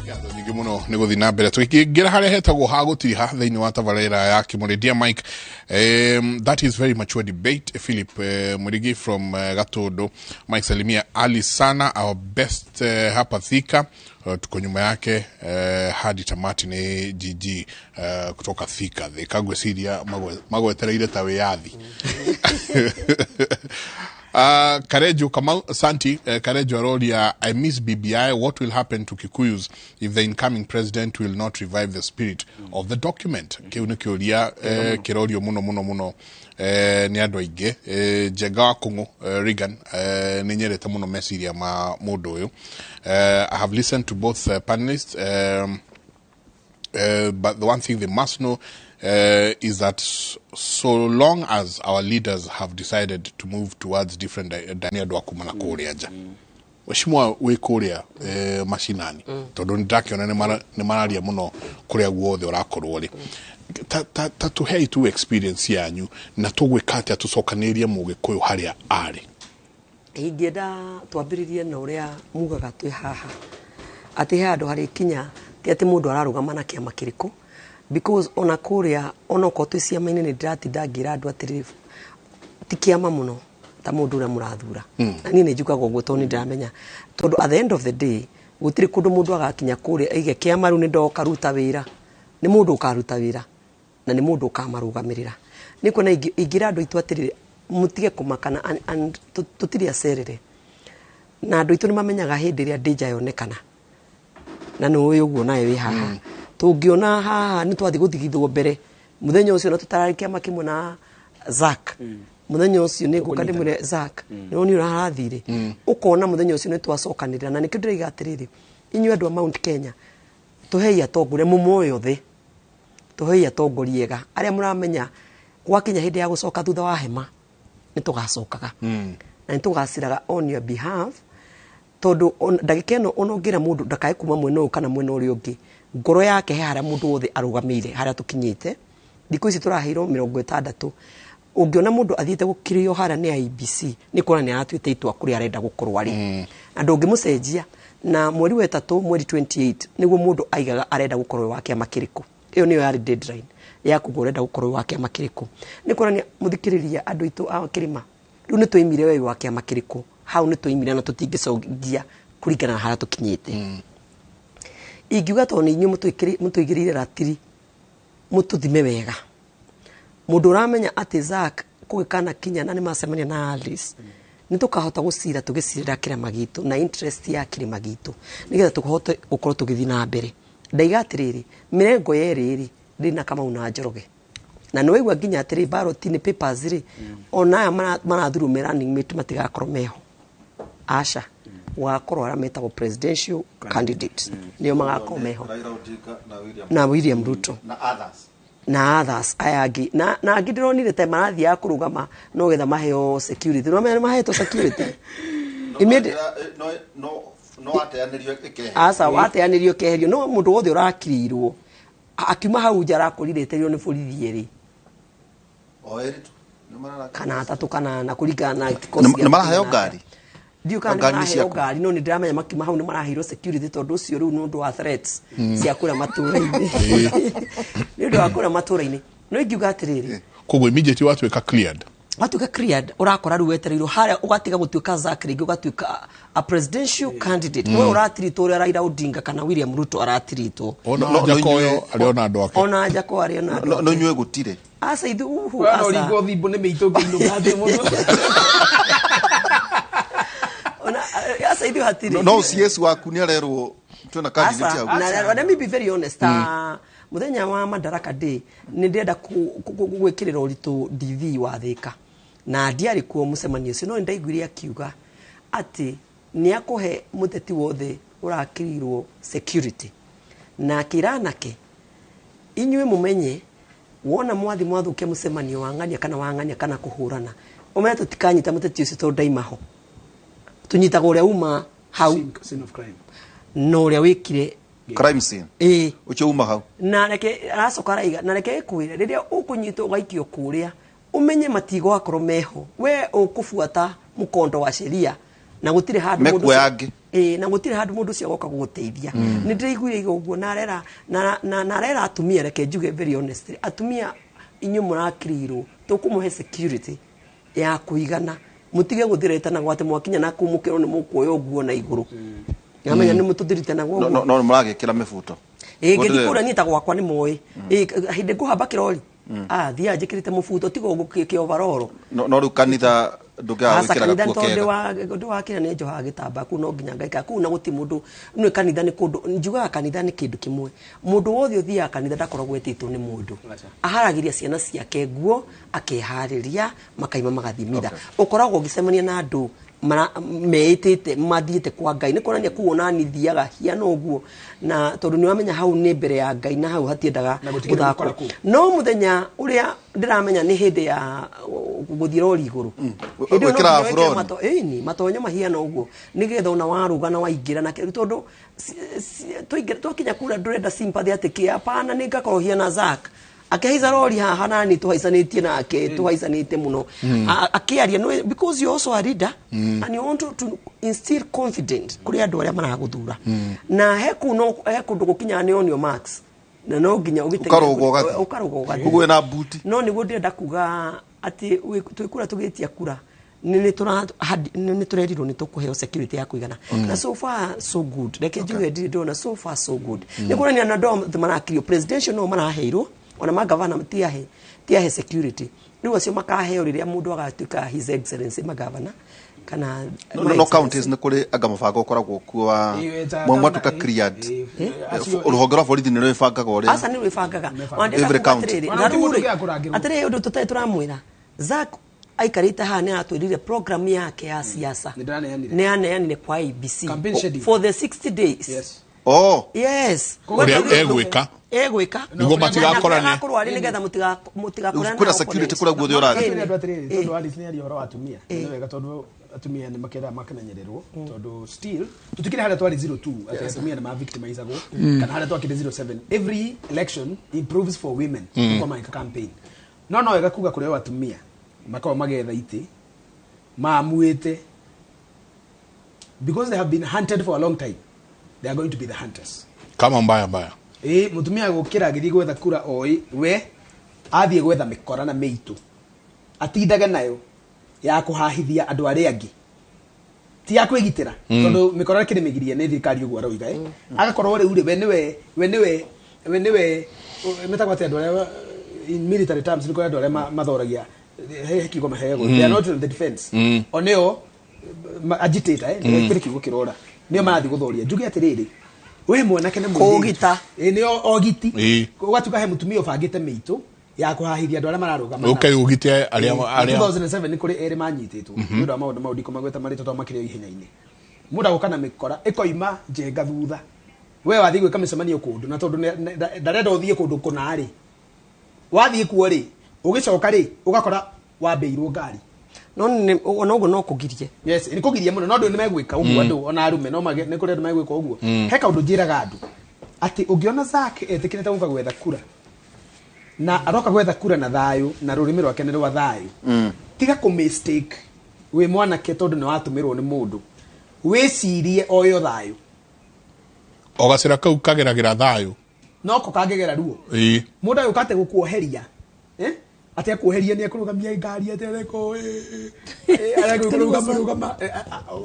Ngatho nyingĩ mũno nĩ gũthiĩ na mbere tũkĩingĩra harĩa hetagwo ha gũtiriha thĩinĩ wa tabarĩra ya Kĩmũrĩ. Dear Mike, that is very mature debate. Philip Murigi from Gatondo. Mike, salimia Ali sana, our best hapa Thika. Tuko nyuma yake hadi tamati. Nĩ GG kutoka Thika. Thika ngwĩciria magwetereire ta wĩyathi. Karejo Kamau Santi, Karejo Aroria, I miss BBI. What will happen to Kikuyus if the incoming president will not revive the spirit of the document? Kiu nĩ kĩũria kĩrorio mũno mũno mũno nĩ andũ aingĩ. Njenga wa Kũng'ũ, Regan, nĩ nyendete mũno meciria ma mũndũ ũyũ. I have listened to both panelists. But the one thing they must know is that so long as our leaders have decided to move towards different nĩ andũ a kuma na kũrĩa nja. Mheshimiwa wĩ kũrĩa macinani, tondũ nĩ ndakĩona nĩ mararia mũno kũrĩa guothe ũrakorwo rĩ, ta tũhei tu experience yanyu na tũgwĩka atĩa tũcokanĩrĩrie mũgĩkũyũ harĩa arĩ. Ingĩenda twambĩrĩrie na ũrĩa mugaga twĩ haha atĩ he handũ harĩkinya ti atĩ mũndũ ararũgama na kĩama kĩrĩkũ, because ona kũrĩa onokorwo twĩ ciama-inĩ nĩ ndĩratinda ngĩra andũ atĩrĩrĩ, ti kĩama mũno ta mũndũ ũrĩa mũrathura. Na niĩ nĩ njugaga ũguo tondũ nĩ ndĩramenya tondũ at the end of the day gũtirĩ kũndũ mũndũ agakinya kũrĩa aige kĩama rĩu nĩ ndoka ruta wĩra. Nĩ mũndũ ũkaruta wĩra na nĩ mũndũ ũkamarũgamĩrĩra. Nĩ kuona ingĩra andũ aitũ atĩrĩrĩ, mũtige kũmakana and tũtirĩ acerere na andũ aitũ nĩ mamenyaga hĩndĩ ĩrĩa danger yonekana na nĩ ũĩ ũguo nawe wĩ haha. Tũngĩona haha nĩ twathiĩ gũthigithwo mbere mũthenya ũcio na tũtararĩ kĩama kĩmwe na Zack, mũthenya ũcio nĩ ngũka ndĩmwĩre Zack, nĩ wonire ũrĩa harathire. Ũkona mũthenya ũcio nĩ twacokanĩrĩra na nĩkĩo ndĩraiga atĩrĩrĩ, inyuĩ andũ a Mount Kenya, tũhei atongoria mũmoe othe, tũhei atongoria ega arĩa mũramenya gwakinya hĩndĩ ya gũcoka thutha wa hema nĩ tũgacokaga na nĩ tũgaciraga on your behalf, tondũ ndagĩka ĩno ona ũngĩra mũndũ ndakae kuma mwena ũyũ kana mwena ũrĩa ũngĩ, ngoro yake he harĩa mũndũ wothe arũgamĩire harĩa tũkinyĩte. Thikũ ici tũraheirwo 60. Ũngĩona mũndũ athiĩte gũkirio harĩa nĩ IEBC nĩ kuona nĩ aratuĩte itua kũrĩa arenda gũkorwo arĩ na ndũngĩmũcenjia. Na mweri wa ĩtatũ, mweri 28, nĩguo mũndũ aigaga arenda gũkorwo wa kĩama kĩrĩkũ. Ĩyo nĩyo yarĩ deadline ya kuga ũrenda gũkorwo wa kĩama kĩrĩkũ. Nĩ kuonania mũthikĩrĩria andũ aitũ a kĩrĩma rĩu nĩ twaimire we wa kĩama kĩrĩkũ, hau nĩ twaimire na tũtingĩcogia kũringana na harĩa tũkinyĩte. Ingiuga tondũ nĩ inyuĩ mũtũigĩrĩire ratiri mũtũthime wega, mũndũ ũramenya atĩ Zack kũgĩkana kinya na nĩ macemania na Alice, nĩ tũkahota gũcira tũgĩcirĩra kĩrĩma gitũ na interest ya kĩrĩma gitũ nĩgetha tũhote gũkorwo tũgĩthiĩ na mbere. Ndaiga atĩrĩrĩ, mĩrengo yerĩ rĩ ndĩ na Kamau na Njoroge na nĩ waigua nginya atĩrĩ ballot nĩ papers rĩ, ona aya marathurwo me running mate matigakorwo meho, aca gũgakorwo arĩa metagwo presidential candidate nĩo magakorwo meho. Raila Odinga na William na William Ruto na others na others aya angĩ na angĩ ndĩronire ta marathiaga kũrũgama no getha maheo security, no mena mahetwo security. No ateanĩrio ĩkeherio. Aca wateanĩrio ĩkeherio no mũndũ wothe ũrakirĩirwo akiuma hau nja arakorire etereirwo nĩ borithi erĩ O erĩ tu. Nĩ marara- kana atatũ kana ana kũringana na kikosi Nĩ gĩa maraheo kũringana. ngari? Ndiũ kana Ngari nĩ nĩ maraheo ciaku? ngari, no nĩ ndĩramenya makiuma hau nĩ maraheirwo security tondũ ũcio rĩu nĩ ũndũ wa threats cia kũrĩa matũũra-inĩ, nĩ ũndũ wa kũrĩa matũũra-inĩ. No ingiuga atĩrĩrĩ, Koguo immediately watuĩka cleared. Watuĩka cleared, ũrakora rĩu wetereirwo harĩa, ũgatiga gũtuĩka Zack rĩngĩ, ũgatuĩka a presidential candidate. We ũratiritwo ũrĩa Raila Odinga kana William Ruto aratiritwo. Ona Njakoyo arĩ ona andũ ake. Ona Njako arĩ ona andũ No ake. inyuĩ gũtirĩ. Aca ithu uhu. Wana Aca. ũringwo thimbo nĩ mĩitũ ngĩinũka atĩ mũndũ. Ona aca ithu hatirĩ. No CS waku nĩ arerwo twĩna candidate Aca, hau. na let me be very honest, muthenya wa Madaraka Day nĩ ndĩrenda gwĩkĩrĩra ũritũ DV wa Thĩka, na ndiarĩ kuo mũcemanio ũcio, no nĩ ndaiguire akiuga atĩ nĩ akũhe mũteti wothe ũrakĩrirwo security, na akĩra anake, inyuĩ mũmenye wona mwathi mwathukia mũcemanio wa ng'ania kana wa ng'ania kana kũhũrana, ũmenye tũtikanyita mũteti ũcio tondũ ndaima ho, tũnyitaga ũrĩa uma hau. Scene of crime. Na ũrĩa wĩkire crime scene. Ĩĩ. Ũcio uma hau. Na reke aracoka araiga, na reke ĩkwĩre, rĩrĩa ũkũnyitwo ũgaikio kũrĩa, ũmenye matigwakorwo meho, we ũkũbuata mũkondo wa sheria na gũtirĩ handũ mũndũ Mekuoya ũcio- angĩ. Ĩĩ, na gũtirĩ handũ mũndũ ũcio agoka gũgũteithia. Nĩ ndĩraiguire iga ũguo, na arera na arera atumia, reke njuge very honestly, atumia inyuĩ mũrakĩrirwo, tũkũmũhe security ya kũigana, mũtige gũthiretanagwo atĩ mwakinya na kũu mũkĩrwo nĩ mũkuoywo nguo na igũrũ. Ngamenya nĩ mũtũthiritanagwo No ũguo. no mũragĩkĩra mĩbuto. Ĩĩ, ngĩthiĩ Gũtirĩ- kũrĩa niĩ ta gwakwa nĩ moĩ. Ĩĩ, hĩndĩ ngũhamba kĩrori, ah, thiaga njĩkĩrĩte mũbuto, tiga ũguo kĩovaroro. No rĩu kanitha ndũngĩaga Aca, gwĩkĩra kanitha gakuo tondũ kega. ndĩ wa kĩrĩa nĩ njohaga gĩtambaya kũu, no nginya ngaikara kũu, na gũtirĩ mũndũ nĩ kanitha nĩ kũndũ njugaga kanitha nĩ kĩndũ kĩmwe. Mũndũ wothe ũthiaga kanitha ndakoragwo etĩtwo nĩ mũndũ, aharagĩria ciana ciake nguo, akeharĩria, makaima magathiĩ mitha. Ũkoragwo ũgĩcemania na andũ meĩtĩte mathiĩte kwa Ngai, nĩ kuonania kũu ona ni thiaga hiana ũguo, na tondũ nĩ wamenya hau nĩ mbere ya Ngai na hau hatiendaga Na gũtikĩrĩ gũthakwo. gũkora kũu. No mũthenya ũrĩa ndĩramenya nĩ hĩndĩ ya gũthiĩ rori igũrũ. Hĩndĩ ĩyo no Gwĩkĩra nginya wĩkĩre aburoni. Ĩni, matonyo mahiana ũguo, nĩgetha ona waruga na waingĩra na tondũ twakinya kura ndũrenda sympathy atĩ kĩ, hapana, nĩ ngakorwo hiana Zack akĩhaica rori haha nani tũhaicanĩtie nake, tũhaicanĩte mũno. Akĩaria no because you also a leader and you want to instill confidence kũrĩ andũ arĩa maragũthura, na he kũu no he kũndũ gũkinyaga nĩ on your marks, na no nginya ũgĩteng'ere. Ũkarũga ũgathiĩ. Ũkarũga ũgathiĩ. Ũguo wĩna buti. No nĩguo ndĩrenda kuga atĩ twĩkura tũgĩtia kura nĩ tũrerirwo nĩ tũkũheo security ya kũigana, na so far so good. Reke njuge ndirĩ ndĩrona, so far so good. Nĩ kuonania na andũ othe marakirio presidential no maraheirwo, ona magavana tiahe security, rĩu acio makaheo rĩrĩa mũndũ agatuĩka His Excellency magavana kana No my no Excellency. Counties nĩ kũrĩ anga mũbango ũkoragwo kuo wa Ĩĩ, ta mwatuĩka governor, cleared. Acio- Rũhonge rwa borithi nĩ rwĩbangaga ũrĩa. Aca, nĩ rwĩbangaga. Every county. Atĩrĩrĩ, Ona na ti rĩu mũndũ rĩ, ũngĩaga kũrangĩrwo. atĩrĩrĩ, ũndũ tũtarĩ tũramwĩra Zack aikarĩte haha nĩ aratwĩrire program yake ya siasa. Nĩ ndĩraneanire. Nĩ aneanire kwa ABC Campaign schedule. for the 60 days. Yes. Oh. Yes. Ũrĩa egwĩka. Egwĩka. Nĩguo matigakorane. Agakorwo arĩ nĩgetha mũtigakorane. Kwĩna security kũrĩa guothe ũrathiĩ. Atĩrĩrĩ, andũ atĩrĩrĩ, tondũ Alice nĩ aria ũhoro wa atumia, nĩ wega tondũ atumia nĩ makĩendaga makamenyererwo, tondũ still tũtikĩrĩ harĩa twarĩ 02 atĩ atumia nĩ ma-victimizagwo, kana harĩa twakĩrĩ 07. Every election improves for women. Kwa magĩka campaign, no wega kuga kũrĩ o atumia makoragwo magetha itĩ maamuĩte because they have been hunted for a long time, they are going to be the hunters. Kama mbaya mbaya. Ĩ mũtumia gũkĩra agĩthiĩ gwetha kura, oĩ we athiĩ gwetha mĩkora na mĩitũ atindage nayo ya kũhahithia andũ arĩa angĩ, ti ya kwĩgitĩra, tondũ mĩkora ĩkĩrĩ mĩgirie nĩ thirikari ũguo aroiga, eh? Agakorwo rĩu rĩ, we nĩwe metagwo atĩ andũ arĩa in military terms nĩ kũrĩ andũ arĩa mathoragia he kiugo maheagwo, they are not in the defense, o nĩo agitator, eh, kĩrĩ kiugo kĩrora nĩo marathiĩ gũthoria. Njuge atĩrĩrĩ, we mwanake na mũirĩtu. Kũũgita. Ĩ, nĩo ogiti. Ũgatuĩka he mũtumia ũbangĩte mĩitũ ya kũhahithia andũ arĩa mararũgama. Ũke ũgite arĩa Ĩ, arĩa 2007 nĩ kũrĩ erĩ manyitĩtwo nĩ ũndũ wa maũndũ mau, ndikũmagweta marĩtwa tondũ makĩrĩ o ihenya-inĩ. Mũndũ agoka na mĩkora ĩkoima njenga thutha, we wathiĩ gwĩka mĩcemanio kũndũ, na tondũ ndarenda ũthiĩ kũndũ kũna rĩ, wathiĩ kuo rĩ, ũgĩcoka rĩ, ũgakora wambĩirwo ngari. No ona ũguo no kũgirie. Yes, nĩ kũgiria mũno, no andũ nĩ megwĩka ũguo, andũ ona arume no mage nĩ kũrĩ andũ megwĩka ũguo. He kaũndũ njĩraga andũ atĩ ũngĩona Zack etĩkĩrĩte gũka gwetha kura, na aroka gwetha kura na thayũ, na rũrĩmĩ rwake nĩ rwa thayũ, tiga kũ mistake wĩ mwanake tondũ nĩ watũmĩrwo nĩ mũndũ, wĩcirie oyo thayũ. O gacĩra kau kageragĩra thayũ. Noko kangĩgera ruo. Mũndũ agĩũka atĩ gũkuoheria, eh? Atĩ akuoheria nĩ ekũrũgamia ngari atereko aregũrũgama rũgama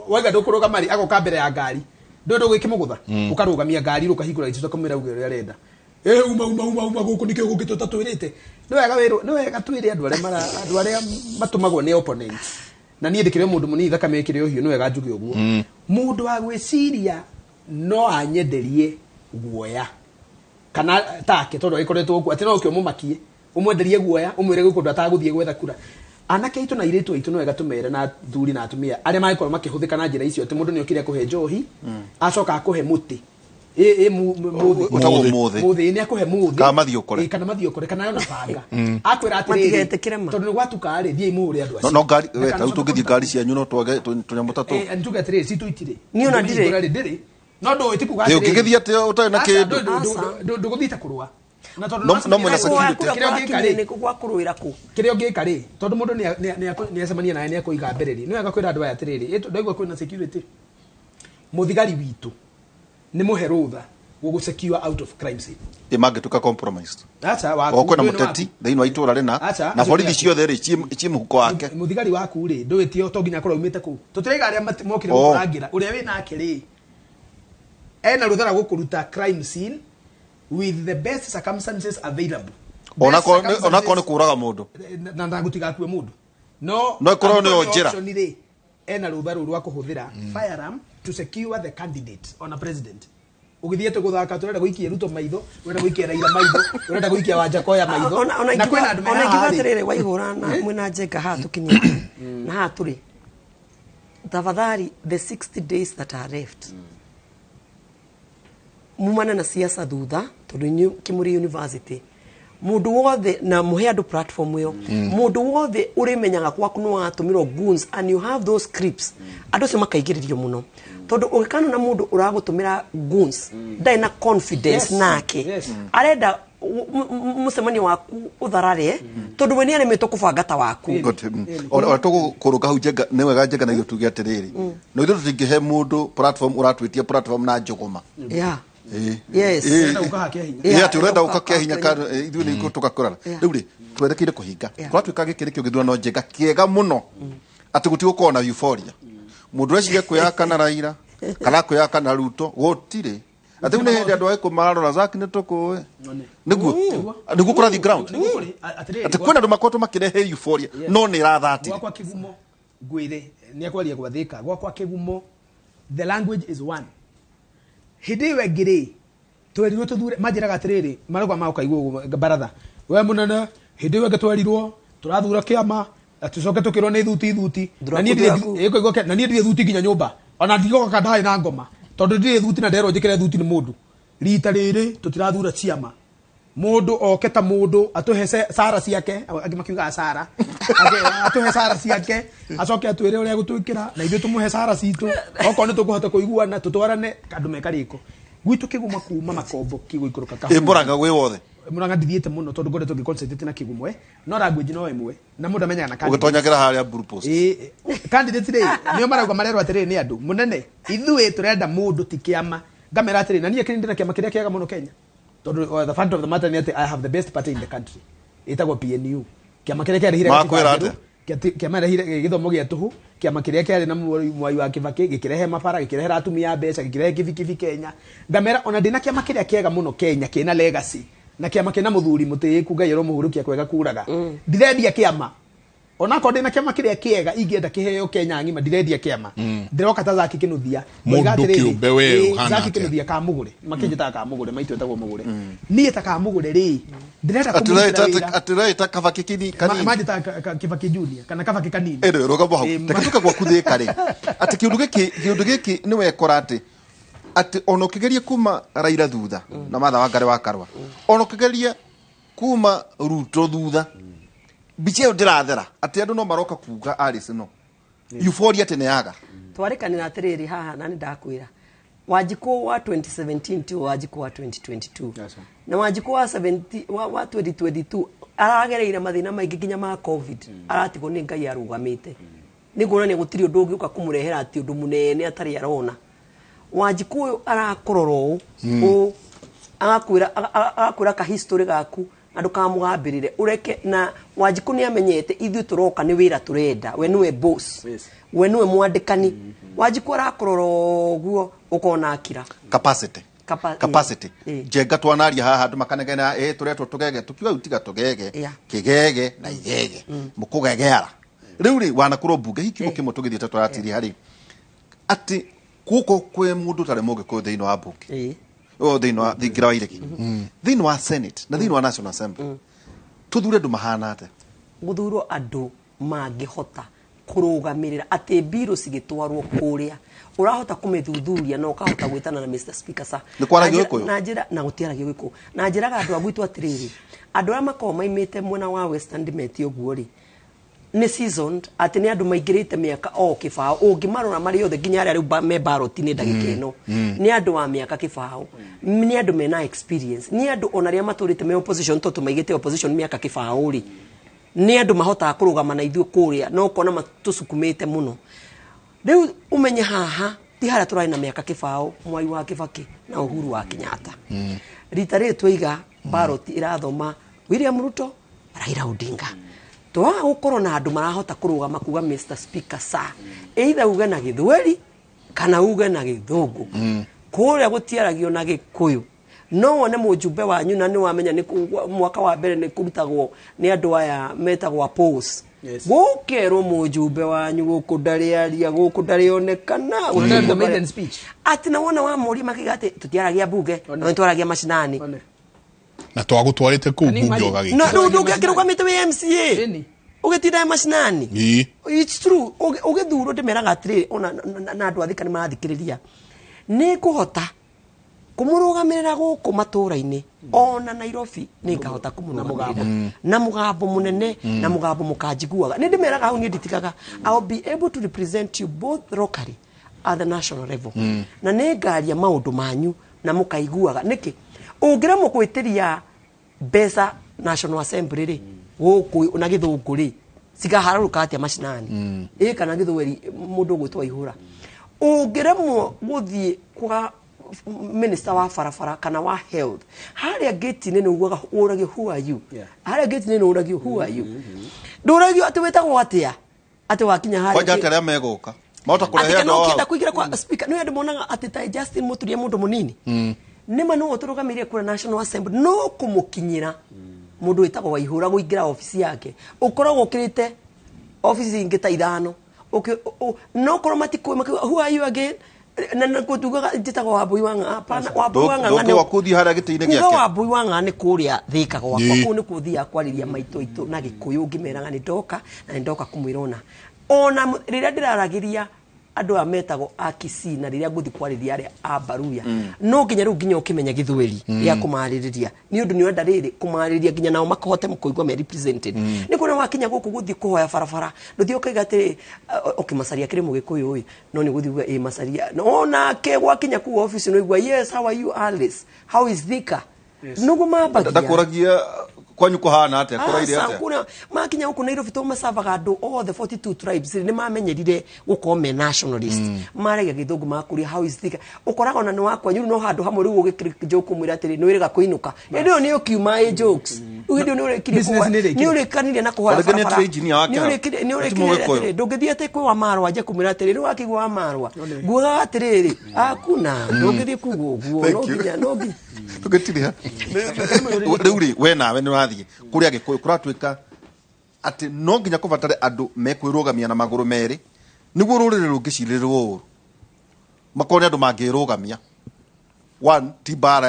waiga ndũkũrũgama rĩ agoka mbere ya ngari ndũ ndũgĩkĩmũgũtha ũkarũgamia ngari ũkahingũra gĩcicio ũkamwĩra uge ũrĩa arenda. Uma uma uma uma gũkũ nĩkĩo gũkĩte ũtatwĩrĩte. Nĩ wega wĩrwo, nĩ wega twĩre andũ arĩa mara andũ arĩa matũmagwo nĩ opponents. Na niĩ ndĩkĩrĩ o mũndũ mũnini thakame ĩkĩrĩ o hiũ, nĩ wega njuge ũguo. Mũndũ wa gwĩciria no anyenderie guoya kana take tondũ agĩkoretwo kuo atĩ no ũke ũmũmakie ũmwenderie guoya ũmwĩre gwĩ kũndũ atagũthiĩ gwetha kura. Anake aitũ na airĩtu aitũ nĩ wega tũmere na athuri na atumia arĩa mangĩkorwo makĩhũthĩka na njĩra icio atĩ mũndũ nĩ okire akũhe njohi acoka akũhe mũtĩ mũthĩ. Ũtagwo mũthĩ. Mũthĩ nĩ akũhe mũthĩ. Kana mathiĩ ũkore. Kana mathiĩ ũkore kana ona banga. Akwĩra atĩrĩrĩ, Matigetĩkĩre ma. tondũ nĩ gwatuka rĩ, thiĩi mũhũre andũ No acio. no ngari we ta rĩu tũngĩthiĩ ngari cianyu no twage tũnyamũ ta tũu. Njuge atĩrĩrĩ, citũ itirĩ. Niĩ ona ndirĩ. Ũngĩmĩhingũra rĩ, ndĩrĩ. No ndũĩ ti kuga Ĩ, atĩrĩrĩ. ũngĩgĩthiĩ atĩa ũtarĩ na Aca, kĩndũ? Ndũgũthiĩte kũrũa. Na tondũ No- nĩwacemania no mwĩna na security. kĩrĩa ũngĩka rĩ, Gwa kũrũĩra kũ? Kĩrĩa ũngĩka rĩ, tondũ mũndũ nĩacemania nawe nĩekũiga mbere rĩ, nĩ wega kwĩra andũ aya atĩrĩrĩ, ndaigua kwĩna security. Mũthigari witũ nĩ mũhe rũtha gũgũ secure out of crime scene. Ĩ mangĩtuĩka compromised. Aca, waku, O kwĩna ndũĩ nĩ mũteti waku. thĩinĩ wa itũra rĩna Aca, na ũcio borithi nĩ ciothe rĩ ciĩ mũhuko wake. Mũthigari waku rĩ, ndũĩ ti to nginya akorwo aumĩte kũu. Tũtiraiga arĩa mokire Oh. gũkũrangĩra. Ũrĩa wĩ nake rĩ, ena rũtha rwa gũkũruta crime scene with the best circumstances available. Best Onakorwo nĩ circumstances- kũraga mũndũ. Na gũtigakue mũndũ. No No ĩkorwo nĩyo angĩkorwo nĩ njĩra. option rĩ, ena rũtha rũu rwa kũhũthĩra firearm to secure the candidate ona president. Ũgĩthiĩte gũthaka tũrenda gũikia Ruto maitho, ũrenda gũikia Raila maitho, ũrenda gũikia Wanjakoya maitho. Na kwĩna andũ Ona me ingiuga haha rĩ. atĩrĩrĩ waihũra na mwĩna Njenga haha tũkinyĩte na haha tũrĩ, tafadhali, the 60 days that are left, mumane na siasa thutha tondũ inyuĩ Kĩmũrĩ University mũndũ wothe na mũhe andũ platform ĩyo. Mũndũ wothe ũrĩmenyaga gwaku nĩ watũmĩrwo goons and you have those scripts, andũ acio makaingĩrĩrio mũno tondũ ũngĩkana na mũndũ ũragũtũmĩra goons ndarĩ na confidence nake. Arenda mũcemanio waku ũtharare tondũ we nĩ aremetwo kũbanga ta waku. Good. Ona tũgũkũrũka hau Njenga, nĩ wega Njenga na ithuĩ tuge atĩrĩrĩ, no ithuĩ tũtingĩhe mũndũ platform ũratwĩtia platform na njũgũma. Ĩ. Yes. Ĩ. Ũrenda gũka hakia hinya. Ĩ, atĩ ũrenda ũka gũka kĩa hinya kĩa kana ithuĩ nĩ tũgakũrara. Rĩu rĩ twerekeire kũhinga kũratuĩka gĩkĩ nĩkĩo gĩthurano Njenga kĩega mũno atĩ gũtigũkorwo na euphoria. Mũndũ ũreciria kwĩyaka na Raila kana kwĩyaka na Ruto gũtirĩ. Atĩ rĩu nĩ hĩndĩ andũ agĩkũ mararora Zack nĩ tũkũĩ nĩguo kũrathiĩ ground Atĩrĩrĩ, atĩ kwĩna andũ makoretwo makĩrehe euphoria no nĩ ĩrathatire. Gwakwa kĩgumo ngwĩre nĩ akwaria gwathĩka gwakwa kĩgumo, the language is one. Hĩndĩ ĩyo ĩngĩ rĩ twerirwo tũthure manjĩraga atĩrĩrĩ marauga maũkaigua ũguo baratha we mũnene hĩndĩ ĩyo ĩngĩ twerirwo tũrathura kĩama na tũcoke tũkĩrwo nĩ thuti thuti na niĩ ndirĩ ĩkũigua na niĩ ndirĩ thuti nginya nyũmba ona ndigoka ndarĩ na ngoma tondũ ndirĩ thuti na nderwo njĩkĩre thuti nĩ mũndũ. Rita rĩrĩ tũtirathura ciama, mũndũ oke ta mũndũ atũhe sara ciake, angĩ makiugaga sara. Atũhe sara ciake acoke atwĩre ũrĩa gũtwĩkĩra na ithuĩ tũmũhe sara citũ okorwo nĩ tũkũhota kũiguana tũtwarane andũ mekarĩko gwitũ kĩgumo kuma makombo kĩgũikũrũka Ĩ Mũrang'a gwĩ wothe. Mũrang'a ndithiĩte mũno tondũ ngoretwo ngĩ-concentrate na kĩgumo no language no ĩmwe na mũndũ amenyaga na candidate. Ũgĩtonyagĩra harĩa blue post. Ĩ, candidate rĩ nĩo marauga marerwo atĩrĩrĩ nĩ andũ mũnene ithuĩ tũrenda mũndũ ti kĩama. Ngamera atĩrĩ na niĩ kĩrĩ ndĩna kĩama kĩrĩa kĩega mũno Kenya tondũ the fact of the matter nĩ atĩ I have the best party in the country ĩtagwo PNU, kĩama kĩrĩa kĩarehire Makwĩra gatiba atĩa? njerũ, kĩama kĩarehire gĩthomo gĩa tũhũ, kĩama kĩrĩa kĩarĩ na Mwai wa Kibaki gĩkĩrehe mabara gĩkĩrehera atumia mbeca gĩkĩrehe kibikibi Kenya. Ngamera ona ndĩna kĩama kĩrĩa kĩega mũno Kenya kĩna legacy na kĩama kĩna mũthuri mũtĩĩku Ngai aromũhurũkia kwega kuraga. Ndirendia kĩama onakorwo ndĩna kĩama kĩrĩa kĩega ingĩenda kĩheo Kenya ng'ima ndirendia kĩama. Ndĩroka ta Zaki Kĩnuthia Mũndũ Ngoiga atĩrĩrĩ, kĩũmbe we ũhana Zaki atĩa? Kĩnuthia kamũgũre makĩnjĩtaga kamũgũre maitũ etagwo mũgũre niĩ ta kamũgũre rĩ ndĩrenda kũmũrutĩra wĩra. Atĩraĩta Kabaki kini kanini. Manjĩtaga Kibaki Junior kana Kabaki kanini. Ĩndĩ rũgamo hau reke tũke gwaku Thĩka rĩ atĩ kĩũndũ gĩkĩ nĩ wekora atĩ ona ũkĩgeria kuma Raila thutha na Martha Wangari wa Karua ona ũkĩgeria kuma Ruto thutha mbica ĩyo ndĩrathera atĩ andũ no maroka kuga Alice no euphoria atĩ nĩ yaga. Twarĩkanĩra atĩrĩrĩ haha na nĩ ndakwĩra Wanjikũ wa 2017 ti Wanjikũ wa 2022 na Wanjikũ wa 70 wa 2022 aragereire mathĩna maingĩ nginya ma COVID aratigwo nĩ Ngai arũgamĩte nĩ kuonania gũtirĩ ũndũ ũngĩũka kũmũrehera atĩ ũndũ mũnene atarĩ arona. Wanjikũ ũyũ arakũrora ũũ ũũ agakwĩra ka history gaku Na ndũkamũgambĩrĩre ũreke. Na Wanjikũ nĩ amenyete ithuĩ tũroka nĩ wĩra tũrenda. We nĩwe boss, we nĩwe mwandĩkani. Wanjikũ arakũrora ũguo ũkona akira. Capacity. Capacity. Njenga twanaria haha andũ makanegena ĩ tũretwo tũgege, tukiuga rĩu tiga tũgege, kĩgege na igege mũkũgegeara. Rĩu rĩ wanakorwo mbunge hihi kiugo kĩmwe tũgĩthiĩte tũratiria harĩ atĩ gũkũ kwĩ mũndũ ũtarĩ mũgĩkũyũ thĩinĩ wa mbunge, o thĩinĩ wa thingira wa iregi, thĩinĩ wa Senate na thĩinĩ wa National Assembly, tũthure andũ mahana atĩa? Gũthurwo andũ mangĩhota kũrũgamĩrĩra atĩ mbirũ cigĩtwarwo kũrĩa ũrahota kũmĩthuthuria na ũkahota gwĩtana na Mr. Speaker, sir. Nĩ kwaragio Na njĩra- Gĩkũyũ? Na njĩra na gũtiaragio Gĩkũyũ. Na njĩraga andũ a gwitũ atĩrĩrĩ, andũ arĩa makoragwo maimĩte mwena wa Western ndimeti ũguo rĩ, nĩ seasoned, atĩ nĩ andũ maingĩrĩte mĩaka o kĩbaũ. Ũngĩmarora marĩ othe nginya arĩa rĩu me ballot-inĩ ndagĩka ĩno, nĩ andũ a mĩaka kĩbaũ, nĩ andũ mena experience, nĩ andũ ona arĩa matũrĩte me opposition, tondũ tũmaigĩte opposition mĩaka kĩbaũ rĩ, nĩ andũ mahotaga kũrũgama na ithuĩ kũrĩa na ũkona matũcukumĩte mũno. Rĩu ũmenye haha ti harĩa tũrarĩ na mĩaka kĩbaũ Mwai wa Kĩbakĩ na Uhuru wa Kenyatta. Rita rĩrĩ twaiga ballot ĩrathoma William Ruto, Raila Odinga. Twaga gũkorwo na andũ marahota kũrũgama kuga Mr. Speaker, sir, either uge na Gĩthweri kana uge na Gĩthũngũ. Kũrĩa gũtiaragio na Gĩkũyũ. No wone mũjumbe wanyu na nĩ wamenya nĩ mwaka wa mbere nĩ kũrutagwo nĩ andũ aya metagwo pose. Gũkerwo mũjumbe wanyu gũkũ ndarĩ aria, gũkũ ndarĩ onekana, Gũtirĩ the maiden speech. Atĩ na wona wa moria makiuga atĩ tũtiaragia bunge, na nĩ twaragia macinani. Na twagũtwarĩte kũu bunge ũgagĩkĩra. Na rĩu ndũngĩakĩrũgamĩte wĩ MCA ũgĩtinda macinani. It's true. Ũgĩthurwo ndĩmeraga atĩrĩrĩ, ona na andũ a Thika nĩ marathikĩrĩria, nĩ ngũhota kũmũrũgamĩrĩra gũkũ matũra-inĩ, ona Nairobi nĩ ngahota kũmũrũgamĩrĩra na mũgambo mũnene, na mũgambo mũkanjiguaga. Nĩ ndĩmeraga hau niĩ nditigaga, I'll be able to represent you both locally at the national level, na nĩ ngaria maũndũ manyu na mũkaiguaga. Nĩkĩ ũngĩremwo gwĩtĩria mbeca National Assembly rĩ, gũkũ na Gĩthũngũ rĩ, cikaharũrũka atĩa macinani? Ĩ kana Gĩthweri mũndũ ũgwĩtwo Ihũra, ũngĩremwo gũthiĩ kwa minister wa barabara kana wa health, harĩa gate-inĩ nĩ ugaga ũragio who are you. Harĩa gate-inĩ nĩ ũragio who are you, ndũragio atĩ wĩtagwo atĩa, atĩ wakinya harĩa Kwanja atĩ arĩa megũka mahota atĩ kũrehe kana andũ ũkĩenda ao. kũingĩra kwa speaker nĩ andũ monaga atĩ ta Justin Mũturia mũndũ mũnini, nĩma nĩwe ũtũrũgamĩrĩire kũrĩa National Assembly, no kũmũkinyĩra mũndũ wĩtagwo Waihũra gũingĩra obici yake ũkoragwo ũkĩrĩte obici ingĩ ta ithano. No korwo matikũĩ makiuga who are you again, na kũtugaga njĩtagwo Wambui wa Ng'ang'a. Hapana, Wambui wa Ng'ang'a Ndũngĩ wa kũthiĩ harĩa gĩtĩ-inĩ kuga gĩake. Wambui wa Ng'ang'a nĩ kũrĩa Thĩka gwakwa. Kũu nĩ kũthiaga kwarĩria maitũ aitũ na Gĩkũyũ ngĩmeraga nĩ ndoka na nĩ ndoka kũmwĩra ona rĩrĩa ndĩraragĩria andũ aya metagwo a Kisii na rĩrĩa ngũthiĩ kwarĩria arĩa a Baruya, no nginya rĩu nginya ũkĩmenya Gĩthweri gĩa kũmarĩrĩria, nĩ ũndũ nĩ ũrenda rĩrĩ kũmarĩrĩria nginya nao makohote kũigua me represented. Nĩ kuona wakinya gũkũ gũthiĩ kũhoya barabara, ndũthiĩ ũkaiga atĩrĩ, okay, Macaria akĩrĩ mũgĩkũyũ ĩ, no nĩ gũthiĩ uga ĩ Macaria, no onake gwakinya kũu obici no igua yes, how are you Alice, how is Thika? Nĩguo mambagia. Ndakũragia kwanyu kũhana atĩa, kũraire Aca, atĩa? kũrĩa makinya gũkũ Nairobi to macavaga andũ othe 42 tribes nĩ mamenyerire gũkorwo me nationalist, maragia Gĩthũngũ, makũria how is Thika, ũkoraga ona nĩ wakwa rĩu no handũ hamwe rĩu ũgĩkĩrĩ joke ũmwĩre atĩrĩ nĩ wĩrĩga kũinũka, hĩndĩ ĩyo nĩ ũkiuma ĩ jokes, rĩu hĩndĩ ĩyo nĩ ũrĩkirie Business nĩ ĩrĩkire. nĩ ũrĩkanirie na kũhoya Orĩngĩ nĩ barabara. atĩ engineer wake Nĩ hau. nĩ Ti ũrĩkirie Mũgĩkũyũ. atĩrĩ ndũngĩthiĩ atĩ kwĩ wa Marwa nje kũmwĩra atĩrĩ rĩu wakĩigua wa Marwa ngugaga atĩrĩrĩ hakuna, ndũngĩthiĩ kuga ũguo. Thank No you. nginya no nginya Tũgĩtiriha. Rĩu rĩ we nawe nĩ ũrathiĩ kũrĩa Gĩkũyũ kũratuĩka atĩ no nginya kũbatare andũ mekwĩrũgamia na magũrũ merĩ nĩguo rũrĩrĩ rũngĩcirĩrwo ũru makorwo nĩ andũ mangĩrũgamia. One ti mbara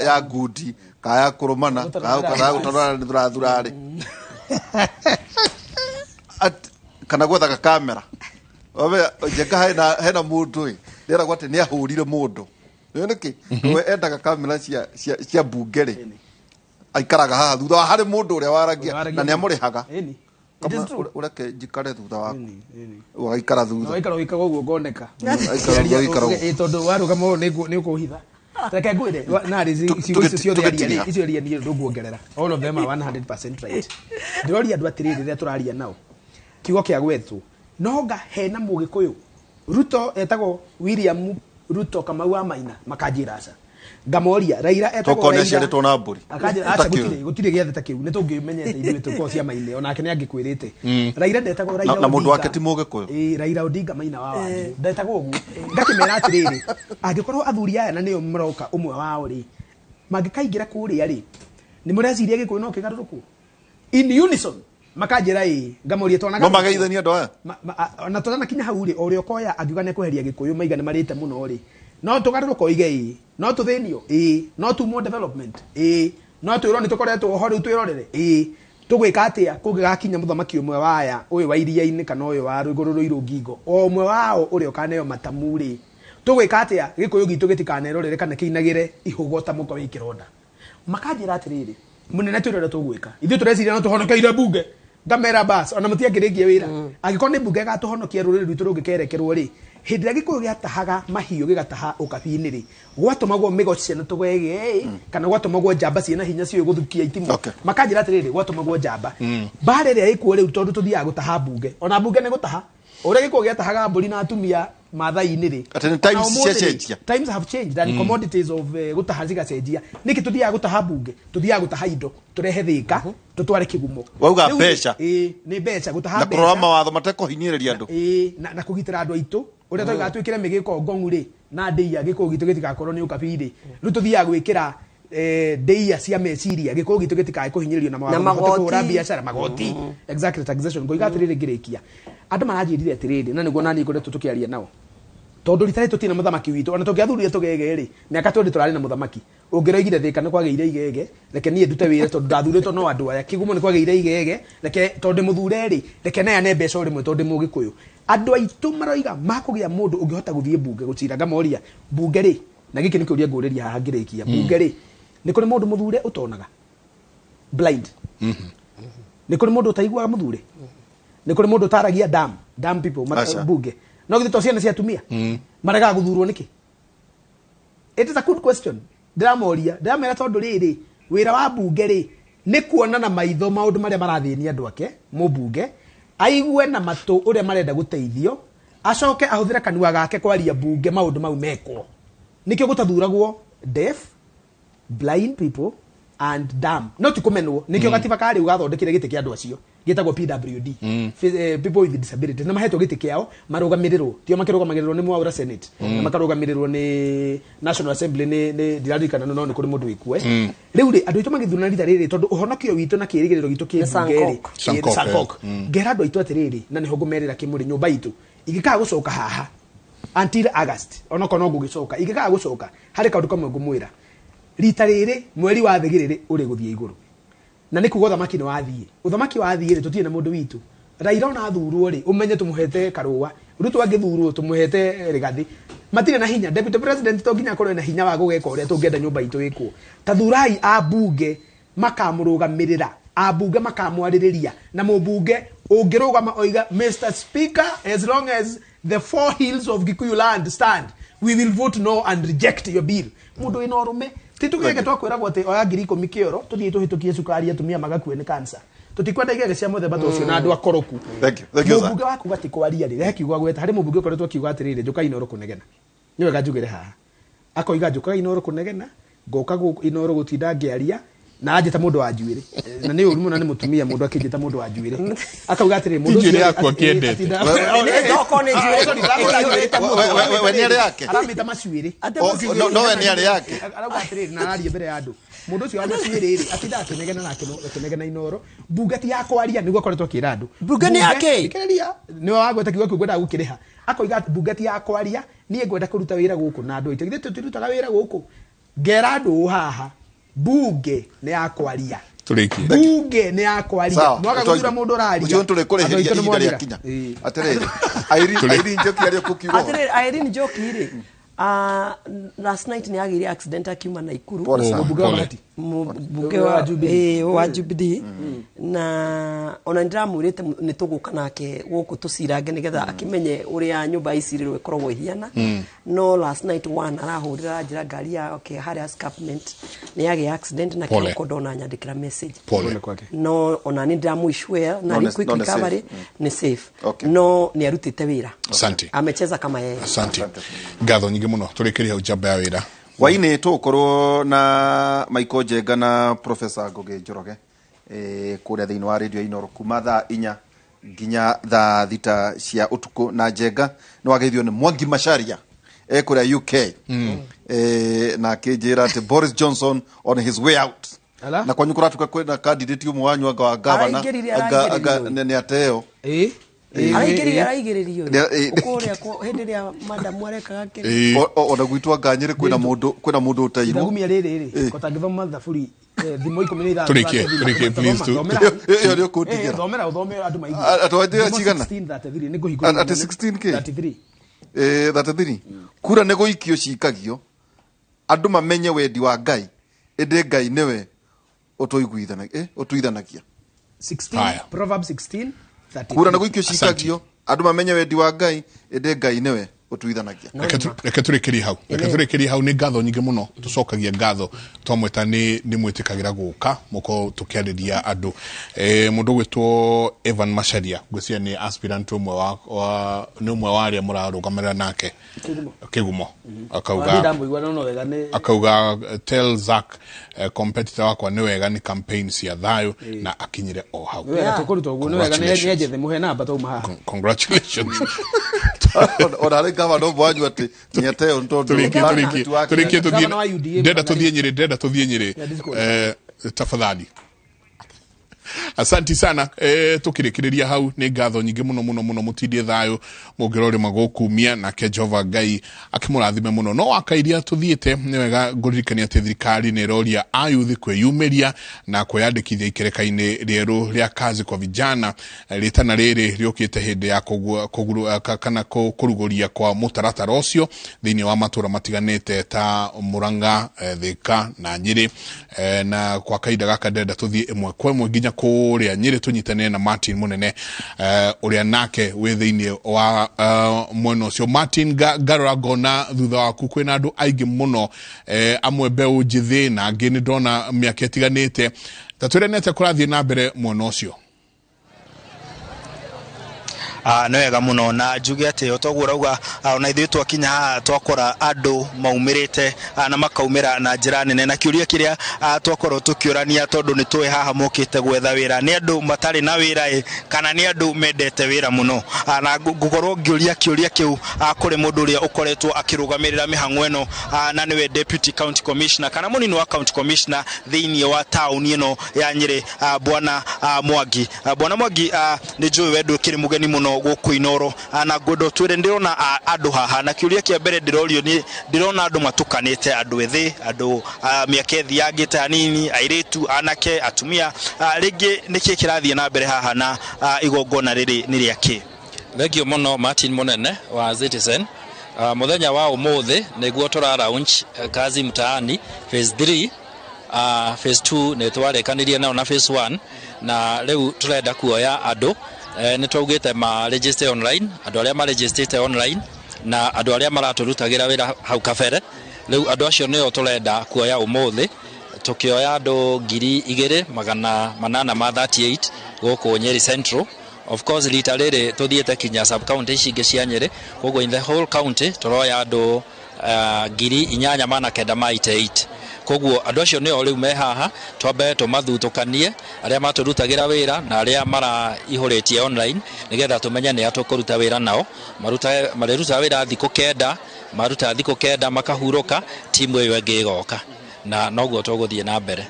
ya ngundi kana ya kũrũmana kana ya gũtarũrana nĩ tũrathurarĩ kana gwethaga kamera. Wamenya, Njenga hena mũndũ ĩ ndĩragwo atĩ nĩ ahũrire mũndũ. Nĩ nĩkĩ we endaga kamera cia bunge rĩ aikaraga haha thutha wa harĩ mũndũ ũrĩa waragia na nĩ amũrĩhaga. Ĩni. Kama It is true. ũreke njikare thutha waku ũgaikara thutha. Waikara ũgĩkaga ũguo ngoneka. Aikara ũguo, aikara ũguo. Ĩ, tondũ warũgama ũũ nĩ ũkũhitha. Reke ngwĩre narĩ ciugo icio ciothe aria tũgĩtiria. icio aria niĩ ndũnguongerera, all of them are 100% right. Ndĩroria andũ atĩrĩrĩ, rĩrĩa tũraria nao kiugo kĩa gwetwo nonga hena mũgĩkũyũ Ruto etagwo William Ruto Kamau wa Maina, makanjĩra aca. Ngamoria Raila etagwo Tokorwo nĩaciarĩtwo na mbũri. Akanjĩra aca gũtirĩ gĩathĩ ta kĩu nĩtũngĩmenyete ithuĩ tũkorwo ciama-inĩ onake nĩangĩkwĩrĩte. Raila ndetagwo Raila Na mũndũ Odinga. wake ti Mũgĩkũyũ. Ĩĩ, Raila Odinga Maina wa Wanjiru ndetagwo ũguo. Ngakĩmera atĩrĩrĩ, angĩkorwo athuri aya na nĩo maroka ũmwe wao rĩ, mangĩkaingĩra kũrĩa rĩ, nĩ mũreciria Gĩkũyũ no kĩgarũrũkwo in unison? Makanjĩra ĩĩ. Ngamoria twana No mageithania andũ aya. Na tũtanakinya hau rĩ, o ũrĩa ũkoya angiuga nĩ kweheria Gĩkũyũ maiga nĩ marĩte mũno rĩ, no tũgarũrũka oige ĩĩ, no tũthĩnio ĩĩ, no tumwo development ĩĩ, no twĩrwo nĩ tũkoretwo ho rĩu twĩrorere ĩĩ, tũgwĩka atĩa kũngĩgakinya mũthamaki ũmwe waya ũyũ wa iria-inĩ kana ũyũ wa rũgũrũ rũirũ ngingo, o ũmwe wao ũrĩa ũkaneo matamu rĩ, tũgwĩka atĩa Gĩkũyũ gitũ gĩtikanerorere kana kĩinagĩre ihũgo ta mũka wĩ kĩronda? Makanjĩra atĩrĩrĩ, mũnene, twĩre ũrĩa tũgwĩka, ithuĩ tũreciria no tũhonokeire bunge. Ngamera bas ona mũtiangĩrĩkia wĩra. Angĩkorwo nĩ bunge ĩgatũhonokia rũrĩrĩ rwitũ rũngĩkerekerwo rĩ, hĩndĩ ĩrĩa Gĩkũyũ gĩatahaga mahiũ gĩgataha ũkabi-inĩ rĩ, gwatũmagwo mĩgoci na tũgege kana gwatũmagwo njamba ciĩna hinya ciũĩ gũthukia itimũ. Makanjĩra atĩrĩrĩ, gwatũmagwo njamba. Mbara ĩrĩa ĩkuo rĩu tondũ tũthiaga gũtaha mbunge, ona mbunge nĩ gũtaha ũrĩa Gĩkũyũ gĩatahaga mbũri na atumia Maathai-inĩ rĩ. Atĩ nĩ times Ona ũmũthĩ rĩ, ciacenjia. Times have changed and commodities of gũtaha cigacenjia. Nĩkĩ tũthiaga gũtaha mbunge? Tũthiaga gũtaha indo, tũrehe Thĩka, tũtware Kĩgumo. Wauga Rĩu rĩ, mbeca. Ĩĩ, nĩ mbeca gũtaha Na kũrora mbeca. mawatho matekũhinyĩrĩria andũ. Ĩĩ, na kũgitĩra andũ aitũ ũrĩa twaugaga twĩkĩre mĩgĩko ngong'u rĩ na ndĩia Gĩkũyũ gitũ gĩtigakorwo nĩ ũkabi rĩ. Rĩu tũthiaga gwĩkĩra ndĩia cia meciria Gĩkũyũ gitũ gĩtikae kũhinyĩrĩrio na mawatho Na mahote magoti. kũhũra biacara, magoti. Exactly, taxation. Ngoiga atĩrĩrĩ ngĩrĩkia, andũ maranjĩrire atĩrĩrĩ, na nĩguo nani ngoretwo tũkĩaria nao, tondũ rita rĩrĩ tũtirĩ na mũthamaki witũ, ona tũngĩathurire tũgege rĩ, mĩaka 20 tũrarĩ na mũthamaki ũngĩroigire Thĩka nĩ kwagĩire igege, reke niĩ ndute wĩra tondũ ndathurĩtwo no andũ aya. Kĩgumo nĩ kwagĩire igege, reke tondũ ndĩmũthure rĩ, reke neane mbeca o rĩmwe tondũ ndĩ Mũgĩkũyũ. Andũ aitũ maroiga makũgĩa mũndũ ũngĩhota gũthiĩ mbunge gũcira. Ngamoria mbunge rĩ, na gĩkĩ nĩ kĩũria ngũrĩria haha ngĩrĩkia, mbunge rĩ, nĩ kũrĩ mũndũ mũthure ũtonaga, blind? Nĩ kũrĩ mũndũ ũtaiguaga mũthure? Nĩ kũrĩ mũndũ ũtaragia, dumb people Aca. mbunge? No githĩ to ciana cia atumia maregaga gũthurwo nĩkĩ? It is a good question ndĩramoria. Ndĩramera tondũ rĩrĩ, wĩra wa mbunge rĩ, nĩ kuona na maitho maũndũ marĩa marathĩnia andũ ake, mũmbunge aigue na matũ ũrĩa marenda gũteithio, acoke ahũthĩre kanua gake kwaria mbunge maũndũ mau mekwo. Nĩkĩo gũtathuragwo deaf, blind people and dumb. No ti kũmenwo. Nĩkĩo gatiba karĩu gathondekire gĩtĩ kĩa andũ acio gĩtagwo PWD, people with disabilities, na mahetwo gĩtĩ kĩao marũgamĩrĩrwo, tio makĩrũgamagĩrĩrwo nĩ Mwaura Senate na makarũgamĩrĩrwo nĩ National Assembly nĩ ndiraririkana, no nĩ kũrĩ mũndũ wĩkuo. Rĩu rĩ, andũ aitũ magĩthurana rita rĩrĩ, tondũ ũhonokio witũ na kĩĩrĩgĩrĩro gitũ kĩ Nĩ mbunge rĩ, Sankok. Sankok, ĩ, Sankok. Ngera andũ aitũ atĩrĩrĩ, na nĩho ngũmerĩra kĩmũrĩ nyũmba itũ ingĩkaga gũcoka haha until August, onokorwo no ngũgĩcoka, ingĩkaga gũcoka harĩ kaũndũ kamwe ngũmwĩra. Rita rĩrĩ mweri wa thĩgĩrĩrĩ ũrĩ gũthiĩ igũrũ, na nĩ kuga ũthamaki nĩ wathiĩ, ũthamaki wathiĩ rĩ, tũtirĩ na mũndũ witũ. Raila ona athurwo rĩ, ũmenye tũmũhete Karũa. Ruto angĩthurwo tũmũhete Rigathi. Matirĩ na hinya. Deputy president to nginya akorwo na hinya wa gũgeka ũrĩa tũngĩenda nyũmba itũ ĩkwo. Ta thurai ambunge makamũrũgamĩrĩra, ambunge makamwarĩrĩria, na mũmbunge ũngĩrũgama oiga, "Mr Speaker, as long as the four hills of Gikuyu land stand, we will vote no and reject your bill." Mũndũ wĩna ũrũme, ti tũgege twakwĩragwo atĩ oya 10,000 kĩoro tũthiĩ tũhĩtũkie cukari atumia magakue nĩ cancer. Tũtikwenda igege cia mũthemba ta ũcio na andũ akoroku. Thank you. Thank you, sir. Mũmbunge waku gati kwaria rĩ, he kiugo agweta harĩ mũmbunge ũkoretwo akiuga atĩrĩrĩ, njũka Inooro kũnegena. Nĩ wega njugĩre haha, akoiga njũkaga Inooro kũnegena, ngoka gũkũ Inooro gũtinda ngĩaria na anjĩta mũndũ wa njuĩrĩ, na nĩ ũru mũno nĩ mũtumia mũndũ akĩnjĩta mũndũ wa njuĩrĩ. Akauga atĩrĩrĩ, mũndũ Ti njuĩrĩ ũcio yaku akĩendete. Okorwo nĩ njuĩrĩ, Sorry, ĩiyũrĩte mũno. We nĩ arĩ yake? Aramĩta macuĩrĩ. Ate O- macuĩrĩ. no we nĩ arĩ yake. Arauga atĩrĩrĩ, na araria mbere ya andũ, mũndũ ũcio wa macuĩrĩ rĩ, atindaga akĩnegena na akĩnegena Inooro, mbunge ti ya kwaria. Nĩguo akoretwo akĩra andũ. Mbunge nĩ ya kĩ? Thikĩrĩria, nĩwe wagweta kiugo kĩu ngwendaga gũkĩrĩha. Akoiga atĩ mbunge ti ya kwaria, niĩ ngwenda kũruta wĩra gũkũ na andũ aitũ. Githĩ tũtirutaga wĩra gũkũ? Ngera andũ ũũ haha, mbunge nĩ ya kwaria. Tũrĩkie. Bunge nĩ ya kwaria. Sawa, Mwaga gũthura mũndũ ũraria. Ũcio nĩtũrĩkũrĩhĩria Andũ aitũ nĩ ihinda mwathira. rĩakinya. Ĩĩ. Atĩrĩrĩ, Irene Njoki arĩ kũ kiugo. Atĩrĩrĩ, Irene Njoki rĩ, last night nĩ agĩire accident akiuma Naikuru. Pole sana. Mũmbunge wa Pole. Bahati. Mũmbunge Wa wa Jubilee. Wa Jubilee, na ona nĩndĩramwĩrĩte nĩ tũgũka nake gũkũ tũcirange nĩgetha akĩmenye ũrĩa nyũmba ya icirĩro ĩkoragwo ĩhiana. No last night one arahũrĩra njĩra ngari yake harĩa escarpment nĩ yagĩa accident na Pole. kĩroko ndona nyandĩkĩra message. Pole. Kwake. No ona nĩ ndĩramwish well na No, nĩ nĩ- quick no, nĩ safe. recovery, nĩ safe. Okay. No nĩ arutĩte wĩra. Asante. Amecheza kama yeye. Asante, ngatho nyingĩ mũno. Tũrĩkĩrie hau njamba ya wĩra. Hwainĩ tũgũkorwo na Michael Njenga na Professor Ngũgĩ Njoroge kũrĩa thĩinĩ wa radio Inoro kuma thaa 4 nginya thaa 6 cia ũtukũ. Na Njenga nĩ wageithio nĩ Mwangi Macharia kũrĩa UK, na akĩnjĩra atĩ Boris Johnson on his way out. Ala? Na kwanyu kũratuĩka kwĩna candidate ũmwe wanyu anga wa governor. Araingĩrire, anga araingĩrire. nĩ ateo. Araingĩrire, araigĩrĩrio. Kũrĩa hĩndĩ ĩrĩa madamu arekaga kĩrĩa. Ona gwitũ anga Nyĩrĩ kwĩna mũndũ, kwĩna mũndũ ũteirwo. Ndagumia rĩrĩ rĩ kotangĩthoma thaburi, thimo 16. Tũrĩkie, tũrĩkie, please, Ĩyo nĩ ũkũndigĩra. Thomera ũthome andũ maigue. Atĩ wanjĩra Thimo cigana? 16:33 nĩ ngũhingũra. Atĩ 16 kĩ? 33. 33. Kura nĩ gũikio cikagio andũ mamenye wendi wa Ngai, ĩndĩ Ngai nĩwe ũtuithanagia. 16, Proverbs 16 33. Kura nĩ gũikio cikagio andũ mamenye wendi wa Ngai, ĩndĩ Ngai nĩwe ũtuithanagia. Reke tũrĩkĩrie hau, reke tũrĩkĩrie hau. Nĩ ngatho nyingĩ mũno, tũcokagia ngatho twamwĩta nĩ mwĩtĩkagĩra gũka mũkorwo tũkĩarĩria andũ. Mũndũ ũgwĩtwo Evan Macharia, ngwĩciria nĩ aspirant ũmwe wa nĩ ũmwe wa arĩa mũrarũgamĩrĩra nake. Kĩgumo. Kĩgumo. Akauga Akauga ndamũigua no wega nĩ akauga tell Zack, competitor wakwa, nĩ wega nĩ campaign cia thayũ na akinyire o hau. Nĩ wega tũkũruta ũguo, nĩ wega nĩ njenjethe mũhe namba twauma haha. Congratulations. Ona harĩ gavana ũmwe wanyu atĩ nĩ ateo nĩ tondũ Tũrĩkie, tũrĩkie, tũrĩkie, tũthiĩ. Gavana wa UDA. Ndĩrenda tũthiĩ Nyĩrĩ, ndĩrenda tũthiĩ Nyĩrĩ. Yeah, discourse. Tafadhali, asanti sana. Tukirikiria hau nĩ ngatho nyingĩ mũno mũno mũno. Mũtindie thayũ, mũngĩrorĩma gũkumia nake Jehova Ngai akĩmũrathime mũno. No wakairia tũthiĩte, nĩ wega ngũririkania atĩ thirikari nĩ ĩroria ayuthi kwĩyumĩria na kwĩyandĩkithia ikereka-inĩ rĩerũ rĩa kazi kwa vijana. Rĩtana rĩrĩ rĩũkĩte hĩndĩ ya kana kũrugũria kwa mũtaratara ũcio thĩinĩ wa matũra matiganĩte ta Murang'a, Thika na Nyĩrĩ. Na kwa kahinda gaka ndĩrenda tũthiĩ ĩmwe kwa ĩmwe nginya kũrĩa Nyĩrĩ tũnyitanĩre na Martin Mũnene, ũrĩa nake wĩ thĩinĩ wa mwena ũcio. Martin, ngarora ngona thutha waku kwĩna andũ aingĩ mũno, amwe mbeũ njĩthĩ na angĩ nĩ ndona mĩaka ĩtiganĩte. Ta twĩre nĩ atĩa kũrathiĩ na mbere mwena ũcio? Nĩ wega mũno, na njuge atĩ o toguo ũrauga, ona ithuĩ twakinya haha twakora andũ maumĩrĩte, na makaumĩra na njĩra nene, na kĩũria kĩrĩa twakorwo tũkĩũrania, tondũ nĩ tũĩ haha mokĩte gwetha wĩra, nĩ andũ matarĩ na wĩra ĩ kana nĩ andũ mendete wĩra mũno? Na ngũkorwo ngĩũria kĩũria kĩu kũrĩ mũndũ ũrĩa ũkoretwo akĩrũgamĩrĩra mĩhang'o ĩno, na nĩwe Deputy County Commissioner kana mũnini wa County Commissioner thĩinĩ wa taũni ĩno ya Nyĩrĩ, Bwana Mwangi. Bwana Mwangi, nĩ njũĩ we ndũkĩrĩ mũgeni mũno gũkũ Inoro, na ngwenda ũtwĩre, ndĩrona andũ haha, na kĩũria kĩa mbere ndĩrorio nĩ ndĩrona andũ matukanĩte, andũ ethĩ, andũ mĩaka ĩthiangĩte hanini, airĩtu, anake, atumia. Rĩngĩ nĩkĩ kĩrathiĩ na mbere haha na igongona rĩrĩ nĩ rĩa kĩ? Thengio mũno, Martin Mũnene wa Citizen. Mũthenya wa ũmũthĩ nĩguo tũra launch Kazi Mtaani phase 3. Phase 2 nĩ twarĩkanirie nao na phase 1, na rĩu tũrenda kuoya andũ. Nĩ twaugĩte ma register online, andũ arĩa ma registrĩte online na andũ arĩa maratũrutagĩra wĩra hau kabere. Rĩu andũ acio nĩo tũrenda kuoya ũmũthĩ, tũkĩoya andũ 2838 gũkũ Nyeri Central. Of course rita rĩrĩ tũthiĩte kinya sub county ici ingĩ cia Nyĩrĩ, koguo in the whole county tũroya andũ 8988. Koguo andũ acio nĩo rĩu me haha, twambe tũmathutũkanie arĩa matũrutagĩra wĩra na arĩa maraihũrĩtie online, nĩgetha tũmenye nĩ a tũkũruta wĩra nao. Marĩrutaga wĩra thikũ 9, maruta thikũ 9 makahurũka, timu ĩyo ĩngĩ ĩgoka, na noguo tũgũthiĩ na mbere.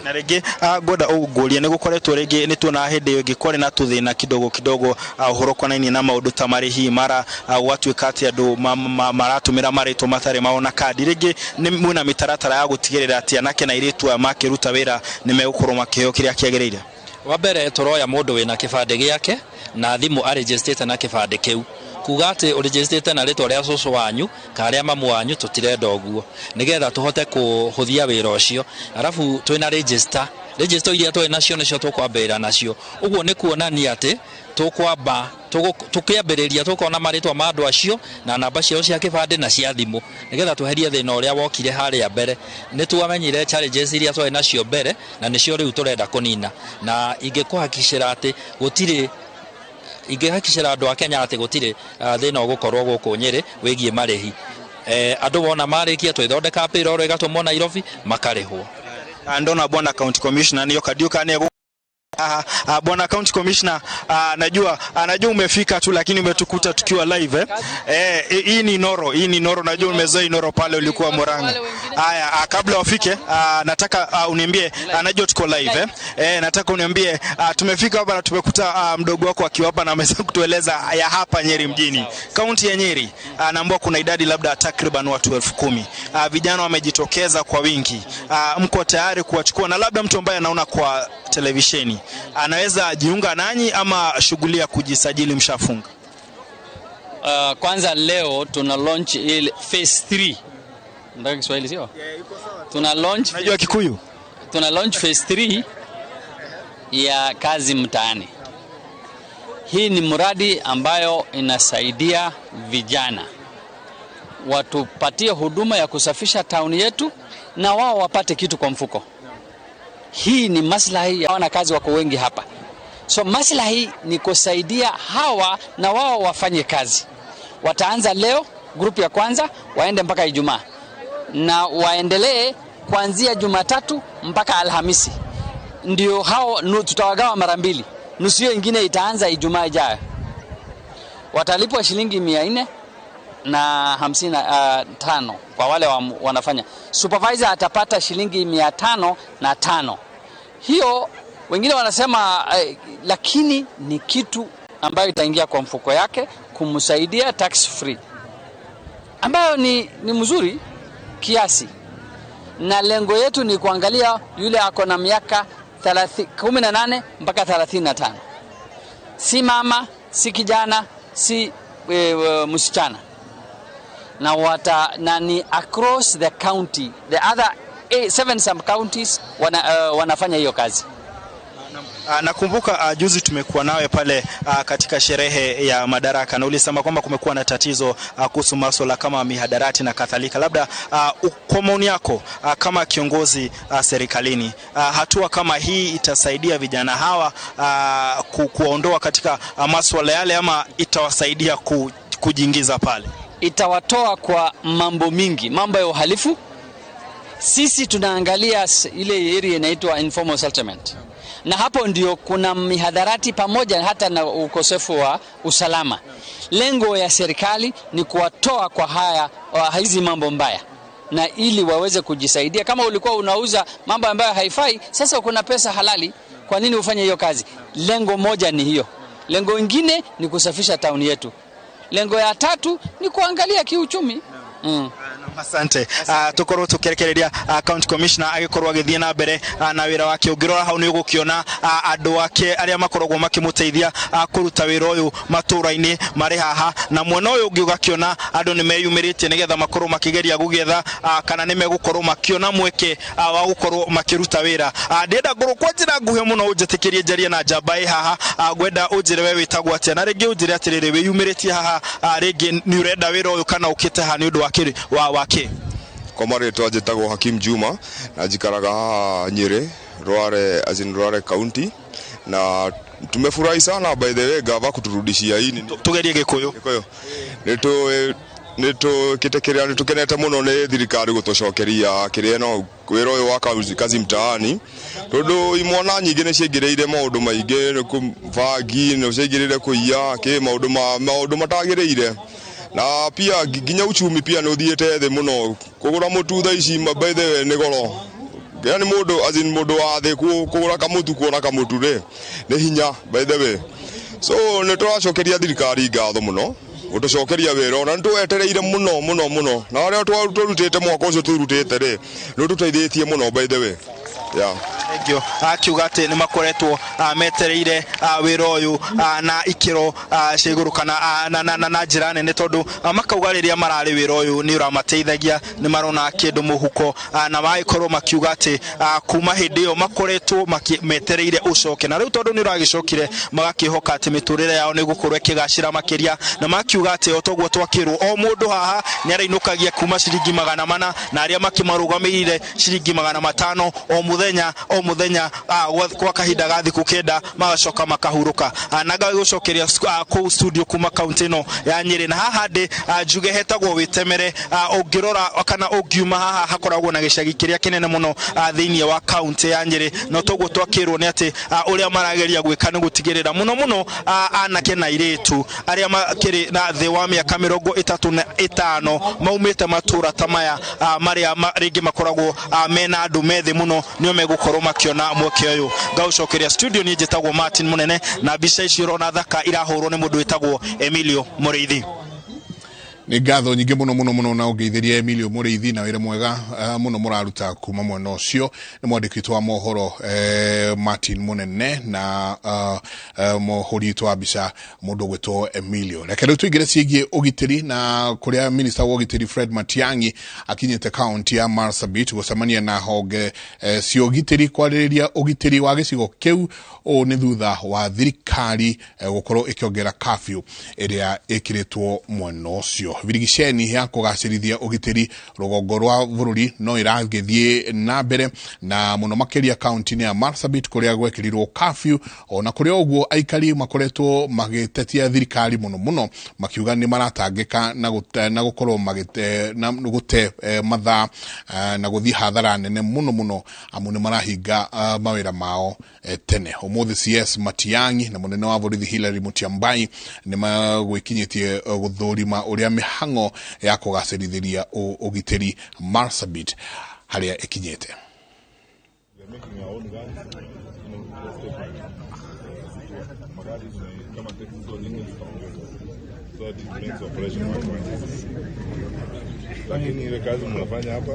Na rĩngĩ ngwenda ũngũrie, nĩ gũkoretwo rĩngĩ nĩ tuona hĩndĩ ĩyo ĩngĩ kwarĩ na tũthĩna kidogo kidogo, ũhoro ũkonainie na maũndũ ta marĩhi, mara gũgatuĩka atĩ andũ maratũmĩra marĩtwa matarĩ mao na kandi. Rĩngĩ nĩ mwĩna mĩtaratara ya gũtigĩrĩra atĩ anake na airĩtu aya makĩruta wĩra nĩ megũkorwo makĩheo kĩrĩa kĩagĩrĩire? Wa mbere tũroya mũndũ wĩna kĩbandĩ gĩake na thimũ arĩgĩstĩte na kĩbandĩ kĩu, kuga atĩ ũrĩgĩstĩte na rĩtwa rĩa cũcũ wanyu kana rĩa mamu wanyu, tũtirenda ũguo, nĩgetha tũhote kũhũthia wĩra ũcio. Arabu twĩna register, register iria twĩ nacio nĩcio tũkwambĩrĩra nacio. Ũguo nĩ kuonania atĩ tũkwamba tũkĩambĩrĩria tũkona marĩtwa ma andũ acio na namba ciao cia kĩbandĩ na cia thimũ, nĩgetha tweherie thĩna ũrĩa wokire harĩa mbere. Nĩ twamenyire challenges iria twarĩ nacio mbere na nĩcio rĩu tũrenda kũnina, na ingĩkũhakikicĩra atĩ gũtirĩ, ingĩhakikicĩra andũ a Kenya atĩ gũtirĩ thĩna ũgũkorwo gũkũ Nyĩrĩ wĩgiĩ marĩhi. Andũ wona marĩkia twĩthondeka payroll ĩgatũmwo Nairobi makarĩhwo. Ndona bwana county commissioner nĩyo kadiuka nĩ. Bwana county commissioner, najua umefika tu lakini umetukuta tukiwa live. Hii ni Inoro, hii ni Inoro, najua umezoea Inoro pale ulikuwa Murang'a. Haya, kabla wafike, nataka uniambie, najua tuko live. Nataka uniambie, tumefika hapa na tumekuta mdogo wako akiwa hapa na ameweza kutueleza ya hapa Nyeri mjini. Kaunti ya Nyeri, naambiwa kuna idadi labda takriban watu 10,000. Vijana wamejitokeza kwa wingi. Mko tayari kuwachukua, na labda mtu ambaye anaona kwa televisheni anaweza jiunga nanyi ama shughuli ya kujisajili mshafunga? Kwanza leo tuna launch ile phase 3. Nataka Kiswahili sio? Tuna launch. Unajua Kikuyu? Tuna launch phase 3 ya kazi mtaani. Hii ni mradi ambayo inasaidia vijana watupatie huduma ya kusafisha town yetu na wao wapate kitu kwa mfuko. Hii ni maslahi ya wanakazi wako wengi hapa. So maslahi ni kusaidia hawa na wao wafanye kazi. Wataanza leo grupu ya kwanza, waende mpaka Ijumaa. Na waendelee kuanzia Jumatatu mpaka Alhamisi. Ndio hao tutawagawa mara mbili. Nusu hiyo ingine itaanza Ijumaa ijayo. Watalipwa shilingi 455 kwa wale wanafanya. Supervisor atapata shilingi 505. Hiyo wengine wanasema lakini ni kitu ambayo itaingia kwa mfuko yake kumsaidia tax free, ambayo ni mzuri kiasi. Na lengo yetu ni kuangalia yule ako na miaka 18 mpaka 35. Si mama, si kijana, si msichana. Na ni across the county, the other 7 sub counties wanafanya hiyo kazi. Nakumbuka juzi tumekuwa nawe pale katika sherehe ya Madaraka, na ulisema kwamba kumekuwa na tatizo kuhusu masuala kama mihadarati na kadhalika. Labda kwa maoni yako kama kiongozi serikalini, hatua kama hii itasaidia vijana hawa kuondoa katika masuala yale, ama itawasaidia kujiingiza pale? Itawatoa kwa mambo mingi, mambo ya uhalifu. Sisi tunaangalia ile area inaitwa informal settlement. Na hapo ndio kuna mihadharati pamoja hata na ukosefu wa usalama. Lengo ya serikali ni kuwatoa kwa haya hizi mambo mbaya, na ili waweze kujisaidia. Kama ulikuwa unauza mambo ambayo haifai, sasa kuna pesa halali, kwa nini ufanye hiyo kazi? Lengo moja ni hiyo. Lengo ingine ni kusafisha town yetu. Lengo ya tatu ni kuangalia kiuchumi. Asante. Tukorwo tukirekereria county commissioner agikorwo agithie na mbere na wira wake. Ungirora hau ni ugukiona andu ake aria makoragwo makimuteithia kuruta wira uyu matura-ini mari haha, na mwena uyu ungi ugakiona andu ni meyumiritie nigetha makorwo makigeria gugietha kana ni megukorwo makiona mweke wa gukorwo makiruta wira. Ndienda ngorwo kwa njira nguhe muno unjitikirie njarie na njamba i haha. Ngwenda unjire we witagwo atia, na ringi unjire atiriri wiyumiritie haha, ringi ni urenda wira uyu kana ukite haha ni undu wa kiri wa wake. Kwa marĩtwa njĩtagwo Hakim Juma na njikaraga haha Nyeri, Rware, as in Rware County, na tumefurahi sana by the way gava kuturudishia hii. Tugerie Gikuyu. Gikuyu. Nĩtũkĩtĩkĩra nĩtũkenete mũno nĩ thirikari gũtũcokeria kĩrĩa no wĩra ũyũ wa kazi mtaani, tondũ imwana nyingĩ nĩ ciaingĩrĩire maũndũ maingĩ, bangi nĩ ciaingĩrĩire kũiya kĩ maũndũ matagĩrĩire, na pia nginya uchumi pia nĩ ũthiĩte thĩ mũno. Kũgũra mũtu thaa ici by the way nĩ goro, yani mũndũ as in mũndũ wa thĩ kũgũra kamũtu kuona kamũtu rĩ nĩ hinya by the way. So nĩ tũracokeria thirikari ngatho mũno gũtũcokeria wĩra, ona nĩ tũwetereire mũno mũno mũno, na arĩa twarutĩte mwaka ũcio tũrutĩte rĩ nĩ ũtũteithĩtie mũno by the way. Yeah. Thank you. Akiuga atĩ nĩ makoretwo metereire wĩra ũyũ na ikĩro cia igũrũ kana na njĩra nene, tondũ makauga rĩrĩa mararĩ wĩra ũyũ nĩ ũramateithagia, nĩ marona kĩndũ mũhuko, na magĩkorwo makiuga atĩ kuma hĩndĩ ĩyo makoretwo metereire ũcoke, na rĩu tondũ nĩ ũragĩcokire magakĩhoka atĩ mĩtũrĩre yao nĩ ĩgũkorwo ĩkĩgacĩra makĩria, na makiuga atĩ o toguo twakĩrwo o mũndũ haha nĩ arainũkagia kuma ciringi 400 na arĩa makĩmarũgamĩrĩire ciringi 500 o mũthenya o o muthenya kwa kahinda ga thikũ 9 magacoka makahurũka. Na ngagũcokeria kũu studio kuma kaunti ĩno ya Nyĩrĩ, na haha ndĩ njuge hetagwo Wĩtemere. Ũngĩrora kana ũngiuma haha hakoragwo na gĩcagi kĩrĩa kĩnene mũno thĩinĩ wa kaunti ya Nyĩrĩ, no toguo twakĩrwo nĩ atĩ ũrĩa marageria gwĩka nĩ gũtigĩrĩra mũno mũno anake na airĩtu arĩa makĩrĩ na thĩ wa mĩaka 35 maumĩte matũra ta maya marĩa rĩngĩ makoragwo mena andũ methĩ mũno nĩo megũkorwo makĩona mweke ũyũ. Ngagũcokeria studio, niĩ njĩtagwo Martin Munene, na mbica ici ũrona thaka irahũrwo nĩ mũndũ wĩtagwo Emilio Mũrĩithi. Nĩ ngatho nyingĩ mũno mũno mũno na ũngeithĩria Emilio Mũrĩithi na wĩra mwega mũno mũraruta kuma mwena ũcio. Nĩ mwandĩki witũ wa mohoro Martin Munene na mũhũri witũ wa mbica mũndũ ũgwĩtwo Emilio. Reke rĩu tũingĩre ciĩgiĩ ũgitĩri, na kũrĩa minista wa ũgitĩri Fred Matiang'i akinyĩte kaunti ya Marsabit gũcemania na honge cia ũgitĩri kwarĩrĩria ũgitĩri wa gĩcigo kĩu. Ũũ nĩ thutha wa thirikari gũkorwo ĩkĩongerera curfew ĩrĩa ĩkĩrĩtwo mwena ũcio. Birigiceni ya kũgacĩrithia ũgitĩri rũgongo rwa bũrũri no ĩragĩthiĩ na mbere, na mũno makĩria kaunti-inĩ ya Marsabit kũrĩa gwekĩrirwo curfew. Ona kũrĩ ũguo aikari makoretwo magĩtetia thirikari mũno mũno makiuga nĩ maratangĩka na gũkorwo gũte mathaa na gũthiĩ hathara nene mũno mũno, amu nĩ marahinga mawĩra mao tene. Ũmũthĩ CS Matiang'i na mũnene wa borithi Hillary Mutyambai nĩ magwĩkinyĩtie gũthũrima ũrĩa mĩhang'o ya kũgacĩrithĩria ũgitĩri Marsabit harĩa ĩkinyĩte. Lakini ile kazi mnafanya hapa,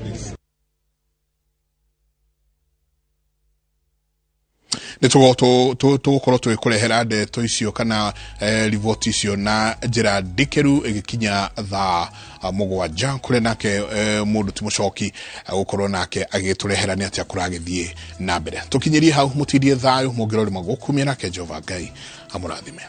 please. Nĩ tũgũkorwo tũgĩkũrehera ndeto icio kana riboti icio na njĩra ndikĩru ĩgĩkinya thaa 7 kũrĩa nake mũndũ ti mũcoki gũkorwo nake agĩtũrehera nĩ atĩa kũragĩthiĩ na mbere. Tũkinyĩrie hau, mũtindie thayũ, mũngĩrorima gũkumia nake Jehova Ngai amũrathime.